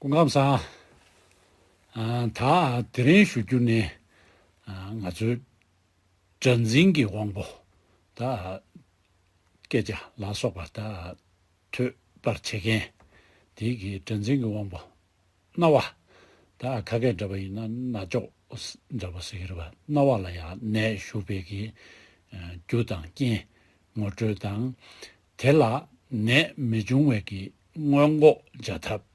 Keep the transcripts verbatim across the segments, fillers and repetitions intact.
སྐུ་ཁམས་བཟང་། ཨ། ད་དེ་རིང་ཞུ་རྒྱུ་ནི། ཨ། ང་ཚོའི་སྒྲ་འཛིན་གྱི་དབང་པོ། ད་སྐད་ཆ་ལ་སོགས་པ་ད་ཐོས་པར་བྱེད་མཁན་དེ་གི་སྒྲ་འཛིན་གྱི་དབང་པོ། རྣ་བ། ད་ཁ་སྐད་འདྲ་པོ་ཡིན་ན་རྣ་ཅོག་འདྲ་པོ་ཟེར་གྱི་རེད་པ། རྣ་བ་ལ་ཡང་ནད་ཞུགས་པའི་གི་ཨ་རྒྱུ་དང་རྐྱེན། ངོ་སྤྲོད་དང་། དེ་ལ་ནད་མི་འབྱུང་བའི་གི་སྔོན་འགོག་བྱ་ཐབས།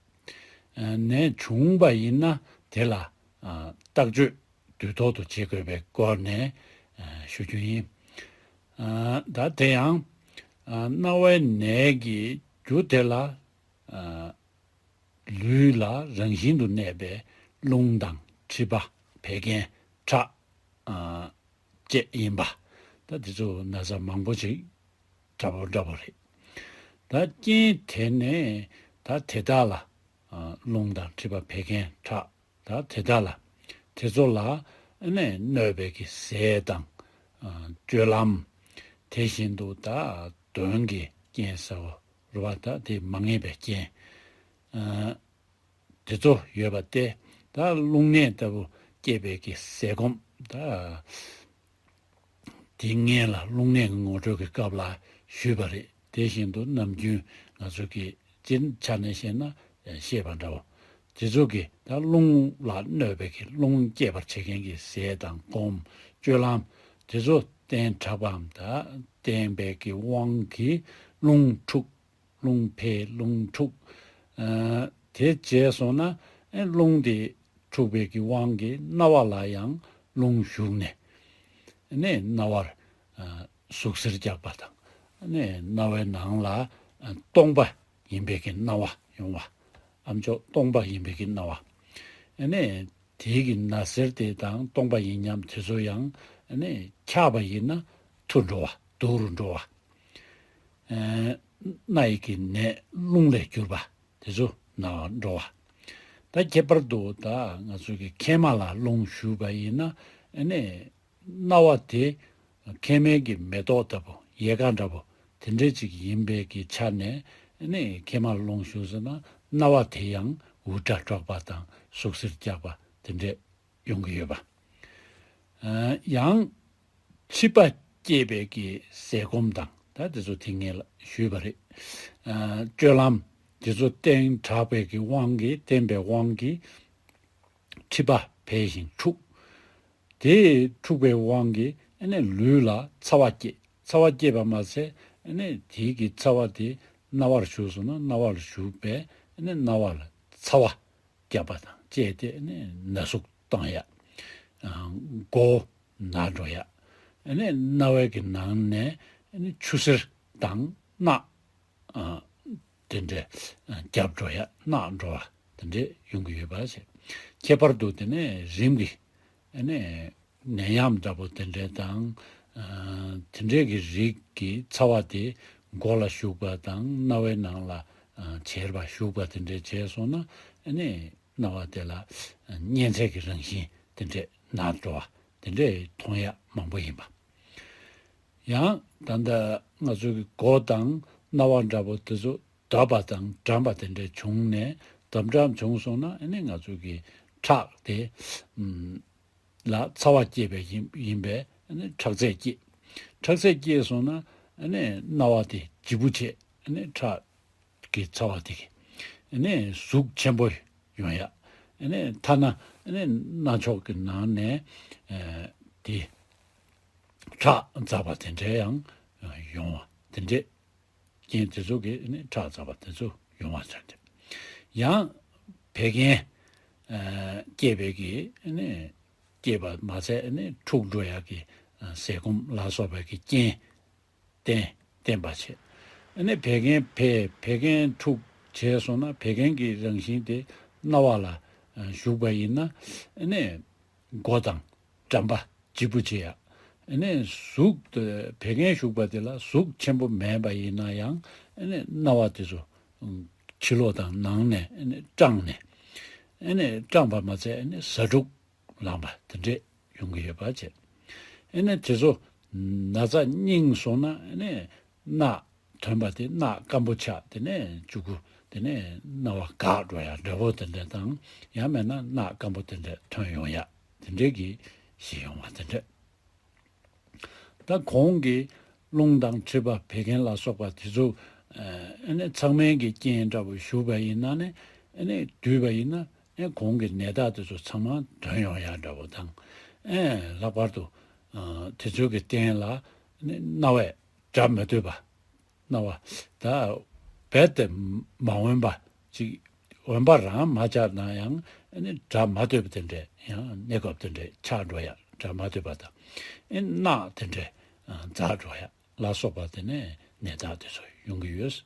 ཨ། ནད་བྱུང་བ་ཡིན་ན་དེ་ལ་ཨ་བརྟག་དཔྱད་དུས་ཐོག་ཏུ་བྱེད་དགོས་པའི་སྐོར་ནས་ཨ་ཞུ་རྒྱུ་ཡིན། ཨ། ད་དེ་ཡང་ཨ་རྣ་བའི་ནད་ཀྱི་རྒྱུ་དེ་ལ་ཨ་ལུས་ལ་རང་བཞིན་དུ་གནས་པའི་རླུང་དང་མཁྲིས་པ། བད་ཀན། ཁྲག་ཨ་བཅས་ཡིན་པ། ད་དེ་ཚོ་ན་ཚ་མང་པོ་ཞིག་འདྲ་པོ་འདྲ་པོ་རེད། ད་རྐྱེན་དེ་ནས་ད་དེ་དག་ལ་ཨ་རླུང་དང་མཁྲིས་པ། བད་ཀན། ཁྲག་ད་དེ་དག་ལ། དེ་ཚོ་ལ་ཨ་ནི་གནོད་པའི་གི་ཟས་དང་ཨ་སྤྱོད་ལམ། དེ་བཞིན་དུ་ད་གདོན་གྱི་རྐྱེན་ཟེར་བ་རེད་པ། ད་དེ་མ་ངེས་པའི་རྐྱེན། ཨ། དེ་ཚོ་ཡོད་པ་སྟེ། ད་རླུང་ནད་ལྟ་བུ་སྐྱེས་པའི་གི་ཟས་སྐོམ། ད་དེ་སྔོན་ལ་རླུང་ནད་ཀྱི་ངོ་སྤྲོད་ཀྱི་སྐབས་ལ་ཞུས་པ་རེད། དེ་བཞིན་དུ་ནམ་རྒྱུན་ང་ཚོ་གི་སྤྱིའི་ཆ་ནས་བཤད་ན་ཤེས་པ་འདྲ་བོ། དེ་ཚོ་གི་ད་རླུང་ལ་གནོད་པའི་གི་རླུང་སྐྱེད་པར་བྱེད་མཁན་གྱི་ཟས་དང་སྐོམ། སྤྱོད་ལམ། དེ་ཚོ་བསྟེན་དྲགས་པའམ་ད་བསྟེན་པའི་གི་དབང་གིས་རླུང་འཁྲུགས། རླུང་འཕེལ། རླུང་འཁྲུགས། ཨ། དེ་བྱས་སོང་ན་ཨེ་རླུང་དེ་འཁྲུགས་པའི་གི་དབང་གིས་རྣ་བ་ལ་ཡང་རླུང་ཞུགས་ནས། ཨ་ནི་རྣ་བར་ཨ་ཟུག་གཟེར་རྒྱག་པ་དང་། ཨ་ནི་རྣ་བའི་ནང་ལ་ཨ་སྟོང་པ་ཡིན་པའི་གི་སྣང་བ་ཡོང་བ། ཨ་མཆོག་སྟོང་པ་ཡིན་པའི་གི་སྣང་བ། ཨ་ནི་དེའི་གི་ན་ཟེར་དེ་དང་སྟོང་པ་ཡིན་མཉམ་དེ་ཚོ་ཡང་ཨ་ནི་འཁྱགས་པ་ཡིན་ན་འཐུ་འགྲོ་བ། དུག་རུ་འགྲོ་བ། ཨ་སྣ་ཡི་གི་ནད་རླུང་ལས་གྱུར་པ་དེ་ཚོ་ན་འགྲོ་བ། ད་ཁྱད་པར་དུ་ད་ང་ཚོ་གི་མཁལ་མ་ལ་རླུང་ཞུགས་པ་ཡིན་ན་ཨ་ནི་རྣ་བ་དེ་མཁལ་མའི་གི་མེ་ཏོག་ལྟ་བུ། ཡལ་ག་འདྲ་བོ་དེ་འདྲས་ཅིག་ཡིན་པའི་གི་ཆ་ནས། ཨ་ནི་མཁལ་མ་ལ་རླུང་ཞུགས་སོང་ན་རྣ་བ་དེ་ཡང་འུར་སྒྲ་སྒྲོག་པ་དང་ཟུག་གཟེར་རྒྱག་པ་དེ་འདྲས་ཡོང་གི་ཡོད་པ། ཨ་ཡང་མཁྲིས་པ་སྐྱེད་པའི་གི་ཟས་སྐོམ་དང་ད་དེ་ཚོ་དེ་སྔོན་ལ་ཞུས་པ་རེད། ཨ་སྤྱོད་ལམ་དེ་ཚོ་བསྟེན་དྲགས་པའི་གི་དབང་གིས། བསྟེན་པའི་དབང་གིས་མཁྲིས་པ་འཕེལ་ཞིང་འཁྲུགས། དེ་འཁྲུགས་པའི་དབང་གིས་ཨ་ནི་ལུས་ལ་ཚ་བ་སྐྱེད། ཚ་བ་སྐྱེད་པ་མ་ཟད་ཨ་ནི་དེའི་གི་ཚ་བ་དེ་རྣ་བར་ཞུགས་སོང་ན་རྣ་བ་ལ་ཞུགས་པས་ཨ་ནི་རྣ་བ་ལ་ཚ་བ་རྒྱབ་པ་དང་བཅས་ཏེ་ཨ་ནི་ན་ཟུག་བཏང་ཡ། ཨ་མགོ་ན་འགྲོ་ཡ། ཨ་ནི་རྣ་བའི་གི་ནང་ནས་ཨ་ནི་ཆུ་སེར་དང་རྣག་ཨ་དེ་འདྲས་ཨ་རྒྱབ་འགྲོ་ཡ། རྣག་འགྲོ་བ་དེ་འདྲས་ཡོང་གི་ཡོད་པ་བྱས། ཁྱད་པར་དུ་དེ་ནས་རིམས་ཀྱི་ཨ་ནི་ནད་ཡམས་འདྲ་པོ་དེ་འདྲས་དང་། ཨ་དེ་འདྲས་ཀྱི་རིགས་ཀྱི་ཚ་བ་དེ་མགོ་ལ་ཞུགས་པ་དང་རྣ་བའི་ནང་ལ་ཨ་བྱེར་བ་ཞུགས་པ་དེ་འདྲས་བྱས་སོང་ན་ཨ་ནི་རྣ་བ་དེ་ལ་ཨ་གཉན་ཚད་ཀྱི་རང་བཞིན་དེ་འདྲས་ན་འགྲོ་བ་དེ་འདྲས་མཐོང་ཡ་མང་པོ་ཡིན་པ། ཡང་ད་ལྟ་ང་ཚོ་གི་མགོ་དང་རྣ་བ་འདྲ་པོ་དེ་ཚོ་འདབ་པ་དང་གྲམ་པ་དེ་འདྲ་བྱུང་ནས། འདབ་གྲམ་བྱུང་སོང་ན་ཨ་ནི་ང་ཚོ་གི་ཁྲག་དེ་ཨམ་ལ་ཚ་བ་སྐྱེད་པའི་ཡིན་ཡིན་པས་ཨ་ནི་ཁྲག་ཚད་སྐྱེད། ཁྲག་ཚད་སྐྱེད་སོང་ན་ཨ་ནི་རྣ་བ་དེ་ལྗིད་པོ་བྱས། ཨ་ནི་ཁྲག་གི་ཚ་བ་དེ་གི་ཨ་ནི་ཟུག་ཆེན་པོ་ཡོང་ཡ། ཨ་ནི་ཐ་ན་ཨ་ནི་རྣ་ཅོག་གི་ནང་ནས་ཨ་དེ་ཁྲག་འཛག་པ་དེ་འདྲའི་ཡང་ཡོང་བ་དེ་འདྲས། རྐྱེན་དེ་ཚོ་གིས་ཨ་ནི་ཁྲག་འཛག་པ་དེ་ཚོ་ཡོང་བ་མཚོན་ཏེ། ཡང་བད་ཀན་ཨ་སྐྱེད་པའི་གི་ཨ་ནི་སྐྱེད་པ་མ་ཟད་ཨ་ནི་འཁྲུགས་འགྲོ་ཡ་གི་ཨ་ཟས་སྐོམ་ལ་སོགས་པའི་གི་རྐྱེན་བསྟེན་བསྟེན་པ་བྱེད། ཨ་ནི་བད་ཀན་འཕེལ། བད་ཀན་འཁྲུགས་བྱས་སོང་ན་བད་ཀན་གྱི་རང་བཞིན་དེ་རྣ་བ་ལ་ཨ་ཞུགས་པ་ཡིན་ན་ཨ་ནི་མགོ་དང་གྲམ་པ་ལྗིད་པོ་བྱེད་ཡ། ཨ་ནི་ཟུག་དེ་བད་ཀན་ཞུགས་པ་དེ་ལ་ཟུག་ཆེན་པོ་མེད་པ་ཡིན་ན་ཡང་ཨ་ནི་རྣ་བ་དེ་ཚོ་ཕྱི་ལོགས་དང་ནང་ནས་ཨ་ནི་སྐྲངས་ནས། ཨ་ནི་སྐྲངས་པ་མ་ཚད་ཨ་ནི་ཟ་འཕྲུག་ལངས་པ་དེ་འདྲས་ཡོང་གི་ཡོད་པ་བྱས། ཨ་ནི་དེ་ཚོ་ན་ཚ་རྙིང་སོང་ན་ཨ་ནི་རྣག་ཐོན་པ་དེ་རྣག་སྐམ་པོ་ཆགས། དེ་ནས་མཇུག་གུ་ དེ་ནས་རྣ་བ་འགག་འགྲོ་ཡ་འདྲ་བོ་དེ་འདྲ་དང་། ཡང་མེད་ན་རྣག་སྐམ་པོ་དེ་འདྲ་ཐོན་ཡོང་ཡ་དེ་འདྲའི་གི་ཞིག་ཡོང་བ་དེ་འདྲ། ད་གོང་གི་རླུང་དང་མཁྲིས་པ་བད་ཀན་ལ་སོགས་པ་དེ་ཚོ་ཨ་ནི་ཚང་མའི་གི་རྐྱེན་འདྲ་བོ་ཞུགས་པ་ཡིན་ན་ནི། ཨ་ནི་བསྡུས་པ་ཡིན་ན། ཨ་གོང་གི་ནད་རྟགས་དེ་ཚོ་ཚང་མ་འདོན་ཡོང་ཡ་འདྲ་བོ་དང་། ཨ་ལྷག་པར་དུ་ཨ་དེ་ཚོའི་གི་སྟེང་ལ་ཨ་ནི་རྣ་བས་སྒྲ་མ་ཐོས་པ། རྣ་བ་ད་རྦད་དེ་མ་འོན་པ་ཅིག་འོན་པ་རང་མ་ཆགས་ན་ཡང་། ཨ་ནི་སྒྲ་མ་ཐོས་པ་དེ་འདྲས། ཡང་གནས་སྐབས་དེ་འདྲས་ཆགས་འགྲོ་ཡ། སྒྲ་མ་ཐོས་པ་དང་། ཨ་རྣག་དེ་འདྲས་འཛག་འགྲོ་ཡ་ལ་སོགས་པ་དེ་ནས་ནད་རྟགས་དེ་ཚོ་ཡོང་གི་ཡོད།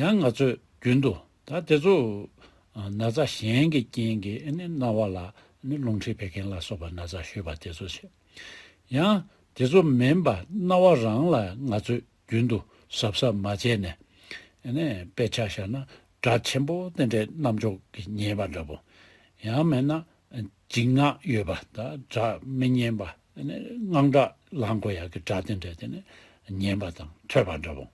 ཡང་ང་ཚོས་རྒྱུན་དུ་ད་དེ་ཚོ་ན་ཚ་གཞན་གྱི་རྐྱེན་གྱིས་ཨ་ནི་རྣ་བ་ལ་ཨ་ནི་རླུང་མཁྲིས་བད་ཀན་ལ་སོགས་པ་ན་ཚ་ཞུས་པ་དེ་ཚོ་བྱེད། ཡང་དེ་ཚོ་མིན་པ་རྣ་བ་རང་ལ་ང་ཚོས་རྒྱུན་དུ་གཟབ་གཟབ་མ་བྱས་ནས། ཨ་ནི་དཔེ་ཆ་བཞག་ན་སྒྲ་ཆེན་པོ་དེ་འདྲའི་རྣམ་འཇོག་གི་ཉན་པ་འདྲ་པོ། ཡང་མིན་ན་འཇིགས་སྔགས་ཡོད་པ། ད་སྒྲ་མི་སྙན་པ། ཨ་ནི་དངངས་སྐྲག་ལངས་དགོས་ཡག་གི་སྒྲ་དེ་འདྲ་དེ་ནི་ཉན་པ་དང་ཐོས་པ་འདྲ་པོ།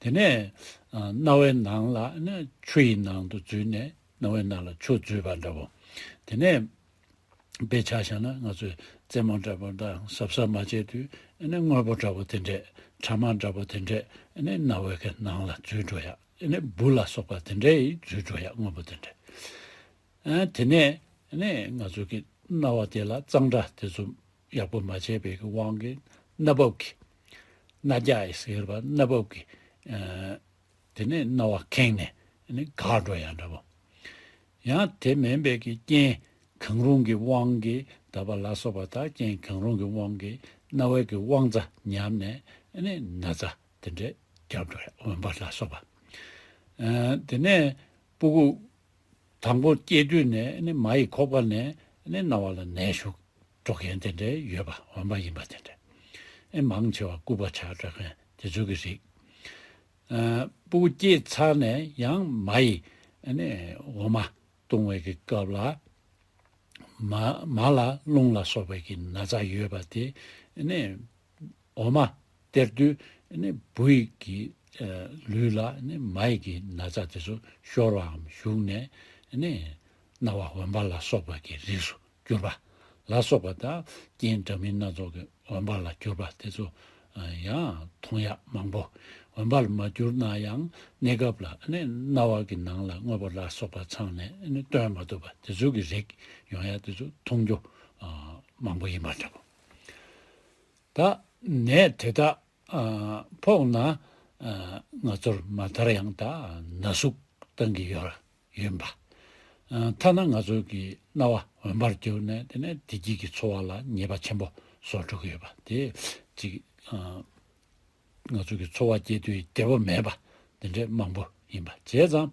དེ་ནས་ཨ་རྣ་བའི་ནང་ལ་ཨ་ནི་ཆུ་ཡི་ནང་དུ་འཛུལ་ནས་རྣ་བའི་ནང་ལ་ཆུ་འཛུལ་བ་འདྲ་པོ། དེ་ནས་དཔེ་ཆ་བཞག་ན་ང་ཚོས་རྩེད་མོ་འདྲ་པོ་དང་གཟབ་གཟབ་མ་བྱས་དུས། ཨ་ནི་དངོས་པོ་འདྲ་པོ་དེ་འདྲས། ཕྲ་མ་འདྲ་པོ་དེ་འདྲས་ཨ་ནི་རྣ་བའི་གི་ནང་ལ་འཛུལ་འགྲོ་ཡ། ཨ་ནི་འབུ་ལ་སོགས་པ་དེ་འདྲས་འཛུལ་འགྲོ་ཡ། དངོས་པོ་དེ་འདྲས། ཨ་དེ་ནས་ཨ་ནི་ང་ཚོ་གི་རྣ་བ་དེ་ལ་གཙང་སྦྲ་དེ་ཚོ་ཡག་པོ་མ་བྱས་པའི་གི་དབང་གིས་རྣ་བབ་ཀྱི། རྣ་རྒྱ་ཡི་ཟེར་བ། རྣ་བབ་ཀྱི་ཨ་དེ་ནས་རྣ་བ་ཁེངས་ནས་ཨ་ནི་འགག་འགྲོ་ཡ་འདྲ་པོ། ཡང་དེ་མིན་པའི་གི་རྐྱེན་གང་རུང་གི་དབང་གིས། ད་བ་ལ་སོགས་པ་དང་རྐྱེན་གང་རུང་གི་དབང་གིས་རྣ་བའི་གི་དབང་རྩ་ཉམས་ནས་ཨ་ནི་ན་ཚ་དེ་འདྲས་རྒྱབ་འགྲོ་ཡ། འོན་པ་ལ་སོགས་པ། ཨ་དེ་ནས་སྤུ་གུ་དང་པོ་སྐྱེས་དུས་ནས་ཨ་ནི་མ་ཡི་ཁོག་པ་ནས་ཨ་ནི་རྣ་བ་ལ་ནད་ཞུགས་འགྲོ་མཁན་དེ་འདྲས་ཡོད་པ། འོན་པ་ཡིན་པ་དེ་འདྲས་ཨེ་མང་ཆེ་བ་སྐུད་པ་ཆག་འགྲོ་མཁན་དེ་ཚོ་གི་རིགས། ཨ་སྤུ་གུ་སྐྱེས་ཚར་ནས་ཡང་མ་ཡི་ཨ་ནི་འོ་མ་བཏུང་བའི་གི་སྐབས་ལ། མ་མ་ལ་རླུང་ལ་སོགས་པའི་གི་ན་ཚ་ཡོད་པ་དེ་ཨ་ནི་འོ་མ་སྟེར་དུས་ཨ་ནི་བུ་ཡི་གི་ཨ་ལུས་ལ་ཨ་ནི་མ་ཡི་གི་ན་ཚ་དེ་ཚོ་ཤོར་བའམ་ཞུགས་ནས། ཨ་ནི་རྣ་བ་འོན་པ་ལ་སོགས་པ་གི་རིགས་སུ་གྱུར་པ་ལ་སོགས་པ་དང་། རྐྱེན་འདྲ་མིན་སྣ་ཚོགས་ཀྱི་འོན་པ་ལ་གྱུར་པ་དེ་ཚོ་ཡང་མཐོང་ཡག་མང་པོ། འོན་པ་ལ་མ་གྱུར་ན་ཡང་གནས་སྐབས་ལ་ཨ་ནི་རྣ་བ་གི་ནང་ལ་དངོས་པོ་ལ་སོགས་པ་ཚང་ནས་ཨ་ནི་སྟོན་མ་ཐུབ་པ་དེ་ཚོ་གི་རིགས་ཡོང་ཡག་དེ་ཚོ་མཐོང་རྒྱུ་མང་པོ་ཡིན་པ་འདྲ་པོ། ད་ནད་དེ་དག་ཨ་ཕོག་ན་ཨ་ང་ཚོར་མ་མཐར་ཡང་ད་ན་ཟུག་བཏང་གི་ཡོད་ཡིན་པ། ཨ་ཐ་ན་ང་ཚོ་གི་རྣ་བ་འོན་པར་གྱུར་ནས་དེ་ནས་བདེ་སྐྱིད་ཀྱི་འཚོ་བ་ལ་ཉེས་པ་ཆེན་པོ་བཟོ་འགྲོ་གི་ཡོད་པ་དེ་ཅིག་ཨ་ང་ཚོ་གི་འཚོ་བ་སྐྱེལ་དུས་བདེ་པོ་མེད་པ་དེ་འདྲས་མང་པོ་ཡིན་པ། བྱས་ཙང་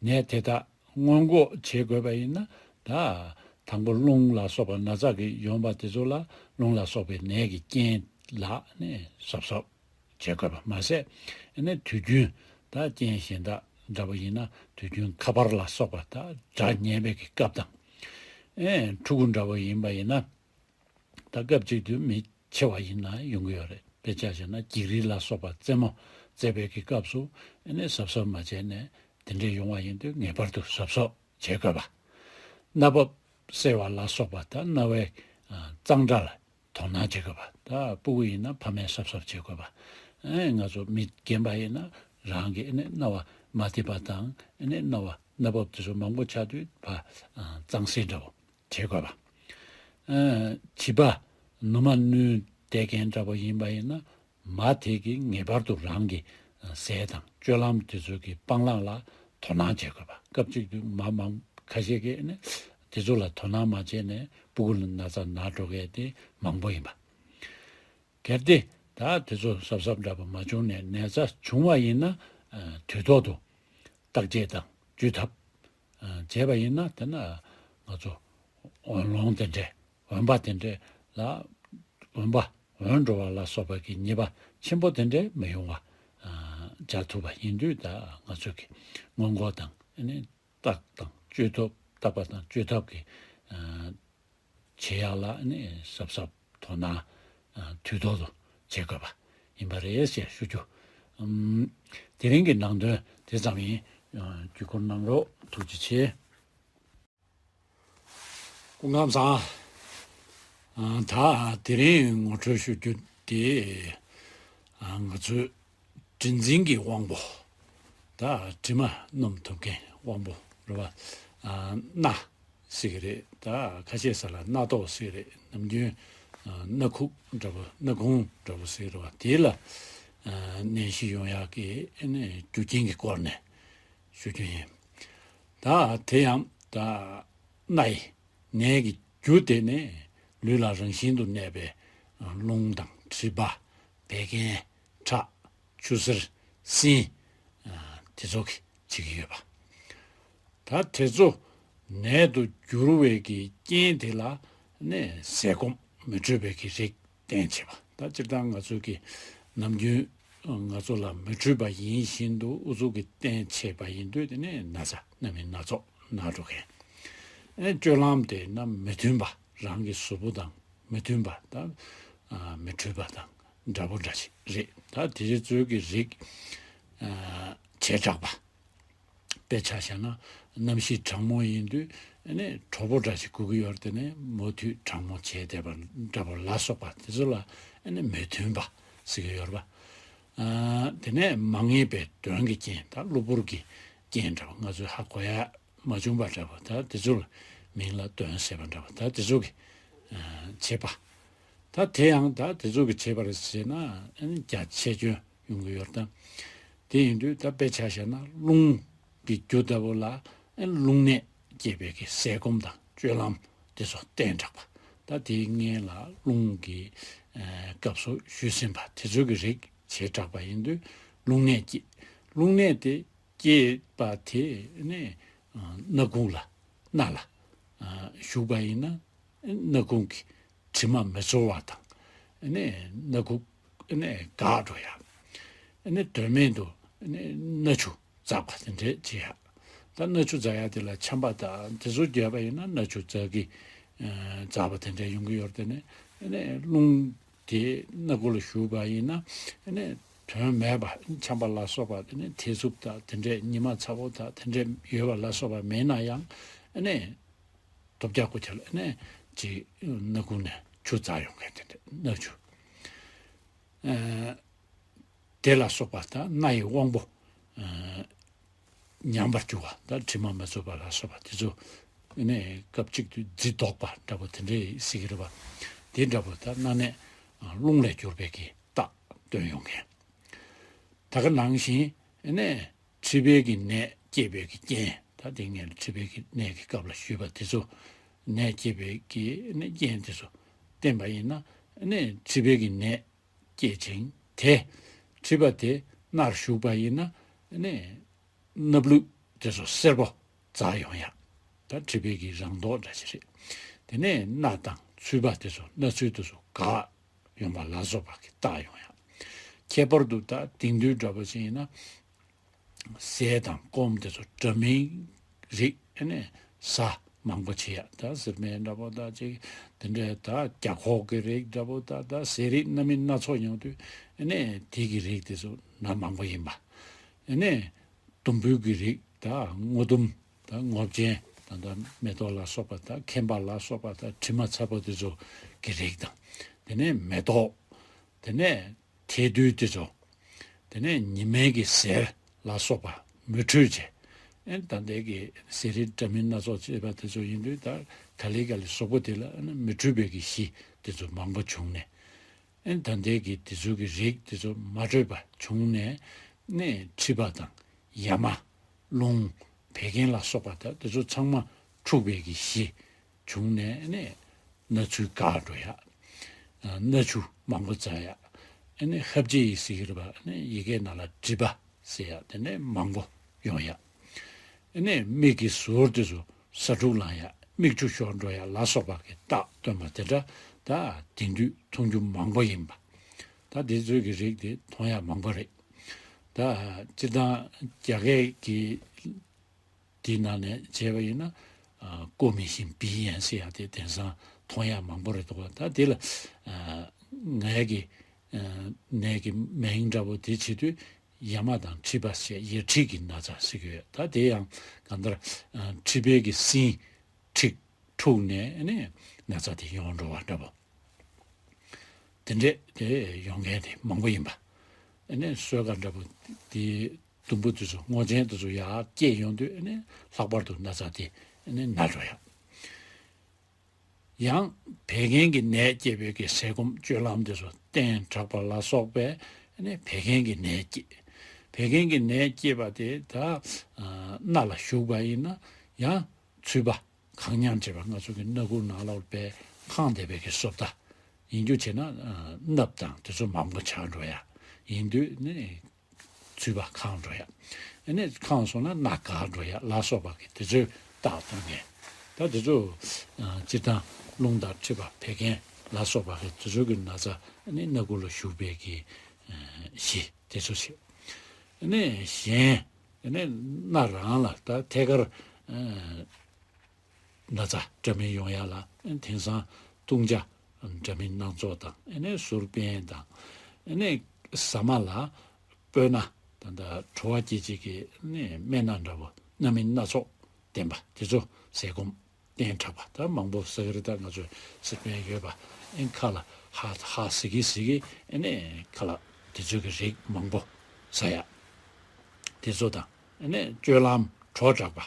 ནད་དེ་དག་སྔོན་འགོག་བྱེད་དགོས་པ་ཡིན་ན། ད་དང་པོ་རླུང་ལ་སོགས་པ་ན་ཚ་གི་ཡོང་པ་དེ་ཚོ་ལ། རླུང་ལ་སོགས་པའི་ནད་ཀྱི་རྐྱེན་ལ་ནི་གཟབ་གཟབ་བྱེད་དགོས་པ་མ་ཟད། ཨ་ནི་དུས་རྒྱུན་ད་རྐྱེན་གཞན་དག་འདྲ་པོ་ཡིན་ན། དུས་རྒྱུན་ཁ་པར་ལ་སོགས་པ་དང་སྒྲ་ཉན་པའི་གི་སྐབས་དང་། ཨེ་ཕྲུ་གུ་འདྲ་པོ་ཡིན་པ་ཡིན་ན། ད་སྐབས་གཅིག་ཏུ་མི་ཆེ་བ་ཡིན་ན་ཡོང་གི་ཡོད་རེད། དཔེ་ཆ་བཞག་ན་འགྱིག་རིལ་ལ་སོགས་པ་རྩེད་མོ་རྩེ་བའི་གི་སྐབས་སུ་ཨ་ནི་གཟབ་གཟབ་མ་བྱས་ནས་དེ་འདྲས་ཡོང་བ་ཡིན་དུས་ངེས་པར་དུ་གཟབ་གཟབ་བྱེད་དགོས་པ། སྣ་བབས་སེལ་བ་ལ་སོགས་པ་དང་རྣ་བའི་ཨ་གཙང་སྦྲ་ལ་དོ་སྣང་བྱེད་དགོས་པ། ད་སྤུ་གུ་ཡིན་ན་ཕ་མས་གཟབ་གཟབ་བྱེད་དགོས་པ། ཨེ་ང་ཚོ་མི་རྒན་པ་ཡིན་ན་རང་གི་ཨ་ནི་རྣ་བ་མ་བདེ་བ་དང་ཨ་ནི་རྣ་བ་སྣ་བབས་དེ་ཚོ་མང་པོ་ཆགས་དུས་ཕར་ཨ་གཙང་སེལ་འདྲ་པོ་བྱེད་དགོས་པ། ཨ་བྱིས་པ་ནུ་མ་བསྣུན་བསྡད་མཁན་འདྲ་པོ་ཡིན་པ་ཡིན་ན། མ་དེ་གིས་ངེས་པར་དུ་རང་གི་ཟས་དང་སྤྱོད་ལམ་དེ་ཚོ་གི་སྤང་བླང་ལ་དོ་སྣང་བྱེད་དགོས་པ། སྐབས་གཅིག་ཏུ་མ་མང་ཁ་ཤས་ཀྱིས་ནི་དེ་ཚོ་ལ་དོ་སྣང་མ་བྱས་ནས་སྤུ་གུ་ལ་ན་ཚ་ན་འགྲོ་མཁན་དེ་མང་པོ་ཡིན་པ། གལ་ཏེ་ད་དེ་ཚོ་གཟབ་གཟབ་འདྲ་པོ་མ་བྱུང་ནས་ནད་ཚ་བྱུང་བ་ཡིན་ན། ཨ་དུས་ཐོག་ཏུ་བརྟག་དཔྱད་དང་བཅོས་ཐབས་ཨ་བྱས་པ་ཡིན་ན། དེ་ན་ང་ཚོ་འོན་སློང་དེ་འདྲས། འོན་པ་དེ་འདྲས་ལ། འོན་པ་འོན་འགྲོ་བ་ལ་སོགས་པ་གི་ཉེས་པ་ཆེན་པོ་དེ་འདྲས་མི་ཡོང་བ་ཨ་བྱ་ཐུབ་པ་ཡིན་དུས། ད་ང་ཚོ་གི་སྔོན་འགོག་དང་ཨ་ནི་བརྟག་དང་བཅོས་ཐབས། བརྟག་པ་དང་བཅོས་ཐབས་ཀྱི་ཨ་བྱེད་ཡག་ལ་ནི་གཟབ་གཟབ་དོ་སྣང་ཨ་དུས་ཐོག་ཏུ་བྱེད་དགོས་པ་ཡིན་པ་རེད་ཅེས་ཞུ་རྒྱུ། ཨམ་དེ་རིང་གི་ནང་དོན་དེ་ཙམ་ཡིན། ཡང་བརྒྱུད་སྐུར་གནང་རོགས། ཐུགས་རྗེ་ཆེ། སྐུ་ཁམས་བཟང་། ཨ། ད་དེ་རིང་ངོ་སྤྲོད་ཞུ་རྒྱུ་དེ། ཨ། ང་ཚོའི་དྲི་འཛིན་གྱི་དབང་པོ། ད་དྲི་མ་སྣོམ་ཐུབ་མཁན་དབང་པོ་རེད་པ། ཨ། སྣ་ཟེར་གྱི་རེད། ད་ཁ་ཤས་ས་ལ་སྣ་ཐོག་ཟེར་གྱི་རེད། ནམ་རྒྱུན་ཨ། སྣ་ཁུག་འདྲ་པོ། སྣ་ཁུང་འདྲ་པོ་ཟེར་གྱི་རེད་པ། དེ་ལ་ཨ། ནད་གཞི་ཡོང་ཡག་གི་ཨ་ནི་རྒྱུ་རྐྱེན་གྱི་སྐོར་ནས་ཞུ་རྒྱུ་ཡིན། ད་དེ་ཡང་ད་སྣ་ཡི་ནད་ཀྱི་རྒྱུ་དེ་ནི་ལུས་ལ་རང་བཞིན་དུ་གནས་པའི་རླུང་དང་། མཁྲིས་པ། བད་ཀན། ཁྲག། ཆུ་སེར། སྲིན། ཨ། དེ་ཚོ་གིས་བྱེད་ཀྱི་ཡོད་པ། ད་དེ་ཚོ་ནད་དུ་འགྱུར་བའི་གི་རྐྱེན་དེ་ལ་ནི་ཟས་སྐོམ་མི་འཕྲོད་པའི་གི་རིགས་བསྟེན་བྱེད་པ། ད་སྤྱིར་བཏང་ང་ཚོ་གི་ནམ་རྒྱུན་ང་ཚོ་ལ་མི་འཕྲོད་པ་ཡིན་བཞིན་དུ་ཨུ་ཚུགས་ཀྱིས་བསྟེན་བྱེད་པ་ཡིན་དུས། དེ་ནི་ན་ཚ་སྣ་མིན་སྣ་ཚོགས་ན་འགྲོ་མཁན། ཨེ། སྤྱོད་ལམ་དེ་ན་མི་མཐུན་པ། རང་གི་གཟུགས་པོ་དང་མི་མཐུན་པ། ད་ཨ། མི་འཕྲོད་པ་དང་འདྲ་པོ་འདྲ་ཞིག་རེད། ད་དེ་ཚོའི་གི་རིགས་ཨ། བྱེ་བྲག་པ། དཔེ་ཆ་བཞག་ན་གནམ་གཤིས་གྲང་མོ་ཡིན་དུས་ཨ་ནི་གྲོགས་པོ་འདྲ་ཞིག་དགོས་ཀྱི་ཡོད་རེད། དེ་ནས་མུ་མཐུད་གྲང་མོ་བྱས་བསྡད་པ་འདྲ་པོ་ལ་སོགས་པ་དེ་ཚོ་ལ་ཨ་ནི་མི་མཐུན་པ་ཟེར་གྱི་ཡོད་རེད་པ། ཨ། དེ་ནས་མ་ངེས་པའི་གདོན་གྱི་རྐྱེན། ད་གློ་བུར་གྱི་རྐྱེན་འདྲ་པོ། ང་ཚོས་ཧ་གོ་ཡ་མ་བྱུང་བ་འདྲ་པོ། ད་དེ་ཚོ་ལ་མིང་ལ་གདོན་ཟེར་བ་འདྲ་པོ། ད་དེ་ཚོ་གིས་ཨ། བྱེད་པ། ད་དེ་ཡང་ད་དེ་ཚོ་གིས་བྱེད་པ་རེད་ཟེར་ན་ཨ་ནི་རྒྱ་ཆེ་སྐྱོན་ཡོང་གི་ཡོད་རེད། ད་དེ་ཡིན་དུས་ད་དཔེ་ཆ་བཞག་ན་རླུང་གི་རྒྱུ་ལྟ་བུ་ལ་ཨ་ནི་རླུང་ནད་སྐྱེད་པའི་གི་ཟས་སྐོམ་དང་སྤྱོད་ལམ་དེ་ཚོ་བསྟེན་དྲགས་པ། ད་དེའི་སྔོན་ལ་རླུང་གི་ཨ། སྐབས་སུ་ཞུས་ཟིན་པ་དེ་ཚོ་གི་རིགས་བྱེ་བྲག་པ་ཡིན་དུས་རླུང་ནད་སྐྱེད། རླུང་ནད་དེ་སྐྱེས་པ་དེ་ནི་ཨ། སྣ་ཁུང་ལ། སྣ་ལ་ཨ། ཞུགས་པ་ཡིན་ན་སྣ་ཁུང་གི་དྲི་མ་མི་འཚོ་བ་དང་། ཨ་ནི་སྣ་ཁུག་ཨ་ནི་འགག་འགྲོ་ཡ། ཨ་ནི་དོན་མེད་དུ་ཨ་ནི་སྣ་ཆུ་འཛག་པ་དེ་འདྲས་བྱེད་ཡ། ད་སྣ་ཆུ་འཛག་ཡ་དེ་ལ་ཆམ་པ་དང་དེ་ཚོ་བརྒྱབ་པ་ཡིན་ན་སྣ་ཆུ་འཛག་གི་ཨ། འཛག་པ་དེ་འདྲས་ཡོང་གི་ཡོད་རེད། དེ་ནི་ཨ་ནི་རླུང་དེ་སྣ་ཁུང་ལ་ཞུགས་པ་ཡིན་ན་ཨ་ནི་དོན་མེད་པ། ཆམ་པ་ལ་སོགས་པ་དེ་ནི་ཐེ་ཚུབ་དང་དེ་འདྲས། ཉི་མ་ཚ་པོ་དང་དེ་འདྲས་ཡོད་པ་ལ་སོགས་པ་མེད་ན་ཡང་ཨ་ནི་ཐོབ་རྒྱག་གོ་ཆ་ལ་ཨ་ནི་ཅིག་སྣ་ཁུང་ནས་ཆུ་འཛག་ཡོང་མཁན་དེ་འདྲས། སྣ་ཆུ། ཨ། དེ་ལ་སོགས་པ་ད་སྣ་ཡི་དབང་པོ་ཨ། ཉམས་པར་གྱུར་པ། ད་དྲི་མ་མི་འཚོ་བ་ལ་སོགས་པ་དེ་ཚོ་ཨ་ནི་སྐབས་གཅིག་ཏུ་བརྫི་དོགས་པ་འདྲ་པོ་དེ་འདྲས་ཟེར་གྱི་རེད་པ། དེ་འདྲ་པོ་ད་སྣ་ནད་རླུང་ལས་གྱུར་པའི་གི་རྟགས་སྟོན་ཡོང་མཁན། ད་ག་ནང་བཞིན་ཨ་ནི་མཁྲིས་པའི་གི་ནད་སྐྱེད་པའི་གི་རྐྱེན། ད་དེ་སྔོན་མཁྲིས་པའི་གི་ནད་ཀྱི་སྐབས་ལ་ཞུས་པ་དེ་ཚོ། ནད་སྐྱེད་པའི་གི་ཨ་ནི་རྐྱེན་དེ་ཚོ་བསྟེན་པ་ཡིན་ན་ཨ་ནི་མཁྲིས་པའི་གི་ནད་སྐྱེད་ཅིང་། དེ་མཁྲིས་པ་དེ་སྣར་ཞུགས་པ་ཡིན་ན་ཨ་ནི་སྣབས་ལུད་དེ་ཚོ་སེར་པོ་འཛག་ཡོང་ཡ། ད་མཁྲིས་པའི་གི་རང་མདོག་འདྲ་ཞིག་རེད། དེ་ནས་སྣ་དང་ཚུད་པ་དེ་ཚོ། སྣ་ཚུད་དེ་ཚོ་འགག་ཡོང་བ་ལ་སོགས་པ་གི་རྟགས་ཡོང་ཡ། ཁྱད་པར་དུ་ད་དེང་དུས་འདྲ་པོ་ཅིག་ཡིན་ན་ཟས་དང་སྐོམ་དེ་ཚོ་འདྲ་མིན་རིགས་ཨ་ནི་ཟ་མང་པོ་བྱེད་ཡ། ད་ཟེར་མིན་འདྲ་པོ་ད་ཅིག་དེ་འདྲའི་ད་རྒྱ་ཁོག་གི་རིགས་འདྲ་པོ། ད་ད་ཟས་རིགས་སྣ་མིན་སྣ་ཚོགས་ཡོང་དུས་ཨ་ནི་དེ་གི་རིགས་དེ་ཚོ་ན་མང་པོ་ཡིན་པ། ཨ་ནི་དུམ་བུའི་གི་རིགས། ད་སྔོ་ལྡུམ། ད་སྔོ་ཅན། ད་ད་མེ་ཏོག་ལ་སོགས་པ། ད་མཁན་པ་ལ་སོགས་པ་ད་དྲི་མ་ཚ་པོ་དེ་ཚོ་གི་རིགས་དང་། དེ་ནས་མེ་ཏོག། དེ་ནས་ཐལ་རྡུལ་དེ་ཚོ། དེ་ནས་ཉི་མའི་གི་ཟེར་ལ་སོགས་པ་མི་འཕྲོད་བྱས། ཨེ། ད་ལྟའི་གི་ཟས་རིགས་འདྲ་མིན་སྣ་ཚོགས་བྱས་པ་དེ་ཚོ་ཡིན་དུས་ད་ག་ལེ་ག་ལེ་གཟུགས་པོ་དེ་ལ་ཨ་ནི་མི་འཕྲོད་པའི་གི་གཞི་དེ་ཚོ་མང་པོ་བྱུང་ནས། ཨེ། ད་ལྟའི་གི་དེ་ཚོ་གི་རིགས་དེ་ཚོ་མ་འཕྲོད་པ་བྱུང་ནས་ནས་མཁྲིས་པ་དང་ཡ་མ། རླུང་། བད་ཀན་ལ་སོགས་པ་ད་དེ་ཚོ་ཚང་མ་འཁྲུགས་པའི་གི་གཞི་བྱུང་ནས་ནས་སྣ་ཚུད་འགག་འགྲོ་ཡ། ཨ། སྣ་ཆུ་མང་པོ་འཛག་ཡ། ཨ་ནི་ཧབ་ཇེ་ཡི་ཟེར་གྱི་རེད་པ། ཨ་ནི་ཡི་གེའི་ནང་ལ་ཌི་བ་ཟེར་ཡ། དེ་ནས་མང་པོ་ཡོང་ཡ། ཨ་ནི་མིག་གི་ཟུར་དེ་ཚོ་ཟ་འཕྲུག་ལངས་ཡ། མིག་ཆུ་ཤོར་འགྲོ་ཡ་ལ་སོགས་པ་གི་རྟགས་སྟོན་པ་དེ་འདྲ་ད་དེང་དུས་མཐོང་རྒྱུ་མང་པོ་ཡིན་པ། ད་དེ་ཚོའི་གི་རིགས་དེ་མཐོང་ཡ་མང་པོ་རེད། ད་སྤྱིར་བཏང་རྒྱ་སྐད་ཀྱི་དེའི་ནང་ནས་བྱས་པ་ཡིན་ན། ཨ། ཀོ་མི་ཤིན་པི་ཡན་ཟེར་ཡ་དེ་དེང་སང་མཐོང་ཡ་མང་པོ་རེད་འདུག་པ། ད་དེ་ལ་ཨ་ངའི་གི་ཨ་ནད་ཀྱི་མིང་འདྲ་པོ་དེ་བྱེད་དུས་ ཡ་མ་དང་མཁྲིས་པ་བཅས་ཡ་མཁྲིས་ཀྱི་ན་ཚ་ཟེར་གྱི་ཡོད། ད་དེ་ཡང་གང་ལྟར་མཁྲིས་པའི་གི་སྲིན་འཁྲིགས་འཁྲུགས་ནས་ནི་ན་ཚ་དེ་ཡོང་འགྲོ་བ་འདྲ་པོ། དེ་འདྲས་དེ་ཡོང་མཁན་དེ་མང་པོ་ཡིན་པ། ཨ་ནི་གསོས་ཀ་འདྲ་པོ་དེ་དུམ་བུ་དེ་ཚོ་སྔོ་ཆེན་དེ་ཚོ་ཡར་སྐྱེས་ཡོང་དུས་ཨ་ནི་ལྷག་པར་དུ་ན་ཚ་དེ་ཨ་ནི་ན་འགྲོ་ཡ། ཡང་བད་ཀན་གྱི་ནད་སྐྱེད་པའི་གི་ཟས་སྐོམ་སྤྱོད་ལམ་དེ་ཚོ་གཏན་དྲགས་པ་ལ་སོགས་པས་ཨ་ནི་བད་ཀན་གྱི་ནད་སྐྱེད། བད་ཀན་གྱི་ནད་སྐྱེད་པ་དེ་ད་སྣ་ལ་ཞུགས་པ་ཡིན་ན་ཡང་ཚུད་པ། གང་ཉམས་བྱས་པ་ང་ཚོ་གི་སྣ་ཁུག་ནང་ལོགས་པའི་ཁེངས་བསྡད་པའི་གི་སོ་ལྟ་ཡིན་རྒྱུ་བྱས་ན་སྣབས་དང་དེ་ཚོ་མང་པོ་ཆགས་འགྲོ་ཡ་ཡིན་དུས་ནི་ཚུད་པ་ཁེངས་འགྲོ་ཡ། ཨ་ནི་ཁེངས་སོང་ན་སྣ་འགག་འགྲོ་ཡ་ལ་སོགས་པ་གི་དེ་ཚོའི་རྟགས་སྟོན་མཁན། ད་དེ་ཚོ་སྤྱིར་བཏང་རླུང་དང་མཁྲིས་པ་བད་ཀན་ལ་སོགས་པ་གི་དེ་ཚོ་གི་ན་ཚ་ཨ་ནི་སྣ་ཁུག་ལ་ཞུགས་པའི་གི་གཞི་དེ་ཚོ་བྱེད། ཨ་ནི་གཞན་ཨ་ནི་སྣ་རང་ལ་ད་ཐད་ཀར་ན་ཚ་འདྲ་མིན་ཡོང་ཡ་ལ་དེང་སང་བཏུང་བྱ་འདྲ་མིན་སྣ་ཚོགས་དང་ཨ་ནི་གསུར་པན་དང་ཨ་ནི་ཟ་མ་ལ་སྤོས་སྣ་ད་ལྟ་བྲོ་བ་སྐྱེད་བྱེད་ཀྱི་ཨ་ནི་སྨན་སྣ་འདྲ་པོ་སྣ་མིན་སྣ་ཚོགས་ལྡན་པ་དེ་ཚོ་ཟས་སྐོམ་གཏན་དྲགས་པ་ད་མང་པོ་ཟ་གི་རེད། ད་ང་ཚོས་གསུར་པན་ཡོད་པ་ཨ་ནི་ཁ་ལ་ཧ་ཧ་ཟེར་གི་ཟེར་གི་ཨ་ནི་ཁ་ལ་དེ་ཚོ་གི་རིགས་མང་པོ་ཟ་ཡ་དེ་ཚོ་དང་ཨ་ནི་སྤྱོད་ལམ་དྲོ་དྲགས་པ།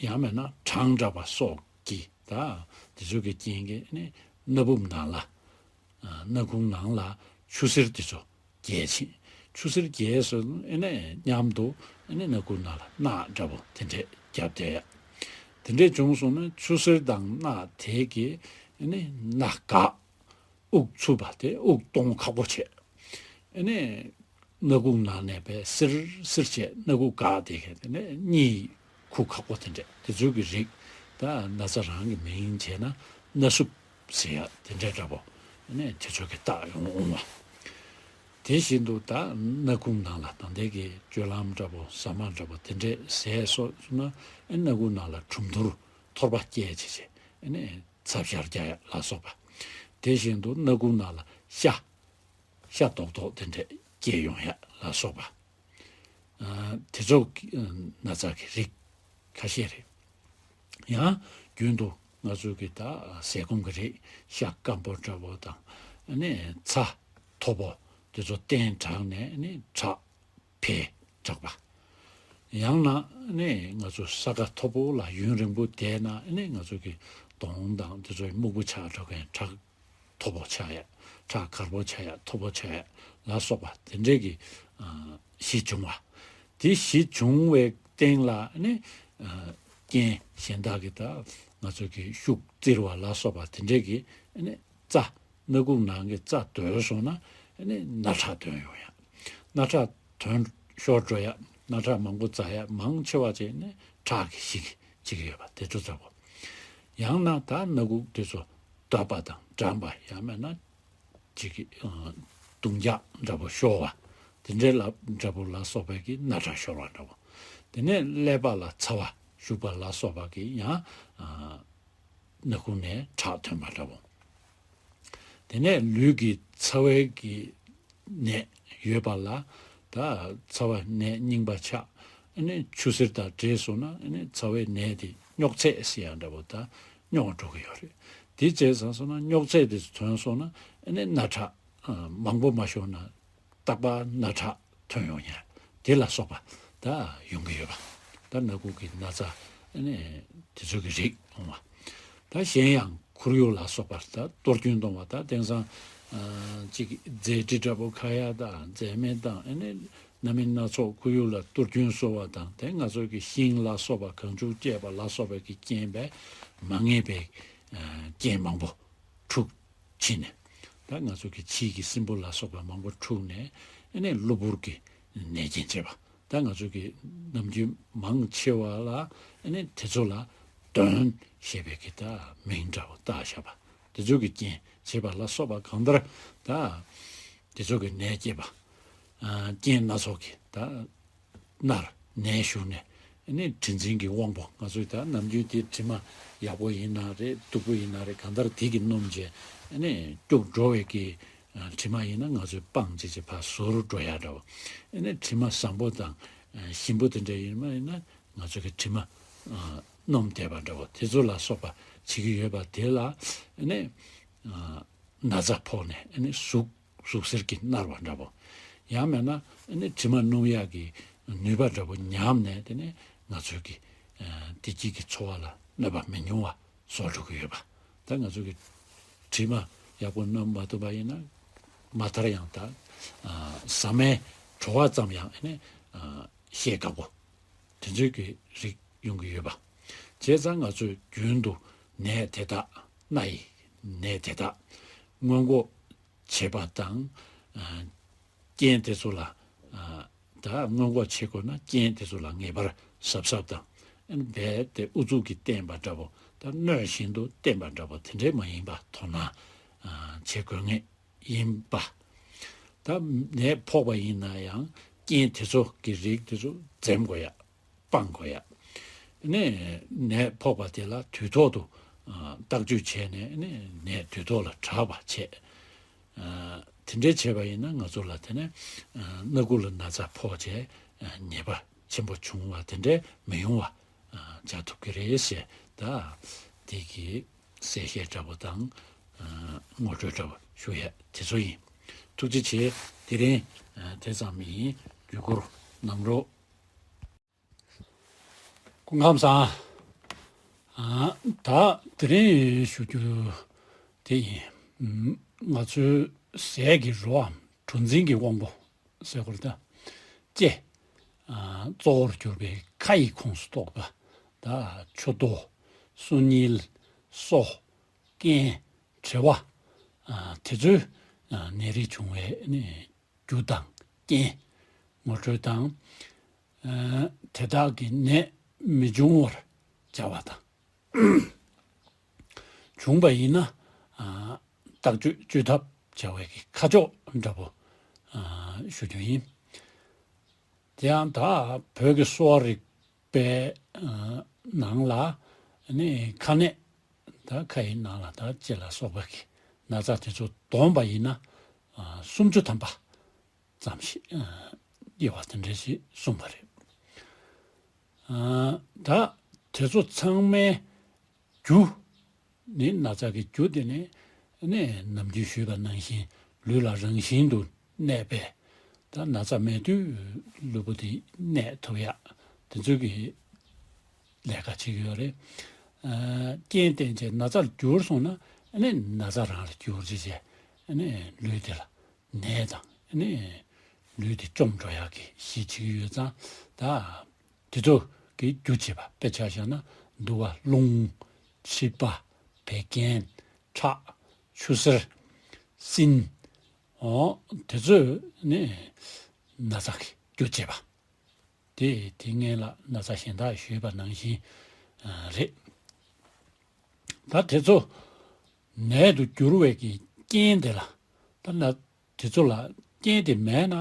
ཡང་མིན་ན་གྲང་དྲགས་པ་སོགས་ཀྱིས་ད་དེ་ཚོ་གི་རྐྱེན་གྱིས་ནི་སྣ་བུམ་ནང་ལ་སྣ་ཁུང་ནང་ལ་ཆུ་སེར་དེ་ཚོ་རྒྱས་ཕྱིན། ཆུ་སེར་རྒྱས་སོང་ནས་མཉམ་དུ་ནི་སྣ་ཁུང་ནང་ལ་རྣག་འདྲ་པོ་དེ་འདྲས་རྒྱབ་བསྡད་ཡ། དེ་འདྲས་བྱུང་སོང་ན་ཆུ་སེར་དང་རྣག་དེ་གིས་ནི་སྣ་འགག་དབུགས་འཚུབ་པ་དེ་དབུགས་གཏོང་ཁག་པོ་བྱེད། ཨ་ནི་སྣ་ཁུང་ནང་ནས་པའི་སིར་སིར་བྱས་སྣ་ཁུང་འགག་དེ་གས་དེ་ནས་གཉིད་ཁུག་ཁག་པོ་དེ་འདྲས་དེ་ཚོའི་གི་རིགས་ད་ན་ཚ་རང་གི་མིང་བྱས་ན་སྣ་ཟུབ་ཟེར་ཡ་དེ་འདྲས་འདྲ་པོ་ཨ་ནི་དེ་ཚོ་གི་རྟགས་ཡོང་འོང་བ། དེ་བཞིན་དུ་ད་སྣ་ཁུང་ནང་ལ་ད་ལྟའི་གི་སྤྱོད་ལམ་འདྲ་པོ་ཟ་མ་འདྲ་པོ་དེ་འདྲས་ཟས་སོགས་སོང་ན་ཨ་སྣ་ཁུང་ནང་ལ་གྲུམ་ཐོར་ཐོར་པ་སྐྱེས་བྱས་བྱས་ཨ་ནི་ཚབ་ཤར་རྒྱག་ཡ་ལ་སོགས་པ། དེ་བཞིན་དུ་སྣ་ཁུང་ནང་ལ་ཤ། ཤ་རྡོག་རྡོག་དེ་འདྲས་སྐྱེས་ཡོང་ཡ་ལ་སོགས་པ། ཨ་དེ་ཚོ་གི་ཨ་ན་ཚ་གི་རིགས་ཁ་ཤས་རེད། ཡང་རྒྱུན་དུ་ང་ཚོ་གི་ད་ཟས་སྐོམ་གི་རིགས་ཤ་སྐམ་པོ་འདྲ་པོ་དང་ཨ་ནི་ཚྭ་མཐོ་པོ་དེ་ཚོ་བསྟེན་དྲགས་ནས་ཨ་ནི་ཁྲག་འཕེལ་དྲགས་པ། ཡང་ན་ནི་ང་ཚོ་ས་ཁ་མཐོ་པོ་ལ་ཡུན་རིང་པོ་བསྡད་ན་ནི་ང་ཚོ་གི་གདོང་དང་དེ་ཚོའི་སྨུག་པོ་ཆགས་འགྲོ་མཁན་ཁྲག་མཐོ་པོ་ཆགས་ཡ། ཁྲག་དཀར་པོ་ཆགས་ཡ་མཐོ་པོ་ཆགས་ཡ་ལ་སོགས་པ་དེ་འདྲས་ཀྱི་ཨ་གཞི་བྱུང་བ། དེ་གཞི་བྱུང་བའི་སྟེང་ལ་ནི་ཨ་རྐྱེན་གཞན་དག་གི་ད་ང་ཚོ་གི་ཤུགས་བཙིར་བ་ལ་སོགས་པ་དེ་འདྲས་ཀྱི་ནི་རྩ། སྣ་ཁུང་ནང་གི་རྩ་རྡོལ་སོང་ན་ཨ་ནི་རྣག་ཁྲག་ཐོན་ཡོང་ཡ། རྣག་ཁྲག་ཐོན་ཤོར་འགྲོ་ཡ། རྣག་ཁྲག་མང་པོ་འཛག་ཡ་མང་ཆེ་བ་ཅིག་ནི་ཁྲག་གི་གཞི་གཅིག་ཡོད་པ་དེ་ཚོ་ཚ་པོ། ཡང་ན་ད་སྣ་ཁུང་དེ་ཚོ་རྡོལ་པ་དང་འགྲམ་པ་ཡང་མིན་ན་ཅིག་གི་ཨ་རྡུང་རྒྱག་འདྲ་པོ་ཤོར་བ་དེ་འདྲའི་ལ་འདྲ་པོ་ལ་སོགས་པའི་གི་རྣག་ཁྲག་ཤོར་བ་འདྲ་པོ། དེ་ནས་ཀླད་པ་ལ་ཚ་བ་ཞུགས་པ་ལ་སོགས་པ་གི་ཡང་ཨ་སྣ་ཁུང་ནས་ཁྲག་ཐོན་པ་འདྲ་པོ། དེ་ནས་ལུས་ཀྱི་ཚ་བའི་གི་ནད་ཡོད་པ་ལ་ད་ཚ་བ་ནད་རྙིང་པ་ཆགས་ཨ་ནི་ཆུ་སེར་དང་འདྲེས་སོང་ན་ཨ་ནི་ཚ་བའི་ནད་དེ་རྙོག་ཚད་ཟེར་ཡ་འདྲ་པོ་ད་རྙོག་འགྲོ་གི་ཡོད་རེད། དེ་བྱས་ཙང་སོང་ན་རྙོག་ཚད་དེ་ཐོན་སོང་ན་ཨ་ནི་རྣག་ཁྲག་མང་པོ་མ་ཤོར་ན། རྟག་པར་རྣག་ཁྲག་ཐོན་ཡོང་ཡ་དེ་ལ་སོགས་པ་ད་ཡོང་གི་ཡོད་པ། ད་སྣ་ཁུང་གི་ན་ཚ་ནི་དེ་ཚོ་གི་རིགས་འོང་བ། ད་གཞན་ཡང་ཁོར་ཡུག་ལ་སོགས་པར་ད་གཏོར་སྐྱོན་གཏོང་བ་ད་དེང་སང་ཨ་ཅིག་རྫས་དྲི་འདྲ་པོ་ཁ་ཡ་དང་རྫས་སྨན་དང་ཨ་ནི་སྣ་མིན་སྣ་ཚོགས་ཁོར་ཡུག་ལ་གཏོར་སྐྱོན་བཟོ་བ་དང་དེ་ང་ཚོ་གི་ཤིང་ལ་སོགས་པ་གང་བྱུང་སྐྱེས་པ་ལ་སོགས་པའི་གི་རྐྱེན་པས་མ་ངེས་པའི་ཨ་རྐྱེན་མང་པོ་འཁྲུགས། ཕྱིན་ནས། ད་ང་ཚོ་གི་ཕྱིའི་གི་སྲིན་འབུ་ལ་སོགས་པ་མང་པོ་འཁྲུགས་ནས་ཨ་ནི་གློ་བུར་གྱི་ནད་རྐྱེན་བྱེད་པ། ད་ང་ཚོ་གི་ནམ་རྒྱུན་མང་ཆེ་བ་ལ་ཨ་ནི་དེ་ཚོ་ལ་གདོན་ཞེས་པའི་གི་ད་མིང་འདྲ་བོ་བཏགས་བཞག་པ། དེ་ཚོ་གི་རྐྱེན་བྱེད་པ་ལ་སོགས་པ་གང་ལྟར་ད་དེ་ཚོ་གི་ནད་སྐྱེད་པ། ཨ་རྐྱེན་སྣ་ཚོགས་ཀྱི་ད། མནར་ནད་ཞུགས་ནས་ཨ་ནི་དྲི་འཛིན་གྱི་དབང་པོ་ང་ཚོས་ད་ནམ་རྒྱུན་དེ་དྲི་མ་ཡག་པོ་ཡིན་ན་རེད་སྡུག་པོ་ཡིན་ན་རེད་གང་ལྟར་དེ་གི་སྣོམ་བྱས་ཨ་ནི་སྐྱུག་བྲོ་བའི་གི་ དྲི་མ་ཡིན་ན་ང་ཚོས་སྤངས་བྱས་བྱས་ཕར་བཟོ་རུ་འགྲོ་ཡ་འདྲ་བོ། ཨ་ནི་དྲི་མ་བཟང་པོ་དང་ཞིམ་པོ་དེ་འདྲ་ཡིན་པ་ཡིན་ན་ང་ཚོ་གི་དྲི་མ་སྣོམ་བསྡད་པ་འདྲ་བོ་དེ་ཚོ་ལ་སོགས་པ་བྱེད་ཀྱི་ཡོད་པ་དེ་ལ་ཨ་ནི་ན་ཚ་ཕོག་ནས་ཨ་ནི་ཟུག་ཟུག་གཟེར་གྱིས་མནར་བ་འདྲ་བོ། ཡང་མེད་ན་ཨ་ནི་དྲི་མ་སྣོམ་ཡག་གི་ནུས་པ་འདྲ་བོ་ཉམས་ནས་དེ་ནས་ང་ཚོའི་གི་བདེ་སྐྱིད་ཀྱི་འཚོ་བ་ལ་གནོད་པ་མི་ཉུང་བ་བཟོ་འགྲོ་གི་ཡོད་པ། ད་ང་ཚོ་གི་དྲི་མ་ཡག་པོ་སྣོམ་མ་ཐུབ་པ་ཡིན་ན་མ་མཐར་ཡང་ད་ཟ་མའི་བྲོ་བ་ཙམ་ཡང་ཨ་ནི་བཤད་དཀའ་པོ་དེ་ཚོའི་གི་རིགས་ཡོང་གི་ཡོད་པ། བྱས་ཙང་ང་ཚོས་རྒྱུན་དུ་ནད་དེ་དག་སྣ་ཡི་ནད་དེ་དག་སྔོན་འགོག་བྱེད་པ་དང་། རྐྱེན་དེ་ཚོ་ལ་ད་སྔོན་འགོག་བྱེད་དགོས་ན་རྐྱེན་དེ་ཚོ་ལ་ངེས་པར་གཟབ་གཟབ་དང་། རྦད་དེ་ཨུ་ཚུགས་ཀྱིས་བསྟེན་པ་འདྲ་པོ་ད་གནོད་བཞིན་དུ་བསྟེན་པ་འདྲ་པོ་དེ་འདྲས་མ་ཡིན་པ་དོ་སྣང་བྱེད་དགོས་ངེས་ཡིན་པ། ད་ནད་ཕོག་པ་ཡིན་ན་ཡང་རྐྱེན་དེ་ཚོ་གི་རིགས་དེ་ཚོ་འཛེམ་དགོས་ཡ། སྤང་དགོས་ཡ། ནས་ནད་ཕོག་པ་དེ་ལ་དུས་ཐོག་ཏུ་བརྟག་དཔྱད་བྱས་ནས་ནད་དུས་ཐོག་ལ་དྲག་པ་བྱས། དེ་འདྲའི་བྱས་པ་ཡིན་ན་ང་ཚོ་ལ་དེ་ནས་སྣ་ཁུག་ལ་ན་ཚ་ཕོག་བྱས་ཉེས་པ་ཆེན་པོ་བྱུང་བ་དེ་འདྲའི་མི་ཡོང་བ་བྱ་ཐུབ་ཀྱི་རེད་ཞེས་ད་དེ་གི་གསལ་བཤད་འདྲ་པོ་དང་ངོ་སྤྲོད་འདྲ་པོ་ཞུ་ཡས་དེ་ཚོ་ཡིན། ཐུགས་རྗེ་ཆེ། དེ་རིང་དེ་ཙམ་ཡིན། བརྒྱུད་སྐུར་གནང་རོགས། སྐུ་ཁམས་བཟང་། ཨ། ད་དེ་རིང་ཞུ་རྒྱུ་དེ་ཡིན། ང་ཚོའི་ཟས་ཀྱི་རོའམ་གྲུ་འཛིན་གྱི་དབང་པོ་ཟེར་དགོས་རེད་ད། ལྕེ། ཨ། གཙོ་བོར་གྱུར་པའི་ཁ་ཡི་ཁོངས་སུ་གཏོགས་པ་ད་མཆུ་ཏོ། སོ་རྙིལ། སོ། རྐན། དྲི་བ། ཨ། དེ་ཚོའི་ནད་རིགས་བྱུང་བའི་ནི། རྒྱུ་དང་རྐྱེན། ངོ་སྤྲོད་དང་། དེ་དག་གི་ནད་མི་འབྱུང་བར་བྱ་བ་དང་། བྱུང་བ་ཡིན་ན་བརྟག་དཔྱད་བཅོས་ཐབས་བྱ་བའི་གི་ཁ་ཕྱོགས་འདྲ་པོ་ཞུ་རྒྱུ་ཡིན། དེ་ཡང་ད་བོད་ཀྱི་གསོ་བ་རིག་པའི་ནང་ལ་ནི་ཁ་ནད་ད་ཁ་ཡི་ནང་ལ་ད་ལྕེ་ལ་སོགས་པ་གི་ན་ཚ་དེ་ཚོ་བསྡོམས་པ་ཡིན་ན་སུམ་ཅུ་ཐམ་པ་ཙམ་ཞིག་དབྱེ་བ་དེ་འདྲ་ཞིག་གསུངས་པ་རེད། ད་དེ་ཚོ་ཚང་མའི་རྒྱུ་ནི་ན་ཚ་གི་རྒྱུ་དེ་ནི་ནི་ནམ་རྒྱུན་ཞུས་པ་ནང་བཞིན་ལུས་ལ་རང་བཞིན་དུ་གནས་པས་ད་ན་ཚ་མེད་དུས་ལུས་པོ་དེ་གནས་ཐུབ་ཡག་དེ་ཚོ་གི་ལས་ཀ་བྱེད་ཀྱི་ཡོད་རེད། རྐྱེན་བརྟེན་བྱས་ན་ཚ་ལ་འགྱུར་སོང་ན་ནི་ན་ཚ་རང་ལ་འགྱུར་བྱས་བྱས་ནི་ལུས་དེ་ལ་ནད་དང་ནི་ལུས་དེ་བཅོམ་འགྲོ་ཡག་གི་གཞི་བྱེད་ཀྱི་ཡོད་ཙང་ད། དེ་ཚོ་གི་རྒྱུ་བྱེད་པ་དཔེ་ཆ་བཞག་ན་དུ་བ་རླུང་། མཁྲིས་པ། བད་ཀན། ཁྲག་ཆུ་སེར། སྲིན། འོ་དེ་ཚོས་ནི་ན་ཚ་གི་རྒྱུ་བྱེད་པ། དེ་དེ་སྔོན་ལ་ན་ཚ་གཞན་དག་ཞུས་པ་ནང་བཞིན་རེད། ད་དེ་ཚོ་ནད་དུ་འགྱུར་བའི་གི་རྐྱེན་དེ་ལ་ད་ན། དེ་ཚོ་ལ་རྐྱེན་དེ་མེད་ན་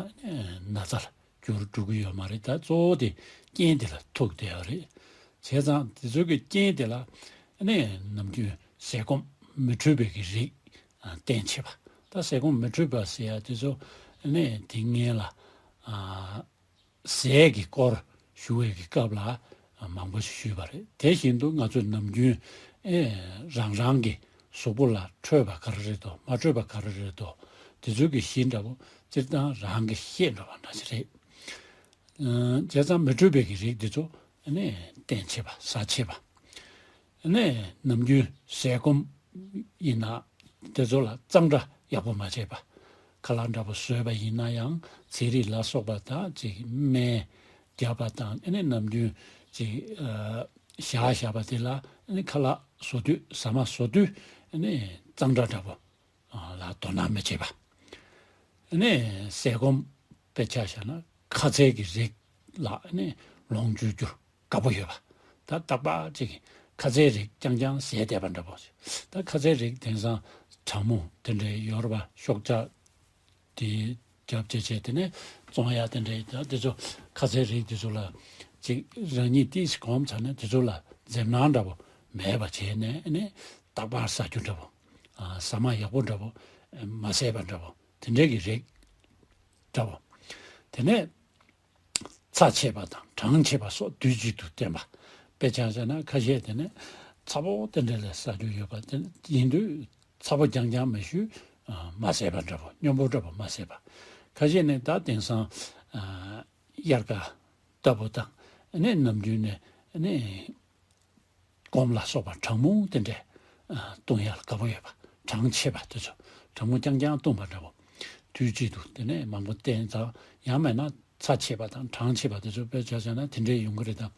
ན་ཚ་ལ་འགྱུར་འགྲོ་གི་ཡོད་མ་རེད། ད་གཙོ་བོ་དེ་རྐྱེན་དེ་ལ་ཐུག་བསྡད་ཡོད་རེད། བྱས་ཙང་དེ་ཚོ་གི་རྐྱེན་དེ་ལ་ནི་ནམ་རྒྱུན་ཟས་སྐོམ་མི་འཕྲོད་པའི་གི་རིགས་བསྟེན་བྱེད་པ། ད་ཟས་སྐོམ་མི་འཕྲོད་པ་ཟེར་ཡ་དེ་ཚོ་ནི་དེ་སྔོན་ལ། ཟས་ཀྱི་སྐོར་ཞུ་བའི་གི་སྐབས་ལ་མང་པོ་ཞིག་ཞུས་པ་རེད། དེ་བཞིན་དུ་ང་ཚོས་ནམ་རྒྱུན་ཨེ་རང་རང་གི་གཟུགས་པོ་ལ་འཕྲོད་པ་ག་རེ་རེད་དོ་མ་འཕྲོད་པ་ག་རེ་རེད་དོ་དེ་ཚོའི་གི་གཞི་འདྲ་པོ་སྤྱིར་བཏང་རང་གིས་ཤེས་འགྲོ་བ་འདྲ་ཞིག་རེད། བྱས་ཙང་མི་འཕྲོད་པའི་གི་རིགས་འདི་ཚོ་ཨ་ནི་བསྟེན་བྱེད་པ་ཟ་བྱེད་པ། ནས་ནམ་རྒྱུན་ཟས་སྐོམ་ཡིན་ན་དེ་ཚོ་ལ་གཙང་སྦྲ་ཡག་པོ་མ་བྱས་པ། ཁ་ལག་འདྲ་པོ་བཟོས་པ་ཡིན་ན་ཡང་ཚལ་རིགས་ལ་སོགས་པ་དང་ཅིག་སྨན་བརྒྱབ་པ་དང་ཨ་ནི་ནམ་རྒྱུན་ཅིག་ཨ་ཞག་བཞག་པ་དེ་ལ་ཨ་ནི་ཁ་ལག་བཟོ་དུས་ཟ་མ་བཟོ་དུས་ཨ་ནི་གཙང་སྦྲ་འདྲ་པོ་ལ་དོ་སྣང་མི་བྱེད་པ། ཨ་ནི་ཟས་སྐོམ་དཔེ་ཆ་བཞག་ན་ཁ་ཟས་ཀྱི་རིགས་ལ་ཨ་ནི་ལོངས་སྤྱོད་རྒྱུ་དགའ་པོ་ཡོད་པ། ད་རྟག་པར་ཅིག་ཁ་ཟས་རིགས་རྐྱང་རྐྱང་ཟས་བསྡད་པ་འདྲ་པོ་ཞིག་ད་ཁ་ཟས་རིགས་དེང་སང་གྲང་མོ་དེ་འདྲའི་ཡོད་རེད་པ། ཤོག་ཇ་དེ་རྒྱབ་བྱས་བྱས་དེ་ནས་བཙོང་ཡག་དེ་འདྲའི་ད་དེ་ཚོ་ཁ་ཟས་རིགས་དེ་ཚོ་ལ་ཅིག་རང་ཉིད་ཏིས་གོམས་ཚར་ནས་དེ་ཚོ་ལ་འཛེམ་སྣང་འདྲ་པོ་མེད་པ་བྱས་ནས་ཨ་ནི་རྟག་པར་ཟ་རྒྱུ་འདྲ་པོ། ཟ་མ་ཡག་པོ་འདྲ་པོ་མ་ཟས་པ་འདྲ་པོ། དེ་འདྲའི་གི་རིགས་འདྲ་བོ། དེ་ནས་ཚྭ་ཆད་པ་དང་གྲང་ཆད་པ་སོགས་དུས་གཅིག་ཏུ་བསྟེན་པ། དཔེ་ཆ་བཞག་ན་ཁ་ཤས་དེ་ནས་ཚྭ་པོ་དེ་འདྲ་ལ་ཟ་རྒྱུ་ཡོད་པ་དེ་ཡིན་དུས་ཚྭ་པོ་རྐྱང་རྐྱང་མ་ཞུས། ཨ། མ་ཟས་པ་འདྲ་བོ། སྙོམས་པོ་འདྲ་བོ་མ་ཟས་པ། ཁ་ཤས་ནི་ད་དེང་སང་། ཨ། དབྱར་ཁ་ལྟ་བུ་དང་ནི་ནམ་རྒྱུན་ནས་ནི་སྐོམ་ལ་སོགས་པ་གྲང་མོ་དེ་འདྲས། ཨ། བཏུང་ཡག་ལ་དགའ་པོ་ཡོད་པ། གྲང་ཆད་པ་དེ་ཚོ་གྲང་མོ་རྐྱང་རྐྱང་བཏུང་བ་འདྲ་བོ། དུས་གཅིག་ཏུ་དེ་ནས་མང་པོ་བསྟེན་ཙང་། ཡང་མིན་ན་ཚྭ་ཆད་པ་དང་གྲང་ཆད་པ་དེ་ཚོ་དཔེ་ཆ་བཞག་ན་དེ་འདྲས་ཡོང་གི་རེད་དམ།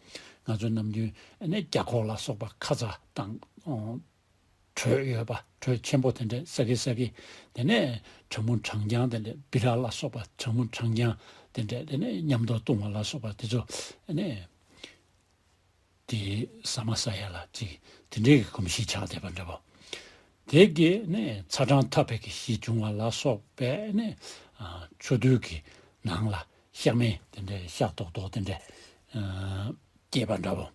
ང་ཚོ་ནམ་རྒྱུན་ནི་རྒྱ་ཁོག་ལ་སོགས་པ་ཁ་ཚ་དང་། ཨོ། དྲོད་ཡོད་པ། དྲོད་ཆེན་པོ་དེ་འདྲས་ཟ་གི་ཟ་གི། དེ་ནས་གྲང་མོ་གྲང་རྐྱང་དེ་འདྲས། སྦི་རག་ལ་སོགས་པ་གྲང་མོ་གྲང་རྐྱང་དེ་འདྲས། དེ་ནས་མཉམ་དུ་བཏུང་བ་ལ་སོགས་པ་དེ་ཚོ་ནས་དེ་ཟ་མ་ཟ་ཡ་ལ་ཅིག་དེ་འདྲས་ཀྱི་གོམས་གཤིས་ཆགས་བསྡད་པ་འདྲ་བོ། དེ་གིས་ནས་ཚ་གྲང་འཐབ་པའི་གི་གཞི་བྱུང་བ་ལ་སོགས་པས་ནས། ཨ། མཆུ་ཏོའི་གི་ནང་ལ་ཤ་མེད་དེ་འདྲས། ཤ་རྡོག་རྡོག་དེ་འདྲས། ཨ། སྐྱེས་པ་འདྲ་བོ།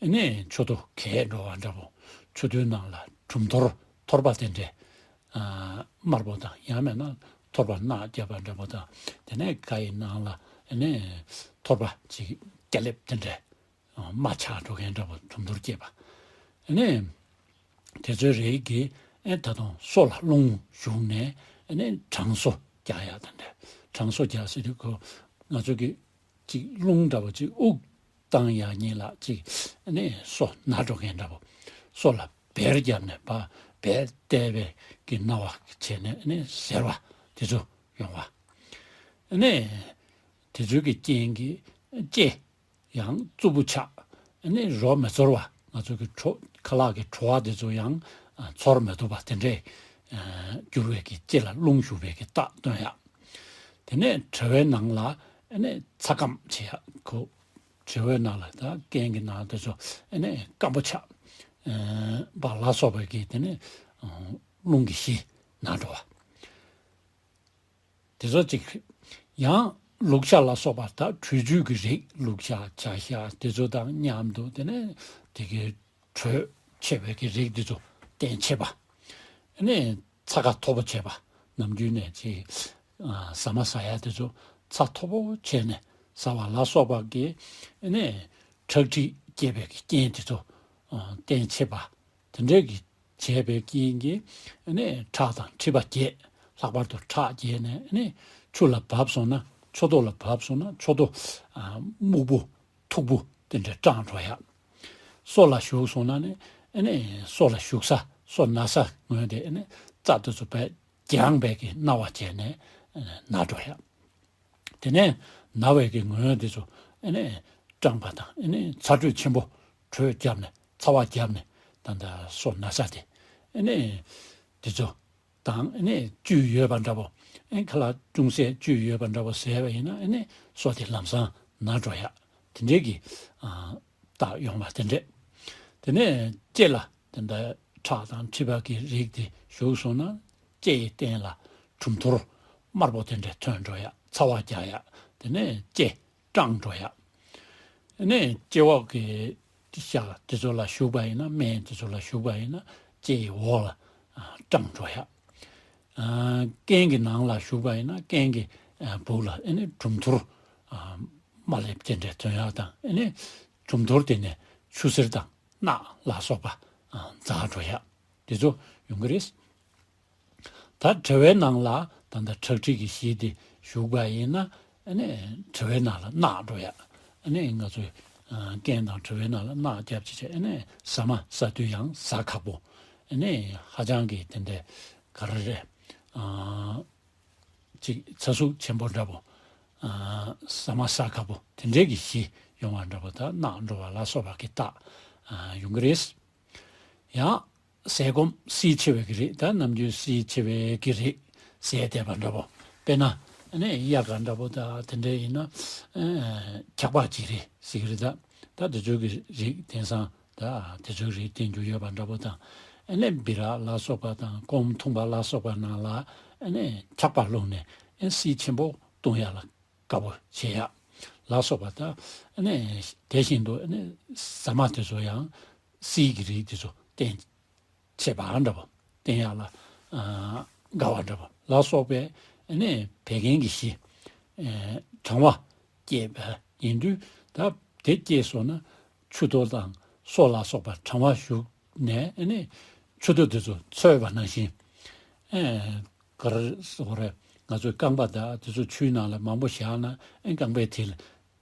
ནས་མཆུ་ཏོ་གས་འགྲོ་བ་འདྲ་བོ། མཆུ་ཏོའི་ནང་ལ་གྲུམ་ཐོར་ཐོར་པ་དེ་འདྲས། ཨ། དམར་པོ་དང་ཡང་མིན་ན་ཐོར་པ་རྣག་བརྒྱབ་པ་འདྲ་བོ་དང་། དེ་ནས་ཁ་ཡི་ནང་ལ་ནས་ཐོར་པ་ཅིག་སྐྱ་ལེབ་དེ་འདྲས། ཨ། རྨ་ཆགས་འགྲོ་མཁན་འདྲ་བོ། གྲུམ་ཐོར་སྐྱེས་པ། ནས་དེ་ཚོའི་རིགས་ཀྱིས། ཨེ། ད་དུང་སོ་ལ་རླུང་ཞུགས་ནས། ཨེ། ནས་གྲང་སོ་རྒྱག་ཡག་དེ་འདྲས། གྲང་སོ་རྒྱག་ཟེར་དུས་ཁོ་ང་ཚོ་གི་ཅིག་རླུང་འདྲ་བོ་ཅིག་དབུགས་བཏང་ཡག་ཉིད་ལ་ཅིག་ནས་སོ་ན་འགྲོ་མཁན་འདྲ་བོ། སོ་ལ་བེར་བརྒྱབ་ནས་ཕར་བེར་གཏད་པའི་གི་སྣང་བ་བྱས་ནས་ནས་གཟེར་བ་དེ་ཚོ་ཡོང་བ། ནས་དེ་ཚོའི་གི་རྐྱེན་གྱིས་ལྕེ་ཡང་རྩུབ་པོ་ཆགས། ནས་རོ་མི་ཚོར་བ། ང་ཚོ་གི་བྲོ་ཁ་ལག་གི་བྲོ་བ་དེ་ཚོ་ཡང་ཚོར་མི་ཐུབ་པ་དེ་འདྲས་གྱུར་བའི་གི་ལྕེ་ལ་རླུང་ཞུགས་པའི་གི་རྟགས་སྟོན་ཡག། དེ་ནས་དྲི་བའི་ནང་ལ་ནས་ཚ་སྐམ་བྱེད་ཡག་ཁོ། དྲི་བའི་ནང་ལ་ད་རྐན་གྱི་ནང་དེ་ཚོ་ནས་སྐམ་པོ་ཆགས། ཨ། ལ་སོགས་པའི་གི་དེ་ནས་རླུང་གི་གཞི་ན་འགྲོ་བ། དེ་ཚོ་གཅིག་རེད། ཡང་ལུག་ཤ་ལ་སོགས་པ་ད་དྲོད་བཅུད་ཀྱི་རིགས། ལུག་ཤ་བྱ་ཤ་དེ་ཚོ་དང་མཉམ་དུ་དེ་ནས་དེ་གའི་དྲོད་ཆེ་བའི་གི་རིགས་དེ་ཚོ་བསྟེན་བྱེད་པ། ཨ་ནི་ཚ་ཁ་མཐོ་པོ་བྱེད་པ། ནམ་རྒྱུན་ནས་ཅིག་ཨ། ཟ་མ་ཟ་ཡ་དེ་ཚོ་ཚ་མཐོ་པོ་བྱས་ནས་ཟ་བ་ལ་སོགས་པ་གིས་ཨ་ནི་ཁྲག་མཁྲིས་སྐྱེད་པའི་གི་རྐྱེན་དེ་ཚོ་ཨ། བསྟེན་བྱེད་པ། དེ་འདྲའི་གི་བྱས་པའི་རྐྱེན་གྱིས་ཨ་ནི་ཁྲག་དང་མཁྲིས་པ་རྒྱས། ལྷག་པར་དུ་ཁྲག་རྒྱས་ནས་ཨ་ནི་ཆུ་ལ་བབས་སོང་ན། མཆུ་ཏོ་ལ་བབས་སོང་ན་མཆུ་ཏོ་ཨ། སྨུག་པོ་མཐུག་པོ་དེ་འདྲ་སྐྲངས་འགྲོ་ཡག། སོ་ལ་ཞུགས་སོང་ན་ནི་ཨ་ནི་སོ་ལ་ཞུགས་ས། སོ་ན་ས་ངོས་དེ་ཨ་ནི་རྩ་དེ་ཚོ་བས་རྒྱངས་པའི་གི་སྣང་བ་བྱས་ནས་ཨ་ནི་ན་འགྲོ་ཡག། དེ་ནས་ན་བའི་གི་ངོས་དེ་ཚོ་ཨ་ནི་སྐྲངས་པ་དང་། ཨ་ནི་ཚ་དྲོད་ཆེན་པོ། དྲོད་བརྒྱབ་ནས་ཚ་བ་བརྒྱབ་ནས་ད་ལྟ་སོ་ན་ས་དེ་ཨ་ནི་དེ་ཚོ་དང་། ཨ་ནི་བཅུད་ཡོད་པ་འདྲ་པོ། ཨ་ནི་ཁ་ལག་ཅུང་ཟད་བཅུད་ཡོད་པ་འདྲ་པོ་ཟས་པ་ཡིན་ན་ཨ་ནི་སོ་དེ་ལམ་སང་ན་འགྲོ་ཡག། དེ་འདྲའི་གི་ཨ། རྟགས་ཡོང་བ་དེ་འདྲས། དེ་ནས་ལྕེ་ལ་དེ་འདྲ་ཁྲག་དང་མཁྲིས་པ་གི་རིགས་དེ་ཞུགས་སོང་ན་ལྕེ་ཡི་སྟེང་ལ་གྲུམ་ཐོར་དམར་པོ་དེ་འདྲས་ཐོན་འགྲོ་ཡག། ཚ་བ་རྒྱག་ཡག། དེ་ནས་ལྕེ་སྐྲངས་འགྲོ་ཡག། དེ་ནས་ལྕེ་འོག་གི་ཤ་དེ་ཚོ་ལ་ཞུགས་པ་ཡིན་ན། སྨན་དེ་ཚོ་ལ་ཞུགས་པ་ཡིན་ན་ལྕེ་ཡི་འོག་ལ་ཨ། སྐྲངས་འགྲོ་ཡག། ཨ། རྐན་གྱི་ནང་ལ་ཞུགས་པ་ཡིན་ན་རྐན་གྱི་ཨ། སྦུག་ལ་ཨ་ནི་གྲུམ་ཐོར་ཨ། དམར་ལེབ་ཅན་འདྲ་ཐོན་ཡག་དང་། ཨ་ནི་གྲུམ་ཐོར་དེ་ནས་ཆུ་སེར་དང་རྣག་ལ་སོགས་པ་ཨ། འཛག་འགྲོ་ཡག་དེ་ཚོ་ཡོང་གི་རེད། ད་དྲི་བའི་ནང་ལ་ད་ལྟ་ཁྲག་མཁྲིས་ཀྱི་གཞི་དེ་ཞུགས་པ་ཡིན་ན། ཨ་ནི་དྲི་བའི་ནང་ལ་རྣག་འགྲོ་ཡག། ཨ་ནི་ང་ཚོས་ཨ། རྐན་དང་དྲི་བའི་ནང་ལ་རྣག་བརྒྱབ་བྱས་བྱས། ཨ་ནི་ཟ་མ་ཟ་དུས་ཡང་ཟ་ཁག་པོ། ཨ་ནི་ཧ་ཅང་གི་དེ་འདྲའི་ག་རེ་རེད། ཨ། ཅིག་ཚ་ཟུག་ཆེན་པོ་འདྲ་པོ། ཨ། ཟ་མ་ཟ་ཁག་པོ་དེ་འདྲའི་གི་གཞི་ཡོང་བ་འདྲ་པོ། ད་རྣག་འགྲོ་བ་ལ་སོགས་པ་གི་རྟགས་ཨ། ཡོང་གི་རེད། ཡང་ཟས་སྐོམ་བསིལ་ཆེ་བའི་གི་རིགས། ད་ནམ་རྒྱུན་བསིལ་ཆེ་བའི་གི་རིགས་ཟས་བསྡད་པ་འདྲ་པོ། དཔེར་ན་ཨ་ནི་དབྱར་ཁ་འདྲ་པོ་དང་དེ་འདྲ་ཡིན་ན་ཨ། འཁྱག་པ་ཅིག་རེད་ཟེར་གི་རེད། ད་ད་དེ་ཚོའི་གི་རིགས་དེང་སང་ད་དེ་ཚོའི་རིགས་བསྟེན་རྒྱུ་ཡོད་པ་འདྲ་པོ་དང་། ཨ་ནི་སྦི་རག་ལ་སོགས་པ་དང་སྐོམ་འཐུང་བ་ལ་སོགས་པ་ནང་ལ་ཨ་ནི་འཁྱག་པ་བླུགས་ནས་ཨ། བསིལ་ཆེན་པོ་བཏུང་ཡག་ལ་དགའ་པོ་བྱེད་ཡག་ལ་སོགས་པ། ད་ཨ་ནི་དེ་བཞིན་དུ་ཨ་ནི་ཟ་མ་དེ་ཚོ་ཡང་བསིལ་གྱི་རིགས་དེ་ཚོ་བསྟེན་བྱེད་པ་འདྲ་པོ། བསྟེན་ཡག་ལ་ཨ། དགའ་བ་འདྲ་པོ་ལ་སོགས་པའི་ ནས་བད་ཀན་གྱི་གཞི་གྲང་བ་སྐྱེས་པ་ཡིན་དུས། ད་དེ་སྐྱེས་སོང་ན་མཆུ་ཏོ་དང་སོ་ལ་སོགས་པ་གྲང་བ་ཞུགས་ནས་མཆུ་ཏོ་དེ་ཚོ་ཚོས་པ་ནང་བཞིན། ག་རེ་ཟེར་དགོས་རེད། ང་ཚོའི་རྐང་པ་དང་དེ་ཚོ་ཆུའི་ནང་ལ་མང་པོ་བཞག་ན་རྐང་པའི་མཐིལ་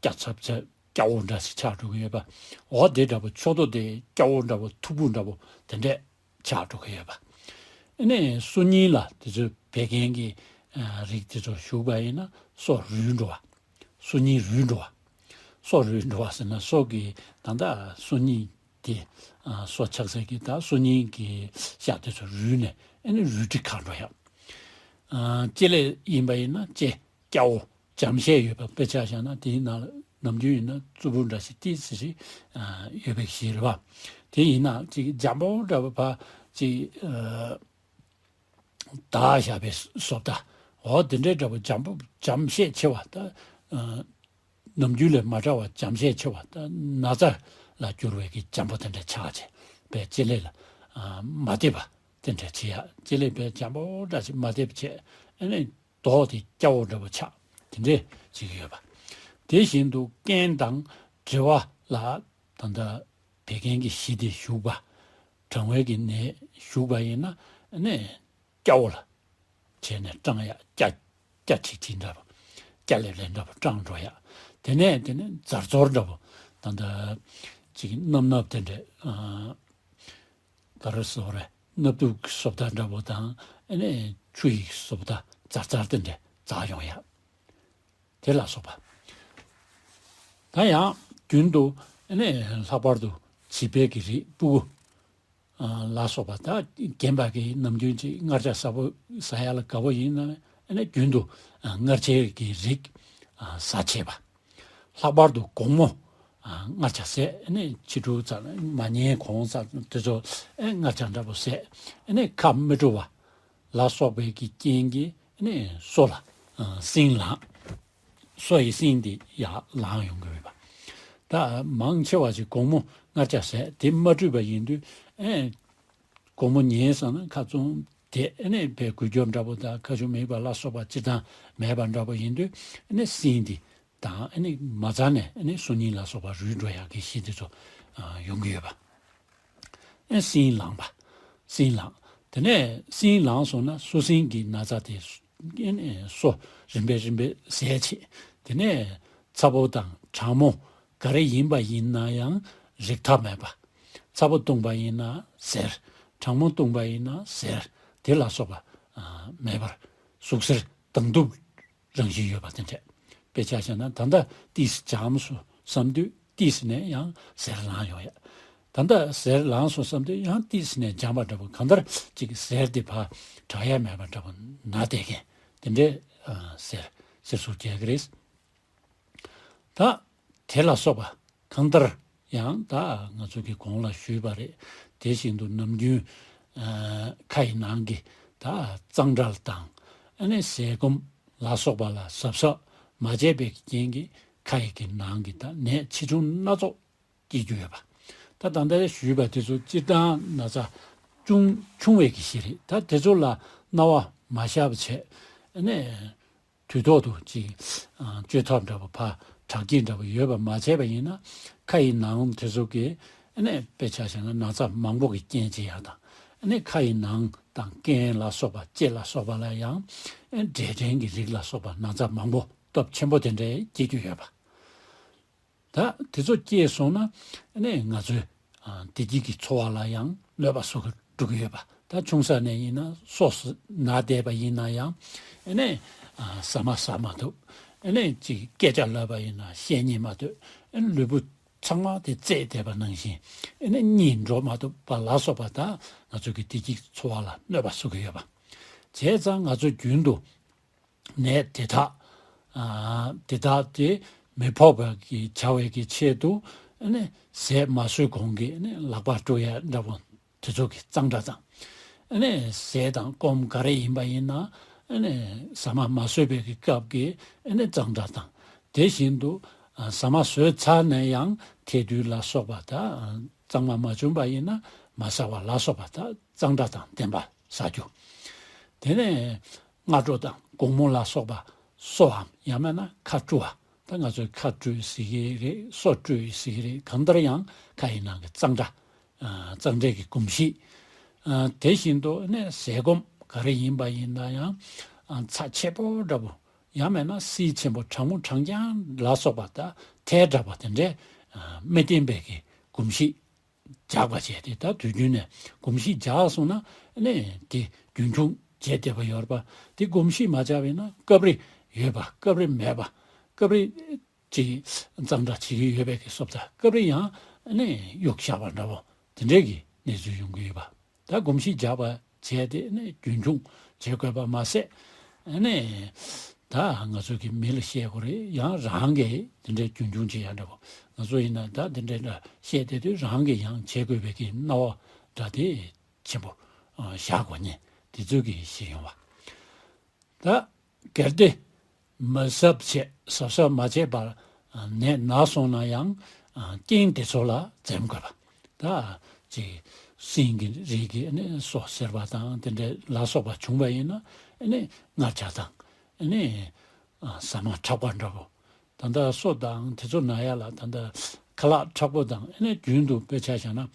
སྐྱ་ཚབ་ཚབ་སྐྱ་བོ་འདྲ་ཞིག་ཆགས་འགྲོ་གི་ཡོད་པ། འོ་དེ་འདྲ་པོ་མཆུ་ཏོ་དེ་སྐྱ་བོ་འདྲ་པོ་མཐུག་པོ་འདྲ་པོ་དེ་འདྲས་ཆགས་འགྲོ་གི་ཡོད་པ། ཨ་ནི་སོ་རྙིལ་ལ་དེ་ཚོའི་བད་ཀན་གྱི་རིགས་དེ་ཚོ་ཞུགས་པ་ཡིན་ན་སོ་རུལ་འགྲོ་བ། སོ་རྙིལ་རུལ་འགྲོ་བ། སོ་རུལ་འགྲོ་བ་ཟེར་ན་སོ་གི་ད་ལྟ་སོ་རྙིལ་དེ་སོ་ཆགས་སའི་གི་ད་སོ་རྙིལ་གྱི་ཤ་དེ་ཚོ་རུལ་ནས་ཨ་ནི་རུལ་དྲི་ཁ་འགྲོ་ཡག་ལྕེ་ལེབ་ཡིན་པ་ཡིན་ན་ལྕེ་སྐྱ་བོ་འཇམ་ཤས་ཡོད་པ་དཔེ་ཆ་བཞག་ན་དེའི་ནང་ལ་ནམ་རྒྱུན་ཡིན་ན་རྩུབ་པོ་འདྲ་ཞིག་ཏིས་ཞིག་ཡོད་པའི་གཞི་རེད་པ། དེ་ཡིན་ན་ཅིག་འཇམ་པོ་འདྲ་པོ་ཕ་ཅིག་དག་བཞག་པའི་བཟོ་ལྟ། འོ་དེ་འདྲའི་འདྲ་པོ་འཇམ་པོ་འཇམ་ཤས་ཆེ་བ་ད། ནམ་རྒྱུན་ལས་མ་འདྲ་བ་འཇམ་ཤས་ཆེ་བ་ད་ན་ཚ་ལ་འགྱུར་བའི་གི་འཇམ་པོ་དེ་འདྲ་ཆགས་བྱས་པའི་ལྕེ་ལེབ་ལ་མ་བདེ་བ་དེ་འདྲ་བྱེད་ཡག་ལྕེ་ལེབ་པའི་འཇམ་པོ་འདྲ་ཞིག་མ་བདེ་བ་བྱས་ཨ་ནི། མདོག་དེ་སྐྱ་བོ་འདྲ་པོ་ཆགས་དེ་འདྲས་བྱེད་ཀྱི་ཡོད་པ། དེ་བཞིན་དུ་རྐན་དང་དབྲི་བ་ལ་ད་ལྟ་བད་ཀན་གྱི་གཞི་དེ་ཞུགས་པ། གྲང་བའི་གི་ནད་ཞུགས་པ་ཡིན་ན་ནས་སྐྱ་བོ་ལ་བྱས་ནས་སྐྲངས་ཡག་སྐྱ་སྐྱ་ཁྲིག་ཁྲིག་འདྲ་པོ་སྐྱ་ལེབ་ལེབ་འདྲ་པོ་སྐྲངས་འགྲོ་ཡག་དེ་ནས་དེ་ནས་ཛར་ཛོར་འདྲ་པོ་ད་ལྟ་ཅིག་གནབ་གནབ་དེ་འདྲས། ག་རེ་ཟེར་རེད། གནབ་དུག་གི་བཟོ་ལྟ་འདྲ་པོ་དང་ཨ་ནི་ཆུ་ཡི་བཟོ་ལྟ་ཛར་ཛར་དེ་འདྲས་འཛག་ཡོང་ཡག་དེ་ལ་སོགས་པ། ད་ཡང་རྒྱུན་དུ་ཨ་ནི་ལྷག་པར་དུ་བྱིས་པའི་གི་རིགས་སྤུ་གུ་ལ་སོགས་པ་ད་རྒན་པ་གི་ནམ་རྒྱུན་ཅིག་མངར་ཆ་ཟ་པོ་ཟ་ཡག་ལ་དགའ་པོ་ཡིན་ན་ཨ་ནི་རྒྱུན་དུ་མངར་ཆའི་གི་རིགས་ཟ་བྱེད་པ། ལྷག་པར་དུ་དགོང་མོ་མངར་ཆ་ཟས་ནས་ཕྱི་དྲོ་ཙམ་མ་ཉལ་གོང་ཙམ་དེ་ཚོ་མངར་ཆ་འདྲ་པོ་ཟས་ནས་ཁ་མི་བྲོ་བ་ལ་སོགས་པའི་གི་རྐྱེན་གྱིས་ནས་སོ་ལ་སྲིན་ལངས། སོ་ཡི་སྲིན་དེ་ཡར་ལངས་ཡོང་གི་ཡོད་པ། ད་མང་ཆེ་བ་ཞིག་དགོང་མོ་མངར་ཆ་ཟས་དེ་མ་བཀྲུས་པ་ཡིན་དུས་ཨེ། དགོང་མོ་ཉལ་སོང་ན་ཁ་ཚོང་དེ་ཨ་ནི་བའི་འགུལ་སྐྱོད་འདྲ་པོ་དང་ཁ་ཆུ་མིད་པ་ལ་སོགས་པ་སྤྱིར་བཏང་མེད་པ་འདྲ་པོ་ཡིན་དུས་ཨ་ནི་སྲིན་འདི་དང་ཨ་ནི་མ་རྩ་ནས་ཨ་ནི་སོ་རྙིལ་ལ་སོགས་པ་རུལ་འགྲོ་ཡག་གི་གཞི་འདི་ཚོ་ཡོང་གི་ཡོད་པ། ཨ་སྲིན་ལངས་པ། སྲིན་ལངས། དེ་ནས་སྲིན་ལངས་སོང་ན་སོ་སྲིན་གྱི་ན་ཚ་དེ་ཨ་ནི་སོ་རིམ་པས་རིམ་པས་ཟད་བྱེད། དེ་ནས་ཚ་པོ་དང་གྲང་མོ་ག་རེ་ཡིན་པ་ཡིན་ན་ཡང་རེག་ཐབས་མེད་པ། ཚ་པོ་བཏུངས་པ་ཡིན་ན་གཟེར། གྲང་མོ་བཏུངས་པ་ཡིན་ན་གཟེར། དེ་ལ་སོགས་པ་མེད་པར་ཟུག་གཟེར་དྭངས་གདུབ་རང་བཞིན་ཡོད་པ་དེ་འདྲས། དཔེ་ཆ་བཞག་ན་ད་ལྟ་ཏིས་འཇམ་སོང་བསམ་དུས་ཏིས་ནས་ཡང་གཟེར་ལངས་ཡོང་ཡ། ད་ལྟ་གཟེར་ལངས་སོང་བསམ་དུས་ཡང་ཏིས་ནས་འཇམ་པ་འདྲ་པོ་གང་ལྟར་ཅིག་གཟེར་དེ་ཕར་དྲག་ཡ་མེད་པ་འདྲ་པོ་ན་བསྡད་མཁན་དེ་འདྲས་གཟེར་གཟེར་ཟུག་རྒྱག་གི་རེད། ད་དེ་ལ་སོགས་པ་གང་ལྟར་ཡང་ད་ང་ཚོ་གི་གོང་ལ་ཞུས་པ་རེད། དེ་བཞིན་དུ་ནམ་རྒྱུན་ཨ་ཁ་ཡི་ནང་གི་ད་གཙང་སྦྲ་དང་ཨ་ནི་ཟས་སྐོམ་ལ་སོགས་པ་ལ་གཟབ་གཟབ་མ་བྱས་པའི་རྐྱེན་གྱིས་ཁ་ཡི་གི་ནང་གི་ད་ནད་ཆེ་ཆུང་སྣ་ཚོགས་སྐྱེ་རྒྱུ་ཡོད་པ། ད་ད་ལྟ་ཞུས་པ་དེ་ཚོ་སྤྱིར་བཏང་ན་ཚ་ཅུང་ཆུང་བའི་གི་གཞི་རེད། ད་དེ་ཚོ་ལ་སྣང་བ་མ་བཞག་པ་བྱས་ཨ་ནི། དུས་ཐོག་ཏུ་ཅིག་ཨ་བཅོས་ཐབས་འདྲ་པོ་ཕར་དྲག་སྐྱེད་འདྲ་པོ་ཡོད་པ་མ་བྱས་པ་ཡིན་ན་ཁ་ཡི་ནང་དེ་ཚོ་གི་ཨ་ནི་དཔེ་ཆ་བཞག་ན་ན་ཚ་མང་པོ་གི་རྐྱེན་བྱེད་ཡག་དང་ཨ་ནི་ཁ་ཡི་ནང་དང་རྐན་ལ་སོགས་པ་ལྕེ་ལ་སོགས་པ་ལ་ཡང་ཨ་འབྲས་སྐྲན་གྱི་རིགས་ལ་སོགས་པ་ན་ཚ་མང་པོ་སྟོབས་ཆེན་པོ་དེ་འདྲའི་སྐྱེ་རྒྱུ་ཡོད་པ། ད་དེ་ཚོ་སྐྱེས་སོང་ན་ཨ་ནི་ང་ཚོའི་ཨ་བདེ་སྐྱིད་ཀྱི་འཚོ་བ་ལ་ཡང་གནོད་པ་བཟོ་གི་འགྲོ་གི་ཡོད་པ། ད་ཆུང་ས་ནས་ཡིན་ན་སོ་སོ་ན་བསྡད་པ་ཡིན་ན་ཡང་ཨ་ནི་ཨ་ཟ་མ་ཟ་མ་ཐུབ། ཨ་ནི་ཅིག་སྐད་ཆ་ལབ་པ་ཡིན་ན་བཤད་སྙིང་མ་འདོད། ཨ་ནི་ལུས་པོ་ཚང་མ་དེ་བཙེགས་བསྡད་པ་ནང་བཞིན་ཨ་ནི་གཉིད་འགྲོ་མ་ཐུབ་པ་ལ་སོགས་པ་ད་ང་ཚོ་གི་བདེ་སྐྱིད་འཚོ་བ་ལ་གནོད་པ་བཟོ་གི་ཡོད་པ། བྱས་ཙང་ང་ཚོ་རྒྱུན་དུ། ནད་དེ་དག་ཨ་དེ་དག་དེ་མི་ཕོག་པ་གི་བྱ་བའི་གི་ཆེད་དུ་ཨ་ནི་ཟས་མ་ཟོས་གོང་གི་ཨ་ནི་ལག་པ་བཀྲུ་ཡ་འདྲ་པོ་དེ་ཚོ་གི་གཙང་སྦྲ་དང་། ཨ་ནི་ཟས་དང་སྐོམ་ག་རེ་ཡིན་པ་ཡིན་ན་ཨ་ནི་ཟ་མ་མ་ཟོས་པའི་གི་སྐབས་ཀྱི་ཨ་ནི་གཙང་སྦྲ་དང་། དེ་བཞིན་དུ་ཨ་ཟ་མ་ཟོས་ཚར་ནས་ཡང་ཐལ་རྡུལ་ལ་སོགས་པ་དང་གཙང་མ་མ་བྱུང་པ་ཡིན་ན་མ་ཟ་བ་ལ་སོགས་པ་དང་གཙང་སྦྲ་དང་ལྡན་པ་ཟ་རྒྱུ། དེ་ནས། སྔ་དྲོ་དང་ དགོང་མོ་ལ་སོགས་པ་སོའམ་ཡང་མིན་ན་ཁ་བཀྲུ་བ། ད་ང་ཚོས་ཁ་བཀྲུས་ཟེར་གྱི་རེད། སོ་བཀྲུས་ཟེར་གྱི་རེད། གང་ལྟར་ཡང་ཁ་ཡི་ནང་གི་གཙང་སྦྲ། ཨ། གཙང་སྦྲའི་གི་གོམས་གཤིས། ཨ། དེ་བཞིན་དུ་ནི་ཟས་སྐོམ་ག་རེ་ཡིན་པ་ཡིན་ན་ཡང་། ཨ། ཚྭ་ཆེ་པོ་འདྲ་པོ། ཡང་མིན་ན་བསིལ་ཆེན་པོ། གྲང་མོ་གྲང་རྐྱང་ལ་སོགས་པ། ད་ཐལ་འདྲ་པོ་དེ་འདྲའི། ཨ། མི་བསྟེན་པའི་གི་གོམས་གཤིས་འཇགས་པ་བྱས་ཏེ། ད་དུས་རྒྱུན་ནས་གོམས་གཤིས་འཇགས་སོང་ན་ནི་དེ་རྒྱུན་འཁྱོངས་བྱས་བསྡད་པ་ཡོད་རེད་པ། དེ་གོམས་གཤིས་མ་འཇགས་པ་ཡིན་ན་སྐབས་རེ་ཡོད་པ། སྐབས་རེ་མེད་པ། སྐབས་རེ་ཅིག་གཙང་སྦྲ་བྱེད་ཀྱི་ཡོད་པའི་གི་སོ་ད་སྐབས་རེ་ཡང་ནི་གཡུག་བཞག་པ་འདྲ་པོ་དེ་འདྲའི་གི་གནས་ཚུལ་ཡོང་གི་ཡོད་པ། ད་གོམས་གཤིས་འཇགས་པ་བྱས་ཏེ་ནི་རྒྱུན་འཁྱོངས་བྱེད་དགོས་པ་མ་ཟད། ནི་ད་ང་ཚོ་གི་མི་ལ་བཤད་དགོས་རེད། ཡང་རང་གིས་དེ་འདྲའི་རྒྱུན་འཁྱོངས་བྱེད་ཡ་འདྲ་པོ། ང་ཚོ་ཡིན་ན་ད་དེ་འདྲའི་འདྲ་བཤད་བསྡད་དུས་རང་གིས་ཡང་བྱེད་དགོས་པའི་གི་སྣང་བ་འདྲ་དེ་ཆེན་པོ་བཞག་དགོས་ནི་དེ་ཚོ་གི་ཞིག་ཡོང་བ། ད་གལ་ཏེ་མ་གཟབ་བྱས། གཟབ་གཟབ་མ་བྱས་པར་ནད་ན་སོང་ན་ཡང་རྐྱེན་དེ་ཚོ་ལ་འཛེམ་དགོས་པ། ད་ཅིག་སྲིན་གྱི་རིགས་ཀྱི་ནི་སོ་གཟེར་བ་དང་དེ་འདྲ་ལ་སོགས་པ་བྱུང་བ་ཡིན་ན་ནི་མངར་ཆ་དང་ནི་ཟ་མ་ཁྲག་པ་འདྲ་པོ། ད་ལྟ་སོ་དང་དེ་ཚོ་ན་ཡ་ལ། ད་ལྟ་ཁ་ལག་མཁྲེགས་པོ་དང་ནི་རྒྱུན་དུ་དཔེ་ཆ་བཞག་ན་ང་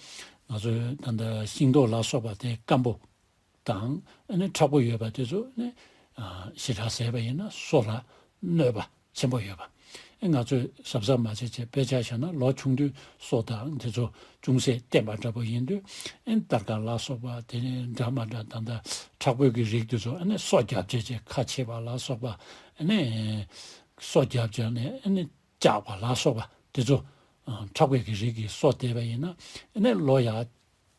ཚོའི་ད་ལྟ་ཤིང་ཏོག་ལ་སོགས་པ་དེ་སྐམ་པོ་དང་ཨ་ནི་མཁྲེགས་པོ་ཡོད་པ་དེ་ཚོ་ནི་ཨ་ཞེ་དྲག་ཟས་པ་ཡིན་ན་སོ་ལ་གནོད་པ་ཆེན་པོ་ཡོད་པ། ཨེ་ང་ཚོས་གཟབ་གཟབ་མ་བྱས་བྱས། དཔེ་ཆ་བཞག་ན་ལོ་ཆུང་དུས་སོ་དང་དེ་ཚོ་ཅུང་ཟད་བསྟེན་པ་འདྲ་པོ་ཡིན་དུས། ཨེ་སྟར་ག་ལ་སོགས་པ་དེ་ནི་འདྲ་མ་འདྲ་ད་ལྟ་མཁྲེགས་པོའི་གི་རིགས་དེ་ཚོ་ཨ་ནི་སོ་རྒྱབ་བྱས་བྱས། ཁ་ཕྱེ་བ་ལ་སོགས་པ། ཨ་ནི་སོ་རྒྱབ་བྱས་ནས་ཨ་ནི་བཅག་པ་ལ་སོགས་པ་དེ་ཚོ། ཨ་མཁྲེགས་པའི་གི་རིགས་ཀྱི་སོ་བསྡད་པ་ཡིན་ན་ཨ་ནི་ལོ་ཡ་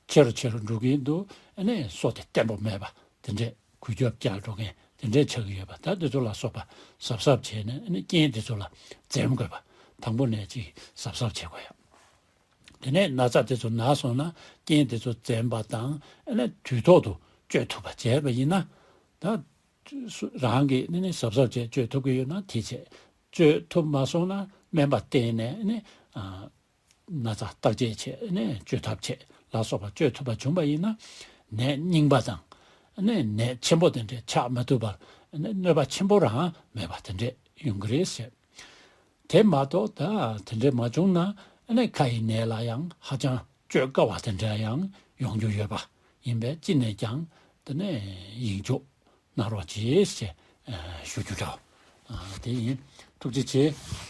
ཆེ་རུ་ཆེ་རུ་འགྲོ་གིན་འདུག་ཨ་ནི་སོ་དེ་བརྟན་པོ་མེད་པ་དེ་འདྲས། འགུལ་སྐྱོད་རྒྱག་འགྲོ་མཁན་དེ་འདྲས་ཆགས་ཀྱི་ཡོད་པ། ད་དེ་ཚོ་ལ་སོགས་པ་གཟབ་གཟབ་བྱས་ནས་ཨ་ནི་རྐྱེན་དེ་ཚོ་ལ་འཛེམ་དགོས་པ། དང་པོ་ནས་ཅིག་གཟབ་གཟབ་བྱེད་དགོས་ཡ། དེ་ནས་ན་ཚ་དེ་ཚོ་ན་སོང་ན་རྐྱེན་དེ་ཚོ་འཛེམ་པ་དང་ཨ་ནི་དུས་ཐོག་ཏུ་བཅོས་ཐུབ་པ་བྱས་པ་ཡིན་ན། ད་རང་གིས་ནི་ནི་གཟབ་གཟབ་བྱས་བཅོས་ཐུབ་ཀྱི་ཡོད་ན་དེ་བྱས། བཅོས་ཐུབ་མ་སོང་ན་སྨན་པ་བསྟེན་ནས་ནི་ཨ་ན་ཚ་བརྟག་དཔྱད་བྱས་ནས་བཅོས་ཐབས་བྱས་ལ་སོགས་པ་བཅོས་ཐུབ་པ་བྱུང་བ་ཡིན་ན། ནད་རྙིང་པ་དང་ནི་ནད་ཆེན་པོ་དེ་འདྲས་ཆགས་མ་ཐུབ་པར་ནི་གནོད་པ་ཆེན་པོ་རང་མེད་པ་དེ་འདྲས་ཡོང་གི་རེད་ཟེར། དེ་མ་གཏོགས་ད་དེ་འདྲས་མ་བྱུང་ན་ནི་ཁ་ཡི་ནད་ལ་ཡང་ཧ་ཅང་བཅོས་དཀའ་བ་དེ་འདྲ་ཡང་ཡོང་རྒྱུ་ཡོད་པ་ཡིན་པས། ཅི་ནས་ཀྱང་དེ་ནས་ཡིད་འཇོག་གནང་རོགས་གྱིས་ཞེས་ཞུ་རྒྱུ་འདྲ་བོ་དེ་ཡིན། ཐུགས་རྗེ་ཆེ།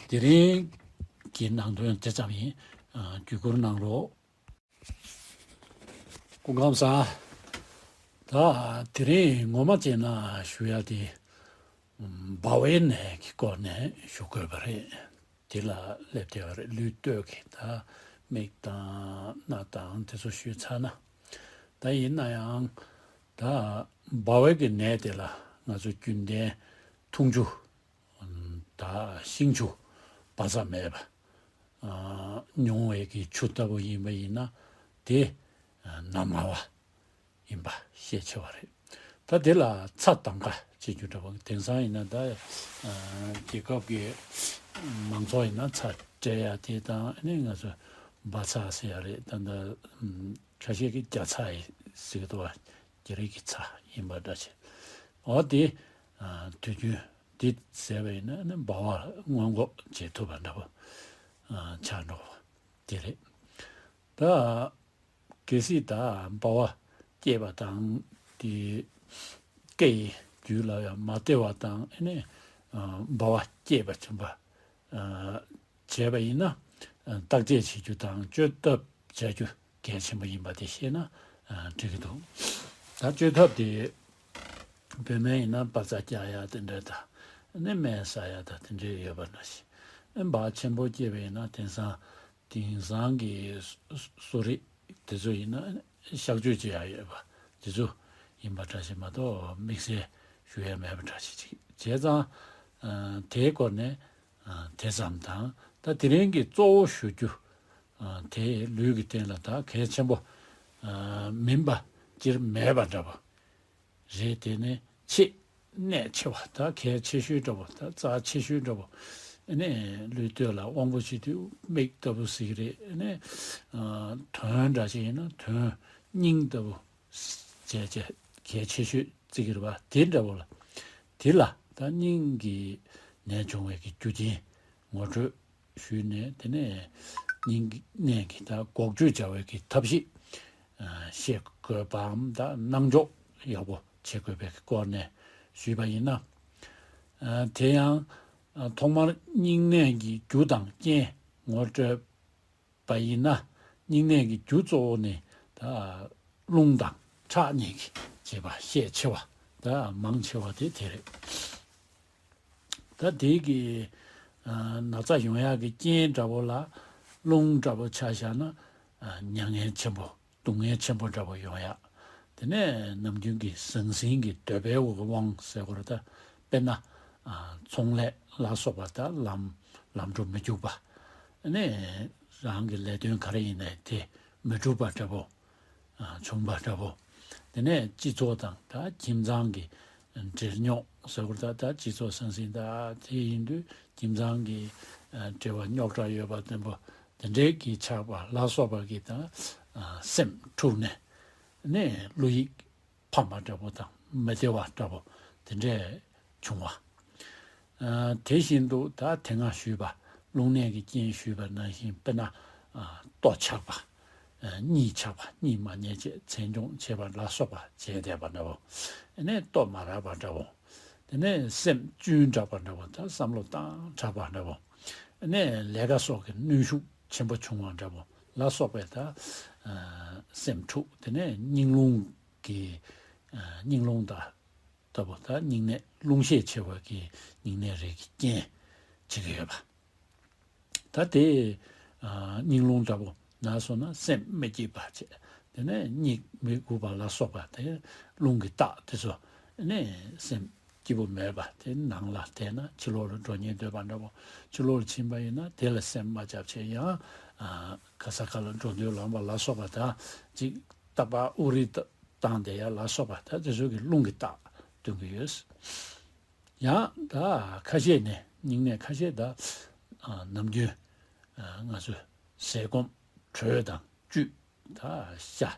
དེ་རིང་གི་ནང་དོན་དེ་ཙམ་ཡིན། བརྒྱུད་བསྐུར་གནང་རོགས། སྐུ་ཁམས་བཟང་། ད་དེ་རིང་ངོ་མ་བྱས་ན་ཞུ་ཡ་དེ། འབར་བའི་ནད་ཀྱི་སྐོར་ནས་ཞུ་དགོས་པ་རེད། དེ་ལ་སླེབས་བསྡད་པ་རེད། ལུས་སྟོད་ཀྱི་ད་མིག་དང་སྣ་དང་དེ་ཚོ་ཞུས་ཚར་ན། ད་ཡིན་ན་ཡང་ད་འབར་བའི་གི་ནད་དེ་ལ་ང་ཚོ་རྒྱུན་ལྡན་འཐུང་ཆུ། ད་ཤིང་ཆུ་འབར་ས་མེད་པ། ཨ་ཉུང་བའི་གི་ཆུ་ལྟ་བུ་ཡིན་པ་ཡིན་ན་དེ་ཨ་ན་མ་བ་ཡིན་པ་ཤས་ཆེ་བ་རེད། ད་དེ་ལ་ཚྭ་དམ་ཁ་བྱེད་རྒྱུ་འདྲ་བོ། དེང་སང་ཡིན་ན་ད་ཨ་རྒྱལ་ཁབ་ཀྱི་མང་ཚོགས་ཡིན་ན་ཚྭ་སྤྲད་ཡ་དེ་དང་ཨ་ནི་ང་ཚོ་འབར་ཚྭ་ཟེར་ཡ་རེད། ད་ད་ཁ་ཤས་ཀྱིས་རྒྱ་ཚྭ་ཡིན་ཟེར་གི་འདུག་བ། རྒྱ་རིགས་ཀྱི་ཚྭ་ཡིན་པ་འདྲ་བྱས། འོ་དེ་ཨ་དུས་རྒྱུན་འདི་བཟས་པ་ཡིན་ན་ནི་འབར་བ་སྔོན་འགོག་བྱེད་ཐུབ་པ་འདྲ་པོ་ཨ་ཆགས་འགྲོ་བ་དེ་རེད། ད་གལ་སྲིད་ད་འབར་བ་སྐྱེས་པ་དང་དེ་སྐེ་ཡི་རྒྱུད་ལ་ཡང་མ་བདེ་བ་དང་ཨ་ནི་ཨ་འབར་བ་སྐྱེས་པ་བྱུང་བ་ཨ་བྱས་པ་ཡིན་ན། ཨ་བརྟག་དཔྱད་བྱེད་རྒྱུ་དང་བཅོས་ཐབས་བྱ་རྒྱུ་གལ་ཆེན་པོ་ཡིན་པ་དེ་ཤེས་ན་ཨ་འགྲིག་གི་འདུག་ད་བཅོས་ཐབས་དེ་བོད་སྨན་ཡིན་ན་འབར་རྩ་རྒྱག་ཡ་དེ་འདྲ་དང་ནི་སྨན་ཟ་ཡ་དང་དེ་འདྲ་ཡོད་པ་འདྲ་ཞིག་ཨ་འབར་ཆེན་པོ་སྐྱེས་པ་ཡིན་ན་དེང་སང་དེང་སང་གི་གསོ་རིག་དེ་ཚོ་ཡིན་ན་གཤག་བཅོས་བྱེད་ཡ་ཡོད་པ་དེ་ཚོ་ཡིན་པ་འདྲ་ཞིག་མ་གཏོགས་དམིགས་བསལ་ཞུ་ཡ་མེད་པ་འདྲ་ཞིག་བྱས་ཙང་ཨ་དེའི་སྐོར་ནས། ཨ་དེ་ཙམ་དང་། ད་དེ་རིང་གི་གཙོ་བོ་ཞུ་རྒྱུ་ཨ་དེ་ལུས་ཀྱི་སྟེང་ལ་ད་གལ་ཆེན་པོ་ཨ་མིན་པ་སྤྱིར་མེད་པ་འདྲ་པོ་རེད། དེ་ནི་ཆེས་གནད་ཆེ་བ། ད་གལ་ཆེ་ཤོས་འདྲ་པོ། ད་རྩ་ཆེ་ཤོས་འདྲ་པོ། ཨ་ནི་ལུས་སྟོད་ལ་དབང་པོ་ཆེ་དུས་མིག་ལྟ་བུ་ཟེར་གྱི་རེད། ཨ་ནི་ཨ་དོན་འདྲ་ཞིག་ཡིན་ན་དོན་སྙིང་ལྟ་བུ། བྱས་བྱས་གལ་ཆེ་ཤོས་བརྩི་གི་རེད་པ། དེ་འདྲ་པོ་ལ། དེ་ལ་ ད་སྙིང་གི་ནད་བྱུང་བའི་གི་རྒྱུ་རྐྱེན་ངོ་སྤྲོད་ཞུས་ནས། དེ་ནས་སྙིང་གི་ནད་ཀྱི་ད་འགོག་བཅོས་བྱ་བའི་གི་ཐབས་ཤེས་ཨ་ཤེས་དགོས་པའམ་ད་གནང་ཕྱོགས་ཡག་པོ་བྱེད་དགོས་པའི་གི་སྐོར་ནས་ཞུས་པ་ཡིན་ན། ཨ་དེ་ཡང་ཨ་ཐོག་མར་སྙིང་ནད་ཀྱི་རྒྱུ་དང་རྐྱེན་ངོ་སྤྲོད་པ་ཡིན་ན། སྙིང་ནད་ཀྱི་རྒྱུ་གཙོ་བོ་ནི་ད་རླུང་དང་ཁྲག་གཉིས་ཀྱི་བྱེད་པ་ཤས་ཆེ་བ། ད་མང་ཆེ་བ་དེ་དེ་རེད། ད་དེ་གི་ཨ་ན་ཚ་ཡོང་ཡག་གི་རྐྱེན་འདྲ་བོ་ལ་རླུང་འདྲ་བོ་ཆ་བཞག་ན། ཨ་མྱ་ངན་ཆེན་པོ། སྡུག་བསྔལ་ཆེན་པོ་འདྲ་བོ་ཡོང་ཡག་དེ་ནས་ནམ་རྒྱུན་གྱི་ཟང་ཟིང་གི་འདོད་པའི་དབང་ཟེར་དགོས་རེད། ད་དཔེར་ན་ཨ་ཚོང་ལས་ལ་སོགས་པ། ད་ལམ་ལམ་འགྲོ་མི་རྒྱུག་པ། ཨ་ནས་རང་གི་ལས་དོན་ག་རེ་ཡིན་ནའི་དེ་མི་འགྲུབ་པ་འདྲ་བོ་ཨ་བྱུང་བ་འདྲ་བོ། དེ་ནས་སྤྱི་ཚོགས་དང་ད་ཁྱིམ་ཚང་གི་འབྲེལ་ཉོག་ཟེར་དགོས་རེད། ད་ད་སྤྱི་ཚོགས་ཟང་ཟིང་ད་དེ་ཡིན་དུས་ཁྱིམ་ཚང་གི་ཨ་འབྲེལ་བ་རྙོག་དྲ་ཡོད་པ་བདེན་པོ་དེ་འདྲའི་གི་ཆགས་པ་ལ་སོགས་པ་གི་ད་ཨ་སེམས་འཁྲུགས་ནས་ནས་བློ་ཡིད་ཕམ་པ་འདྲ་བོ་དང་མི་བདེ་བ་འདྲ་བོ་དེ་འདྲས་བྱུང་བ། ཨ་དེ་བཞིན་དུ་ད་དེ་སྔ་ཞུས་པ་རླུང་ནད་ཀྱི་རྐྱེན་ཞུས་པ་ནང་བཞིན། དཔེར་ན་ཨ་ལྟོ་ཆག་པ། ཨ་གཉིད་ཆག་པ། གཉིད་མ་ཉལ་བྱས་མཚན་ལྗོངས་བྱེད་པ་ལ་སོགས་པ་བྱས་བསྡད་པ་འདྲ་བོ། ཨ་ནས་ལྟོ་མ་རག་པ་འདྲ་བོ། དེ་ནས་སེམས་གཅུན་དྲགས་པ་འདྲ་བོ། ད་བསམ་བློ་བཏང་དྲགས་པ་འདྲ་བོ། ཨ་ནས་ལས་ཀ་སོགས་ཀྱི་གནོན་ཤུགས་ཆེན་པོ་བྱུང་བ་འདྲ་བོ་ལ་སོགས་པའི་ད་ཨ་སེམས་འཁྲུགས། དེ་ནས་སྙིང་རླུང་གི་ཨ་སྙིང་རླུང་དང་ལྟ་བུ། ད་སྙིང་ནད། རླུང་ཤས་ཆེ་བ་གི་སྙིང་ནད་རིགས་ཀྱི་རྐྱེན་བྱེད་ཀྱི་ཡོད་པ། ད་དེ་ཨ་སྙིང་རླུང་འདྲ་བོ་ན་སོང་ན་སེམས་མི་སྐྱིད་པ་བྱས། དེ་ནས་གཉིད་མི་ཁུག་པ་ལ་སོགས་པ། དེ་རླུང་གི་རྟགས་དེ་ཚོ་ནས་སེམས་སྐྱིད་པོ་མེད་པ། དེ་ནང་ལ་བསྡད་ན་ཕྱི་ལོགས་ལ་འགྲོ་སྙིང་འདོད་པ་འདྲ་བོ། ཕྱི་ལོགས་ལ་ཕྱིན་པ་ཡིན་ན་དེ་ལ་སེམས་མ་བརྒྱབ་བྱས། ཡང་ཨ་ག་ས་ག་ལ་འགྲོ་འདོད་ལངས་པ་ལ་སོགས་པ། ད་ཅིག་རྟག་པར་དབུགས་རིང་བཏང་བསྡད་ཡ་ལ་སོགས་པ། ད་དེ་ཚོ་གི་རླུང་གི་རྟགས་སྟོན་གྱི་ཡོད། ཡང་ད་ཁ་ཤས་ནས་སྙིང་ནད་ཁ་ཤས་ད་ཨ་ནམ་རྒྱུན་ཨ་ང་ཚོས་ཟས་སྐོམ་དྲོད་དང་བཅུད། ད་ཤ་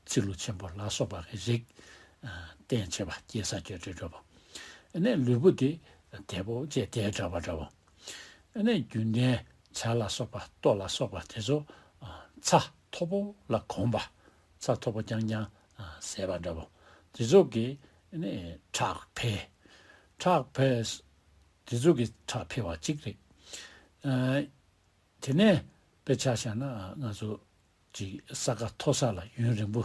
ཚིལ་ལུ་ཆེན་པོ་ལ་སོགས་པ་གི་རིགས་ཨ་བསྟེན་བྱས་པ། སྐྱེལ་ས་སྐྱེལ་འདྲ་འདྲ་བོ། ཨ་ནས་ལུས་པོ་དེ་བདེ་པོ་བྱས་བདེ་དྲགས་པ་འདྲ་བོ། ཨ་ནས་རྒྱུན་ལྡན་ཇ་ལ་སོགས་པ་ལྟོ་ལ་སོགས་པ་དེ་ཚོ་ཨ་ཚྭ་མཐོ་པོ་ལ་གོམས་པ། ཚྭ་མཐོ་པོ་རྐྱང་རྐྱང་ཨ་ཟས་པ་འདྲ་བོ། དེ་ཚོ་གི་ཨ་ནས་ཁྲག་འཕེལ། ཁྲག་འཕེལ། དེ་ཚོ་གི་ཁྲག་འཕེལ་བ་གཅིག་རེད། ཨ་དེ་ནས་དཔེ་ཆ་བཞག་ན་ང་ཚོ་ཅིག་ས་ག་མཐོ་ས་ལ་ཡུན་རིང་པོ་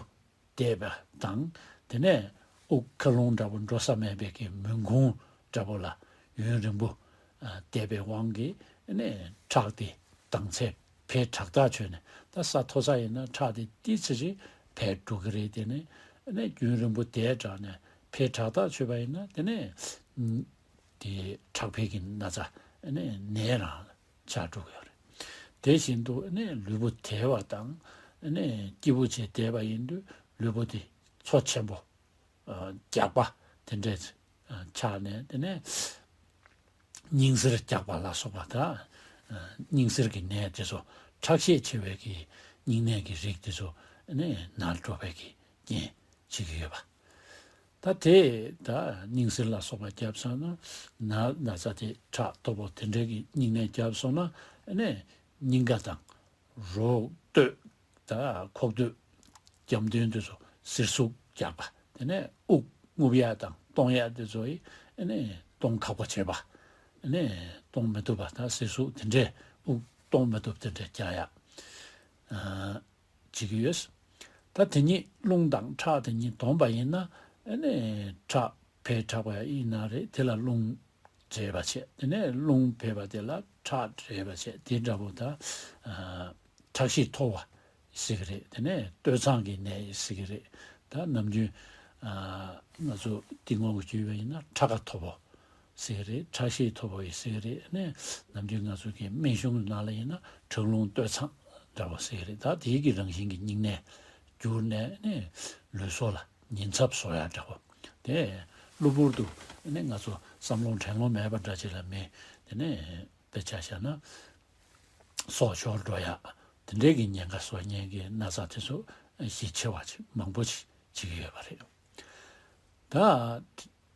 བསྡད་པ་དང་། དེ་ནས་དབུགས་མཁའ་རླུང་འདྲ་བོ་འགྲོ་ས་མེད་པའི་གི་མུན་ཁུང་འདྲ་བོ་ལ་ཡུན་རིང་པོ་ཨ་བསྡད་པའི་དབང་གིས་ཨ་ནས་ཁྲག་དེ་དྭངས་ཚད་འཕེལ་དྲགས་ཐག་ཆོད་ནས། ད་ས་མཐོ་ས་ཡིན་ན་ཁྲག་དེ་ཏོག་ཙམ་ཅིག་འཕེལ་འགྲོ་གི་རེད། དེ་ནས་ཨ་ནས་རྒྱུན་རིང་པོ་བསྡད་དྲགས་ནས་འཕེལ་དྲགས་ཐག་ཆོད་པ་ཡིན་ན། དེ་ནས་དེ་ཁྲག་འཕེལ་གྱི་ན་ཚ་ཨ་ནས་ནད་རང་ཆགས་འགྲོ་གི་ཡོད་རེད། དེ་བཞིན་དུ་ཨ་ནས་ལུས་པོ་དལ་བ་དང་ཨ་ནས་སྐྱིད་པོ་བྱས་བསྡད་པ་ཡིན་དུས་ལུས་པོ་དེ་ཚོ་ཆེན་པོ་ཨ་རྒྱགས་པ་དེ་འདྲས་ཨ་ཆགས་ནས། དེ་ནས་སྙིང་གཟེར་རྒྱགས་པ་ལ་སོགས་པ། ད་ཨ་སྙིང་གཟེར་གྱི་ནད་དེ་ཚོ། ཁྲག་ཤས་ཆེ་བའི་གི་སྙིང་ནད་ཀྱི་རིགས་དེ་ཚོ་ཨ་ནས་ནར་འགྲོ་བའི་གི་རྐྱེན་བྱེད་ཀྱི་ཡོད་པ། ད་དེ་ད་སྙིང་གཟེར་ལ་སོགས་པ་བརྒྱབ་སོང་ན། ན་ན་ཚ་དེ་ཁྲག་མཐོ་པོ་དེ་འདྲའི་གི་སྙིང་ནད་བརྒྱབ་སོང་ན། ཨ་ནས་སྙིང་ག་དང་རོ་སྟོད། ད་ཁོག་སྟོད་རྒྱབ་མདུན་དེ་ཚོ་གཟེར་ཟུག་རྒྱགས་པ། དེ་ནས་དབུགས་རྔུབ་ཡ་དང་གཏོང་ཡ་དེ་ཚོ་ཡི་ཨ་ནས་གཏོང་ཁག་པོ་བྱེད་པ། ཨ་ནས་གཏོང་མི་ཐུབ་པ། ད་གཟེར་ཟུག་དེ་འདྲས་དབུགས་གཏོང་མི་ཐུབ་དེ་འདྲས་རྒྱག་ཡ་ཨ་བྱེད་ཀྱི་ཡོད། ད་དེ་ཉིད་རླུང་དང་ཁྲག་དེ་ཉིད་བསྡོམས་པ་ཡིན་ན། ཨ་ནི་ཁྲག་འཕེལ་དྲགས་པ་ཡིན་ན་རེད། དེ་ལ་རླུང་འདྲེས་པ་བྱས། དེ་ནས་རླུང་འཕེལ་བ་དེ་ལ་ཁྲག་འདྲེས་པ་བྱས། དེ་འདྲ་བོ་ད་ཨ་ཁྲག་ཤེད་མཐོ་བ་ཟེར་གི་རེད། དེ་ནས་སྟོད་འཚངས་ཀྱི་ནད་ཟེར་གི་རེད། ད་ནམ་རྒྱུན་ཨ་ང་ཚོ་གཏིང་སྒོ་གི་བརྗོད་པ་ཡིན་ན་ཁྲག་ཁ་མཐོ་བོ་ཟེར་གི་རེད། ཁྲག་ཤེད་མཐོ་བོ་ཡི་ཟེར་གི་རེད། ནས་ནམ་རྒྱུན་ང་ཚོ་གི་སྨན་གཞུང་ནང་ལ་ཡིན་ན་ཁྲག་རླུང་སྟོད་འཚངས་འདྲ་བོ་ཟེར་གི་རེད། ད་དེའི་གི་རང་བཞིན་གྱི་སྙིང་ནད་གྱུར་ནས་ནས་ལུས་སྲོག་ལ་ཉེན་ཚབས་བཟོ་ཡ་འདྲ་བོ། དེ་གློ་བུར་དུ་ནས་ང་ཚོ་བསམ་བློ་དྲན་བློ་མེད་པ་འདྲ་ཅིག་ལ་མི་དེ་ནས་དཔེ་ཆ་བཞག་ན་སྲོག་ཤོར་འགྲོ་ཡ། དེ་འདྲའི་གི་ཉེན་ཁ་བཟོ་མཁན་གྱི་ན་ཚ་དེ་ཚོ་གཞི་ཆེ་བ་ཅིག་མང་པོ་ཅིག་བྱེད་ཀྱི་ཡོད་པ་རེད། ད་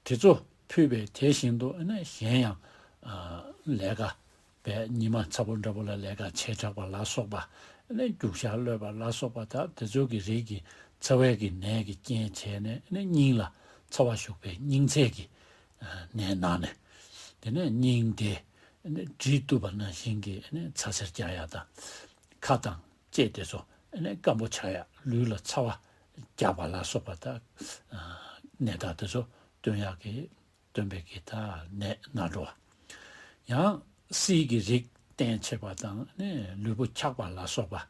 དེ་ཚོ་ ཕུད་པའི་དེ་བཞིན་དུ་ཨ་ནི་གཞན་ཡང་ལས་ཀ་པའི་ཉི་མ་ཚ་པོ་འདྲ་པོ་ལ་ལས་ཀ་བྱེ་བྲག་པ་ལ་སོགས་པ། ཨ་ནི་རྒྱུག་ཤར་གློད་པ་ལ་སོགས་པ་དང་དེ་ཚོ་གི་རིགས་ཀྱི་ཚ་བའི་གི་ནད་ཀྱི་རྐྱེན་བྱས་ནས་ཨ་ནི་སྙིང་ལ་ཚ་བ་ཞུགས་པའི་སྙིང་ཚད་ཀྱི་ནད་ནང་ནས། དེ་ནས་སྙིང་དེ་ཨ་ནི་གྲིས་གཏུབས་པ་ནང་བཞིན་གྱི་ཨ་ནི་ཚ་གཟེར་རྒྱག་ཡ་དང་། ཁ་དང་ལྕེ་དེ་ཚོ་ཨ་ནི་སྐམ་པོ་ཆགས་ཡ། ལུས་ལ་ཚ་བ་རྒྱག་པ་ལ་སོགས་པ་དང་ནད་རྟགས་དེ་ཚོ་སྟོན་ཡག་གི་སྟོན་པའི་གི་ད་ནད་ན་འགྲོ་བ། ཡང་བསིལ་གྱི་རིགས་བརྟན་ཆེ་བ་དང་ནི་ལུས་པོ་འཁྱག་པ་ལ་སོགས་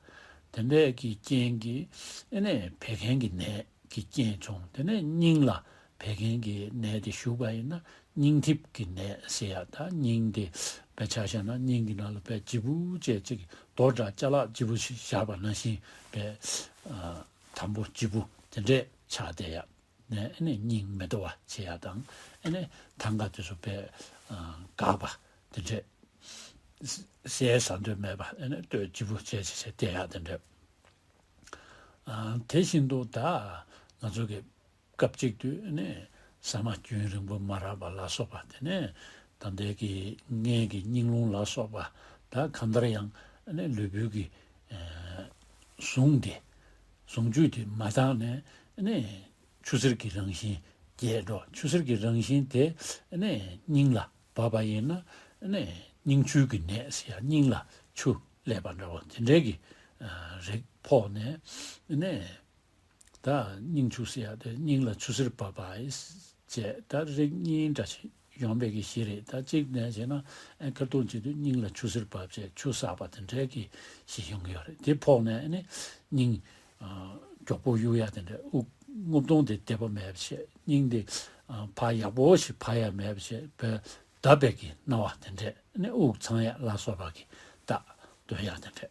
པ། དེ་འདྲའི་གི་རྐྱེན་གྱིས་ཨ་ནི་བད་ཀན་གྱི་ནད་ཀྱི་རྐྱེན་བྱུང་། དེ་ནས་སྙིང་ལ་བད་ཀན་གྱི་ནད་དེ་ཞུགས་པ་ཡིན་ན་སྙིང་ཐིབས་ཀྱི་ནད་ཟེར་ཡ། ད་སྙིང་དེ་དཔེ་ཆ་བཞག་ན་སྙིང་གི་ནང་ལ་དཔེ་ལྗིད་པོ་བྱས་ཅིག་རྡོ་འདྲ་ཅ་ལག་ལྗིད་པོ་ཞིག་བཞག་པ་ནང་བཞིན་དཔེ་དམ་པོ་ལྗིད་པོ་དེ་འདྲས་ཆགས་བསྡད་ཡ། ནས་ཨ་ནི་སྙིང་མི་བདེ་བ་བྱེད་ཡ་དང་། ཨ་ནི་ཐང་ག་དེ་ཚོ་དཔེ་འགག་པ་དེ་འདྲས། ཟས་ཟ་འདོད་མེད་པ། ཨ་ནི་སྟོད་ལྗིད་པོ་བྱས་བྱས་བྱས་བསྡད་ཡ་དེ་འདྲས། དེ་བཞིན་དུ་ད་ང་ཚོ་གི་སྐབས་གཅིག་ཏུ་ཨ་ནི་ཟ་མ་རྒྱུན་རིང་པོ་མ་རག་པ་ལ་སོགས་པ། དེ་ནས་ད་ལྟའི་གི་མངལ་གྱི་སྙིང་རླུང་ལ་སོགས་པ། ད་གང་ལྟར་ཡང་ཨ་ནི་ལུས་པོའི་གི་ཟུངས་དེ་ཟུངས་བཅུད་དེ་མ་འདང་ནས་ཨ་ནི་ཆུ་སེར་གྱི་རང་བཞིན་རྒྱས་འགྲོ། ཆུ་སེར་གྱི་རང་བཞིན་དེ་ཨ་ནི་སྙིང་ལ་བབས་པ་ཡིན་ན་ཨ་ནི་སྙིང་ཆུ་གི་ནད་ཟེར་ཡ། སྙིང་ལ་ཆུ་ལེབ་པ་འདྲ་བོ་དེ་འདྲའི་གི་རིགས་ཕོག་ནས་ཨ་ནི་ད་སྙིང་ཆུ་ཟེར་ཡ་དེ་སྙིང་ལ་ཆུ་སེར་བབས་པ་བྱས། ད་རིགས་གཉིས་འདྲ་ཞིག་ཡོང་བའི་གི་གཞི་རེད། ད་གཅིག་ནས་བྱས་ན་ཨ་ཁ་ཐུག་བྱེད་དུས་སྙིང་ལ་ཆུ་སེར་བབས་བྱས་ཆུ་བསགས་པ་དེ་འདྲའི་གི་གཞི་ཡོང་གི་ཡོད་རེད། དེ་ཕོག་ནས་ཨ་ནི་སྙིང་མགྱོགས་པོ་གཡུག་ཡ་དེ་འདྲ། དབུགས་རྔུབ་གདོང་དེ་བདེ་པོ་མེད་པ་བྱས། སྙིང་དེ་ཕར་ཡག་པོ་ཞིག་བབས་ཡ་མེད་པ་བྱས། བབས་བརྡབ་པའི་གི་སྣང་བ་དེ་འདྲས། ཨ་ནི་དབུགས་འཚང་ཡ་ལ་སོགས་པ་གི་རྟགས་སྟོན་ཡ་དེ་འདྲས།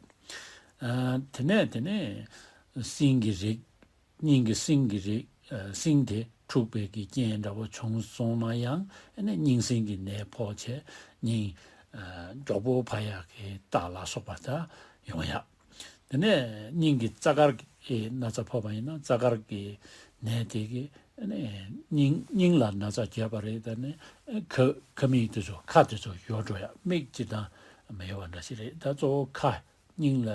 ཨ་དེ་ནས་དེ་ནས་སྙིང་གི་རིགས། སྙིང་གི་སྙིང་གི་རིགས། ཨ་སྙིང་དེ་འཁྲུགས་པའི་གི་རྐྱེན་འདྲ་བོ་བྱུང་སོང་ན་ཡང་ཨ་ནི་སྙིང་སྙིང་གི་ནད་ཕོག་བྱས་སྙིང་ཨ་མགྱོགས་པོ་འཕར་ཡག་གི་རྟགས་ལ་སོགས་པ་ད་ཡོང་ཡ། དེ་ནས་སྙིང་གི་རྩ་དཀར་གྱི་ན་ཚ་ཕོག་པ་ཡིན་ན་རྩ་དཀར་གྱི་ནད་དེ་གི་ཨ་ནི་སྙིང་སྙིང་ལ་ན་ཚ་བརྒྱབ་པ་རེད། ད་ནི་ཁ་ཁ་མིག་དེ་ཚོ་ཁ་དེ་ཚོ་ཡོར་འགྲོ་ཡ། མིག་སྤྱིར་བཏང་མི་ཡོང་བ་འདྲ་ཞིག་རེད། ད་གཙོ་བོ་ཁ། སྙིང་ལ་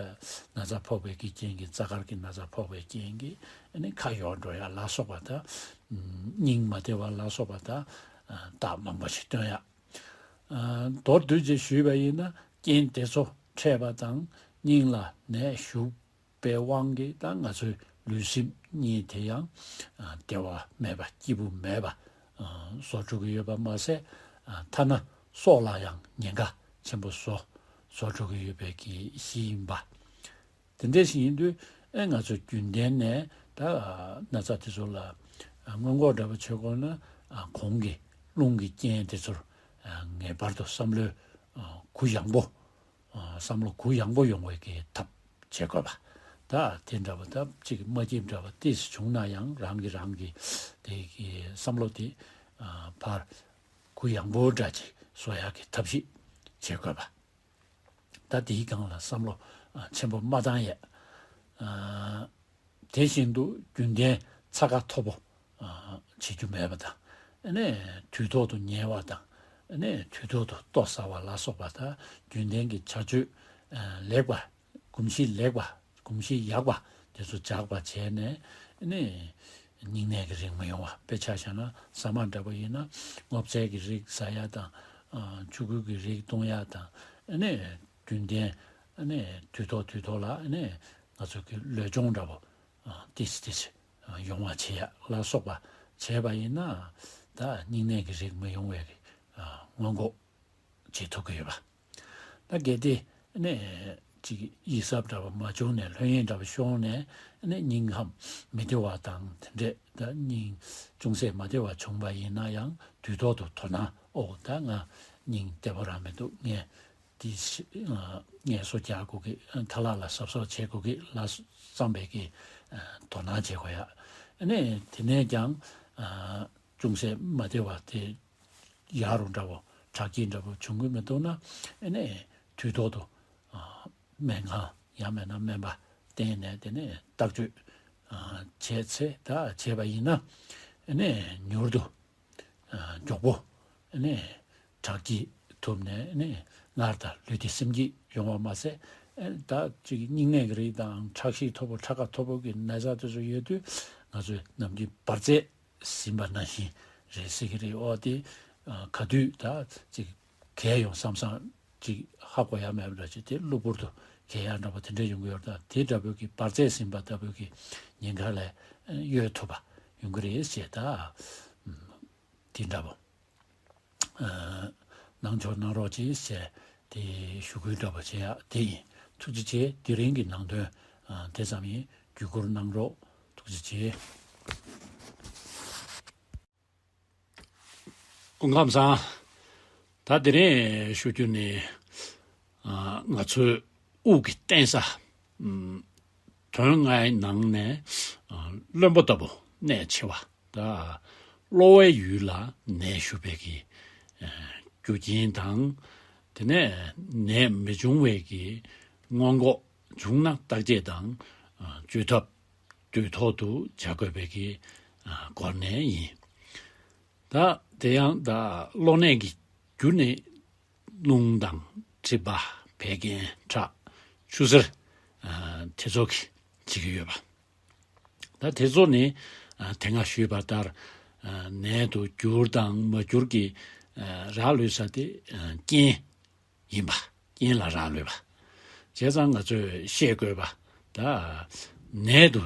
ན་ཚ་ཕོག་པའི་གི་རྐྱེན་གྱིས། རྩ་དཀར་གྱི་ན་ཚ་ཕོག་པའི་རྐྱེན་གྱིས་ཨ་ནི་ཁ་ཡོར་འགྲོ་ཡ་ལ་སོགས་པ་དང་། སྙིང་མ་བདེ་བ་ལ་སོགས་པ་དང་། རྟགས་མང་པོ་ཞིག་སྟོན་ཡ། མདོར་བསྡུས་ཅིག་ཞུས་པ་ཡིན་ན་རྐྱེན་དེ་ཚོ་འཕྲད་པ་དང་སྙིང་ལ་ནད་ཞུགས་པའི་དབང་གིས་ད་ང་ཚོའི་ལུས་སེམས་གཉིས་དེ་ཡང་བདེ་བ་མེད་པ་སྐྱིད་པོ་མེད་པ་བཟོ་འགྲོ་གི་ཡོད་པ་མ་ཟད། ཐ་ན་སྲོག་ལ་ཡང་ཉེན་ཁ་ཆེན་པོ་བཟོ་བཟོ་འགྲོ་གི་ཡོད་པའི་གི་གཞི་ཡིན་པ། དེ་འདྲ་ཞིག་ཡིན་དུས་ཨེ་ང་ཚོ་རྒྱུན་ལྡན་ནས་ད་ན་ཚ་དེ་ཚོ་ལ་སྔོན་འགོག་འདྲ་པོ་བྱེད་དགོས་ན། གོང་གི་རླུང་གི་རྐྱེན་དེ་ཚོར་ངེས་པར་དུ་བསམ་བློའི་གུ་ཡངས་པོ། བསམ་བློ་གུ་ཡངས་པོ་ཡོང་བའི་གི་ཐབས་བྱེད་དགོས་པ། ད་དེ་འདྲ་བ་ད་གཅིག་མ་སྐྱིད་འདྲ་བ་ཏོག་ཙམ་བྱུང་ན་ཡང་རང་གི་རང་གི་དེ་གི་བསམ་བློ་དེ་ཕར་གུ་ཡངས་པོ་འདྲ་ཅིག་བཟོ་ཡག་གི་ཐབས་ཤེས་བྱེད་དགོས་པ། ད་དེའི་སྒང་ལ་བསམ་བློ་ཆེན་པོ་མ་བཏང་ཡས། དེ་བཞིན་དུ་རྒྱུན་ལྡན་ཚ་ཁ་མཐོ་པོ་བྱེད་རྒྱུ་མེད་པ་དང་། ཨ་ནི་དུས་ཐོག་ཏུ་ཉལ་བ་དང་། ཨ་ནི་དུས་ཐོག་ཏུ་ལྟོ་ཟ་བ་ལ་སོགས་པ་དང་། རྒྱུན་ལྡན་གྱི་བྱ་སྤྱོད་ལེགས་པ། གོམས་གཤིས་ལེགས་པ། གོམས་གཤིས་ཡག་པ་དེ་ཚོ་འཇགས་པ་བྱས་ནས། ཨ་ནི་སྙིང་ནད་ཀྱི་རིགས་མི་ཡོང་བ། དཔེ་ཆ་བཞག་ན་ཟ་མ་འདྲ་པོ་ཡིན་ན་སྔོ་ཚལ་གྱི་རིགས་ཟ་ཡ་དང་། ཆུ་ཁོལ་གྱི་རིགས་བཏུང་ཡ་དང་། ཨ་ནི་རྒྱུན་ལྡན་ཨ་ནི་དུས་ཐོག་དུས་ཐོག་ལ་ཨ་ནི་ང་ཚོ་གི་ལུས་སྦྱོང་འདྲ་པོ་ཏོག་ཙམ་ཏོག་ཙམ་ཡོང་བ་བྱེད་ཡ་ལ་སོགས་པ་བྱས་པ་ཡིན་ན། ད་སྙིང་ནད་ཀྱི་རིགས་མི་ཡོང་བའི་སྔོན་འགོག་བྱེད་ཐུབ་ཀྱི་ཡོད་པ། ད་གལ་ཏེ་ཨ་ནི་ཅིག་ཡིད་གཟབ་འདྲ་པོ་མ་བྱུང་ནས། ལྷོད་གཡེང་འདྲ་པོ་ཤོར་ནས། ཨ་ནི་སྙིང་ཁམས་མི་བདེ་བ་དང་དེ་འདྲས། ད་སྙིང་ཅུང་ཟད་མ་བདེ་བ་བྱུང་བ་ཡིན་ན་ཡང་དུས་ཐོག་ཏུ་དོ་སྣང་། ཨོ་ད་ང་སྙིང་བདེ་པོ་རང་མི་འདུག་ངས་དེ་ངལ་གསོ་རྒྱག་དགོས་ཀི། ཁ་ལག་ལ་གཟབ་གཟབ་བྱེད་དགོས་ཀི་ལ་བསམ་པའི་གི་དོ་སྣང་བྱེད་དགོས་ཡ། ཨ་ནི་དེ་ནས་ཀྱང་ཅུང་ཟད་མ་བདེ་བ་དེ་ཡག་རུ་འདྲ་པོ་དྲག་སྐྱེད་འདྲ་པོ་བྱུང་གི་མི་འདུག་ན། ཨ་ནི་དུས་ཐོག་ཏུ་སྨན་ཁང་ཡང་མིན་ན་སྨན་པ་བསྟེན་ནས། དེ་ནས་བརྟག་དཔྱད་བྱས་ཚེ། ད་བྱས་པ་ཡིན་ན་ཨ་ནི་མྱུར་དུ་ མགྱོགས་པོ་ནས་དྲག་སྐྱེད་ཐུབ་ནས་ནས་སྔར་དང་ལུས་བདེ་སེམས་སྐྱིད་ཡོང་བ་མ་ཟད། ད་ཅིག་སྙིང་ནད་ཀྱི་རིགས་དང་ཁྲག་ཤེད་མཐོ་པོ་ཁྲག་ཁ་མཐོ་པོ་གི་ན་ཚ་དེ་ཚོ་ཡོད་དུས་ང་ཚོས་ནམ་རྒྱུན་འབར་རྫས་ཟིན་པ་ནང་བཞིན་རེད་ཟེར་གྱི་རེད། འོ་དེ་ག་དུས་ད་ཅིག་གས་ཡོང་བསམ་བསམ་ཅིག་ཧ་གོ་ཡ་མེད་པ་འདྲ་ཅིག་དེ་གློ་བུར་དུ་གས་ཡ་འདྲ་པོ་དེ་འདྲ་ཡོང་གི་ཡོད། ད་དེ་འདྲ་པོའི་གི་འབར་རྫས་ཟིན་པ་ལྟ་བུའི་གི་ཉེན་ཁ་ལས་གཡོལ་ཐུབ་པ་ཡོང་གི་རེད་ཅེས་ད་དེ་འདྲ་པོ་གནང་ཆོག་གནང་རོགས་ཅེས་ཟེར་དེ་ཞུ་སྐུལ་འདྲ་པོ་བྱེད་ཡ་དེ་ཡིན། ཐུགས་རྗེ་ཆེ། དེ་རིང་གི་ནང་དོན་དེ་ཙམ་ཡིན། བརྒྱུད་སྐུར་གནང་རོགས། ཐུགས་རྗེ་ཆེ། སྐུ་ཁམས་བཟང་། ད་དེ་རིང་ཞུ་རྒྱུ་ནི། ང་ཚོའི་དབུགས་ཀྱི་བརྟེན་ས། དོན་ལྔའི་ནང་ནས་བློན་པོ་ལྟ་བུ་གནད་ཆེ་བ། ད་གློ་བའི་ཡུལ་ལ་ནད་ཞུགས་པའི་གི་རྒྱུ་རྐྱེན་དང་། དེ་ནས་ནད་མི་འབྱུང་བའི་གི་སྔོན་འགོག། བྱུང་ན་བརྟག་དཔྱད་དང་བཅོས་ཐབས་དུས་ཐོག་ཏུ་བྱ་དགོས་པའི་གི་སྐོར་ནས་ཡིན། ད་དེ་ཡང་ད་གློ་ནད་ཀྱི་རྒྱུ་ནི་རླུང་དང་མཁྲིས་པ་བད་ཀན་ཁྲག་ཆུ་སེར་དེ་ཚོ་གི་བྱེད་ཀྱི་ཡོད་པ། ད་དེ་ཚོ་ནི་དེ་སྔ་ཞུས་པ་ལྟར་ནད་དུ་འགྱུར་དང་མ་འགྱུར་གྱི་རག་ལུས་ས་དེ་རྐྱེན་ཡིན་པ། རྐྱེན་ལ་རག་ལུས་པ། བྱས་ཙང་ང་ཚོས་ཤེས་དགོས་པ། ད་ནད་དུ་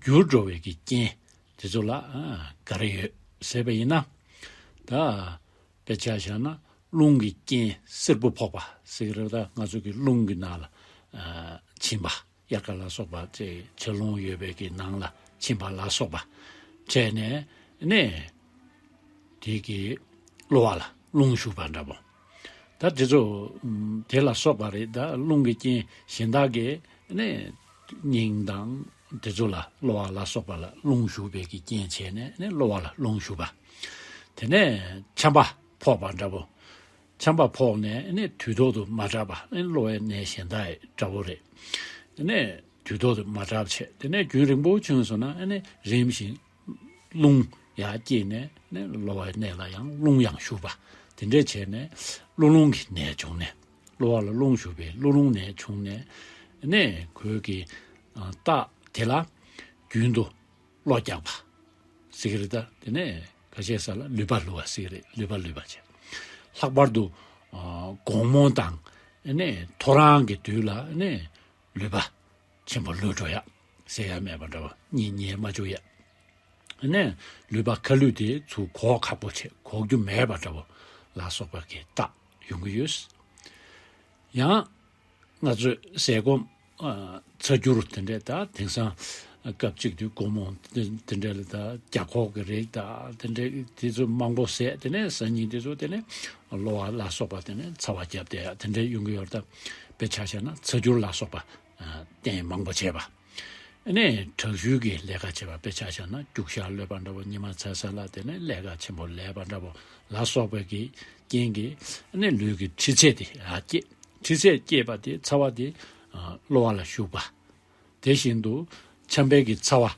འགྱུར་འགྲོ་བའི་གི་རྐྱེན་དེ་ཚོ་ལ་ག་རེ་ཡོད་ཟེར་བ་ཡིན་ན། ད་དཔེ་ཆ་བཞག་ན་རླུང་གི་རྐྱེན་སེར་པོ་ཕོག་པ་ཟེར་གྱི་རེད། ད་ང་ཚོ་གི་རླུང་གི་ནང་ལ་ཕྱིན་པ། དབྱར་ཁ་ལ་སོགས་པ་ཅེས་ཆར་རླུང་ཡོད་པའི་གི་ནང་ལ་ཕྱིན་པ་ལ་སོགས་པ་འཕྲད་ནས་ནས་དེ་གི་གློ་བ་ལ་རླུང་ཞུགས་པ་འདྲ་པོ། ད་དེ་ཚོ་དེ་ལ་སོགས་པ་རེད། ད་རླུང་གི་རྐྱེན་གཞན་དག་གི་ནས་སྙིང་དང་དེ་ཚོ་ལ་གློ་བ་ལ་སོགས་པ་ལ་རླུང་ཞུགས་པའི་གི་རྐྱེན་བྱས་ནས་ནས་གློ་བ་ལ་རླུང་ཞུགས་པ། དེ་ནས་ཆམ་པ་ཕོག་པ་འདྲ་པོ། ཆམ་པ་ཕོག་ནས་ནི་དུས་ཐོག་ཏུ་མ་དྲག་པ་ནི་གློ་བའི་ནད་གཞན་དག་ཡི་འདྲ་པོ་རེད། དེ་ནས་དུས་ཐོག་ཏུ་མ་དྲག་བྱས། དེ་ནས་རྒྱུན་རིང་པོ་བྱུང་སོང་ན་ནི་རིམ་བཞིན་རླུང་ཡར་སྐྱེས་ནས་ནི་གློ་བའི་ནད་ལ་ཡང་རླུང་ཡང་ཞུགས་པ། དེ་འདྲས་བྱས་ནས་གློ་རླུང་གི་ནད་བྱུང་ནས་གློ་བ་ལ་རླུང་ཞུགས་པའི་གློ་རླུང་ནད་བྱུང་ནས་ནི་ཁོའི་གི་རྟགས་དེ་ལ་རྒྱུན་དུ་གློ་རྒྱག་པ་ཟེར་གྱི་རེད། ད་དེ་ནས་ཁ་ཤས་ས་ལ་ལུད་པ་ལུད་པ་ཟེར་གྱི་རེད། ལུད་པ་ལུད་པ་བྱས། ལྷག་པར་དུ་དགོང་མོ་དང་ནས་ཐོ་རངས་ཀྱི་དུས་ལ་ནས་ལུད་པ་ཆེན་པོ་ལུད་འགྲོ་ཡ། ཟེར་ཡ་མེད་པ་འདྲ་བ་གཉིད་ཉལ་མ་བཅུག་ཡ། ནས་ལུད་པ་ཁ་ལུད་དེ་ཚུར་གོག་ཁག་པོ་བྱས་གོག་རྒྱུ་མེད་པ་འདྲ་བོ་ལ་སོགས་པ་གི་རྟགས་ཡོང་གི་ཡོད། ཡང་ང་ཚོས་ཟས་སྐོམ་ཚ་འགྱུར་དེ་འདྲས། ད་དེང་སང་སྐབས་གཅིག་དུས་དགོང་མོ་དེ་འདྲས་ལ་ད་རྒྱ་ཁོག་གི་རིགས་ད་དེ་འདྲས་དེ་ཚོ་མང་པོ་ཟས། དེ་ནས་སང་ཉིན་དེ་ཚོ་དེ་ནས་གློ་བ་ལ་སོགས་པ་དེ་ནས་ཚ་བ་བརྒྱབ་བསྡད་ཡ་དེ་འདྲས་ཡོང་གི་ཡོད་རེད། ད་དཔེ་ཆ་བཞག་ན་ཚ་འགྱུར་ལ་སོགས་པ་སྟེང་མང་པོ་བྱས་པ། ཨ་ནས་དྲག་ཤུལ་གྱི་ལས་ཀ་བྱེད་པ། དཔེ་ཆ་བཞག་ན་རྒྱུག་ཤར་གློད་པ་འདྲ་བོ། ཉི་མ་ཚ་ས་ལ་དེ་ནས་ལས་ཀ་ཆེན་པོ་ལས་པ་འདྲ་བོ་ལ་སོགས་པའི་གི་རྐྱེན་གྱིས་ཨ་ནས་ལུས་ཀྱི་མཁྲིས་ཚད་དེ་ཡར་སྐྱེད། མཁྲིས་ཚད་སྐྱེད་པ་དེ་ཚ་བ་དེ་གློ་བ་ལ་ཞུགས་པ། དེ་བཞིན་དུ་ཆམ་པའི་གི་ཚ་བ་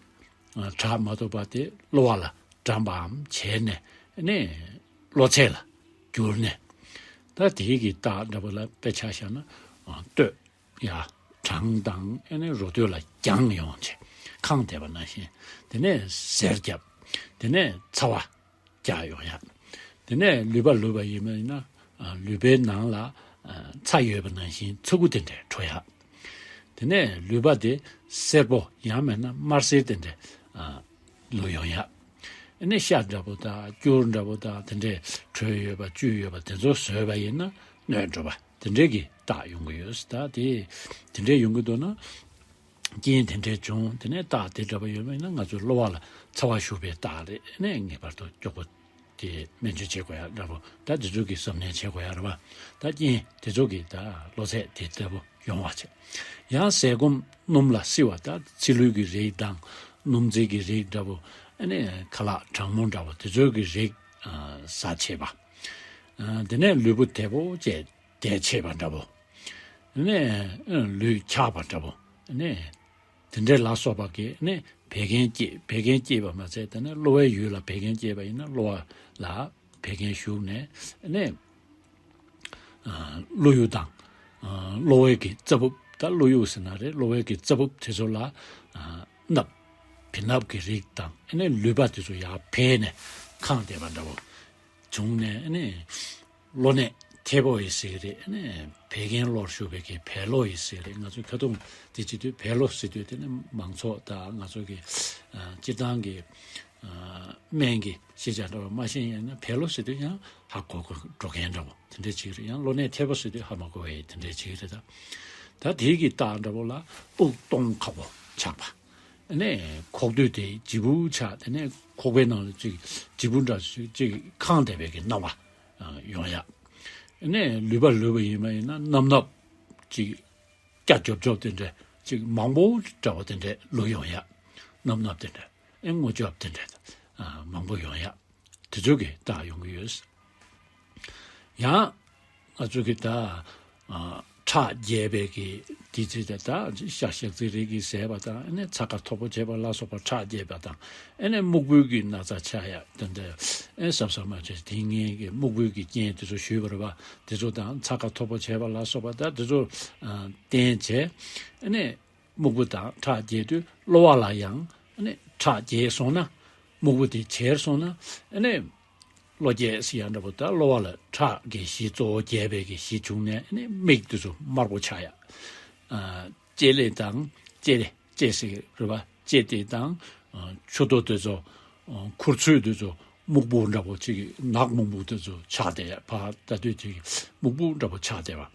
དྲག་མ་ཐུབ་པ་དེ་གློ་བ་ལ་འགྲམ་པའམ་བྱས་ནས་ཨ་ནས་གློ་ཚད་ལ་གྱུར་ནས། ད་དེའི་གི་རྟགས་འདྲ་བོ་ལ་དཔེ་ཆ་བཞག་ན་སྟོད། ཡ། བྲང་དང་ཨ་ནི་རོ་སྟོད་ལ་རྒྱང་ཡོང་བྱས་ཁེངས་བསྡད་པ་ནང་བཞིན། དེ་ནས་གཟེར་བརྒྱབ། དེ་ནས་ཚ་བ་རྒྱག་ཡོང་ཡ། དེ་ནས་ལུད་པ་ལུད་པ་ཡིན་པ་ཡིན་ན་ལུད་པའི་ནང་ལ་ཚྭ་ཡོད་པ་ནང་བཞིན་ཚྭ་ཁུ་དེ་འདྲས་བྲོ་ཡ། དེ་ནས་ལུད་པ་དེ་སེར་པོ་ཡང་མིན་ན་དམར་སེར་དེ་འདྲས་ལུད་ཡོང་ཡ། ཨ་ནི་ཤ་འདྲ་པོ་དང་སྐྱུར་འདྲ་པོ་དང་དེ་འདྲས་བྲོས་ཡོད་པ་བཅུས་ཡོད་པ་དེ་ཚོ་ཟོས་པ་ཡིན་ན་གནོད་འགྲོ་བ་དེ་འདྲས་ཀྱི་རྟགས་ཡོང་གི་ཡོད། ད་དེ་དེ་འདྲས་ཡོང་གི་འདུག་ན་རྐྱེན་དེ་འདྲས་བྱུང་དེ་ནས་རྟགས་དེ་འདྲ་པོ་ཡོད་པ་ཡིན་ན་ང་ཚོའི་གློ་བ་ལ་ཚ་བ་ཞུགས་པའི་རྟགས་རེད། ཨ་ནི་ངེས་པར་དུ་མགྱོགས་པོ་དེ་སྨན་བཅོས་བྱེད་དགོས་ཡ་འདྲ་པོ། ད་དེ་ཚོ་གི་གཟབ་ནན་བྱེད་དགོས་ཡ་རེད་པ། ད་རྐྱེན་དེ་ཚོ་གི་ད་གློ་ཚད་དེ་ལྟ་བུ་ཡོང་བ་བྱས། ཡང་ཟས་སྐོམ་སྣུམ་ལ་བསིལ་བ། ད་ཚིལ་ལུད་ཀྱི་རིགས་དང་སྣུམ་རྩི་གི་རིགས་འདྲ་པོ། ཨ་ནི་ཁ་ལག་གྲང་མོ་འདྲ་པོ་དེ་ཚོ་གི་རིགས་ཟ་བྱེད་པ། དེ་ནས་ལུས་པོ་དལ་པོ་བྱས་བསྡད་བྱེད་པ་འདྲ་པོ། ཨ་ནི་ལུས་འཁྱག་པ་འདྲ་པོ། ཨ་ནི་དེ་འདྲས་ལ་སོགས་པ་གིས་ཨ་ནི་བད་ཀན་སྐྱེད། བད་ཀན་སྐྱེད་པ་མ་ཚད་དེ་ནས་གློ་བའི་ཡུལ་ལ་བད་ཀན་སྐྱེད་པ་ཡིན་ན་གློ་བ་ལ་ བད་ཀན་ཞུགས་ནས་ཨ་ནི་ཨ་གློ་ཡུ་དང་ཨ་གློ་བའི་གི་རྩ་སྦུབས། ད་གློ་ཡུ་ཟེར་ན་རེད། གློ་བའི་གི་རྩ་སྦུབས་དེ་ཚོ་ལ་ཨ་སྣབས་བེ་སྣབས་ཀྱི་རིགས་དང་ཨ་ནི་ལུད་པ་དེ་ཚོ་ཡར་བད་ནས་ཁེངས་བསྡད་པ་འདྲ་བོ་བྱུང་ནས་ཨ་ནི་གློ་ནད་ཐེ་བོ་ཡི་ཟེར་གི་རེད། ཨ་ནི་བད་ཀན་གློར་ཞུགས་པའི་གི་བད་གློ་ཡི་ཟེར་གི་རེད། ང་ཚོ་ཁ་ཐུང་དེ་བྱེད་དུས་བད་གློ་ཟེར་དུས་དེ་ནི་མང་ཚོགས་དང་ང་ཚོ་གི་ཨ་སྤྱིར་བཏང་གི་ཨ་སྨན་གྱི་ཤེས་བྱ་འདྲ་བ་མ་ཤེས་ཡིན་ན་བད་གློ་ཟེར་དུས་ཡང་ཧ་གོ་གོ་འགྲོ་མཁན་འདྲ་བོ་དེ་འདྲ་ཅིག་རེད། ཡང་གློ་ནད་ཐེ་བོ་ཟེར་དུས་ཧ་མ་གོ་བའི་དེ་འདྲ་ཅིག་རེད། ད་ད་དེའི་གི་རྟགས་འདྲ་བོ་ལ་དབུགས་གཏོང་ཁག་པོ་ཆགས་པ། ཨ་ནི་ཁོག་སྟོད་དེ་ལྗིད་པོ་ཆགས། དེ་ནས་ཁོག་པའི་ནང་ལ་ཅིག་ལྗིད་པོ་འདྲ་ཅིག་ཅིག་ཁེངས་བསྡད་པའི་གི་སྣང་བ་ཡོང་ཡ། ཨ་ནི་ལུད་པ་ལུད་པ་ཡིན་མ་ཡིན་ན་རྣམ་རྣམ་ཅིག་སྐྱ་ཅོབ་ཅོབ་དེ་འདྲ་ཅིག་མང་པོ་འདྲ་བོ་དེ་འདྲ་ལུད་ཡོང་ཡ། རྣམ་རྣམ་དེ་འདྲ་ཨེ་སྔོ་ཅོབ་དེ་འདྲ་ཨ་མང་པོ་ཡོང་ཡ། དེ་ཚོ་གི་རྟགས་ཡོང་གི་ཡོད། ཡང་ང་ཚོ་གི་ད་ཨ་ཁྲག་རྒྱས་པའི་གི་དེ་ཚོ་ད་ད་ཤ་ཤ་ཚིལ་རིགས་ཀྱི་ཟས་པ་དང་ཨ་ནི་ཚྭ་ཁ་མཐོ་པོ་བྱས་པ་ལ་སོགས་པ་ཁྲག་རྒྱས་པ་དང་ཨ་ནི་སྨུག་པོའི་གི་ན་ཚ་ཆགས་ཡ་དེ་འདྲ་ཨེ་ཟབ་ཟབ་མ་བྱས་དེ་ངེས་ཀྱི་སྨུག་པོའི་གི་རྐྱེན་དེ་ཚོ་ཞུས་པ་རེད་པ། དེ་ཚོ་དང་ཚྭ་ཁ་མཐོ་པོ་བྱས་པ་ལ་སོགས་པ་ད་དེ་ཚོ་ཨ་བསྟེན་བྱས་ཨ་ནི་སྨུག་པོ་དང་ཁྲག་རྒྱས་དུས་གློ་བ་ལ་ཡང་ཨ་ནི་ཁྲག་རྒྱས་སོང་ན་སྨུག་པོ་དེ་བྱེར་སོང་ན་ཨ་ནི་གློ་རྒྱས་ཟེར་ཡ་འདྲ་པོ། ད་གློ་བ་ལ་ཁྲག་གི་གཞི་གཙོ་བོ་རྒྱས་པའི་གི་གཞི་བྱུང་ནས་ཨ་ནི་མིག་དེ་ཚོ་དམར་པོ་ཆགས་ཡ། ཨ་ལྕེ་ལེ་དང་ལྕེ་ལེ་ལྕེ་ཟེར་རེད་པ། ལྕེ་དེ་དང་ཨ་མཆུ་ཏོ་དེ་ཚོ་ཨ་མཁུར་ཚོས་དེ་ཚོ་སྨུག་པོ་འདྲ་པོ་ཅིག་ནག་སྨུག་སྨུག་དེ་ཚོ་ཆགས་བསྡད་ཡ། ཕར་ལྟ་དུས་ཅིག་སྨུག་པོ་འདྲ་པོ་ཆགས་བསྡད་པ།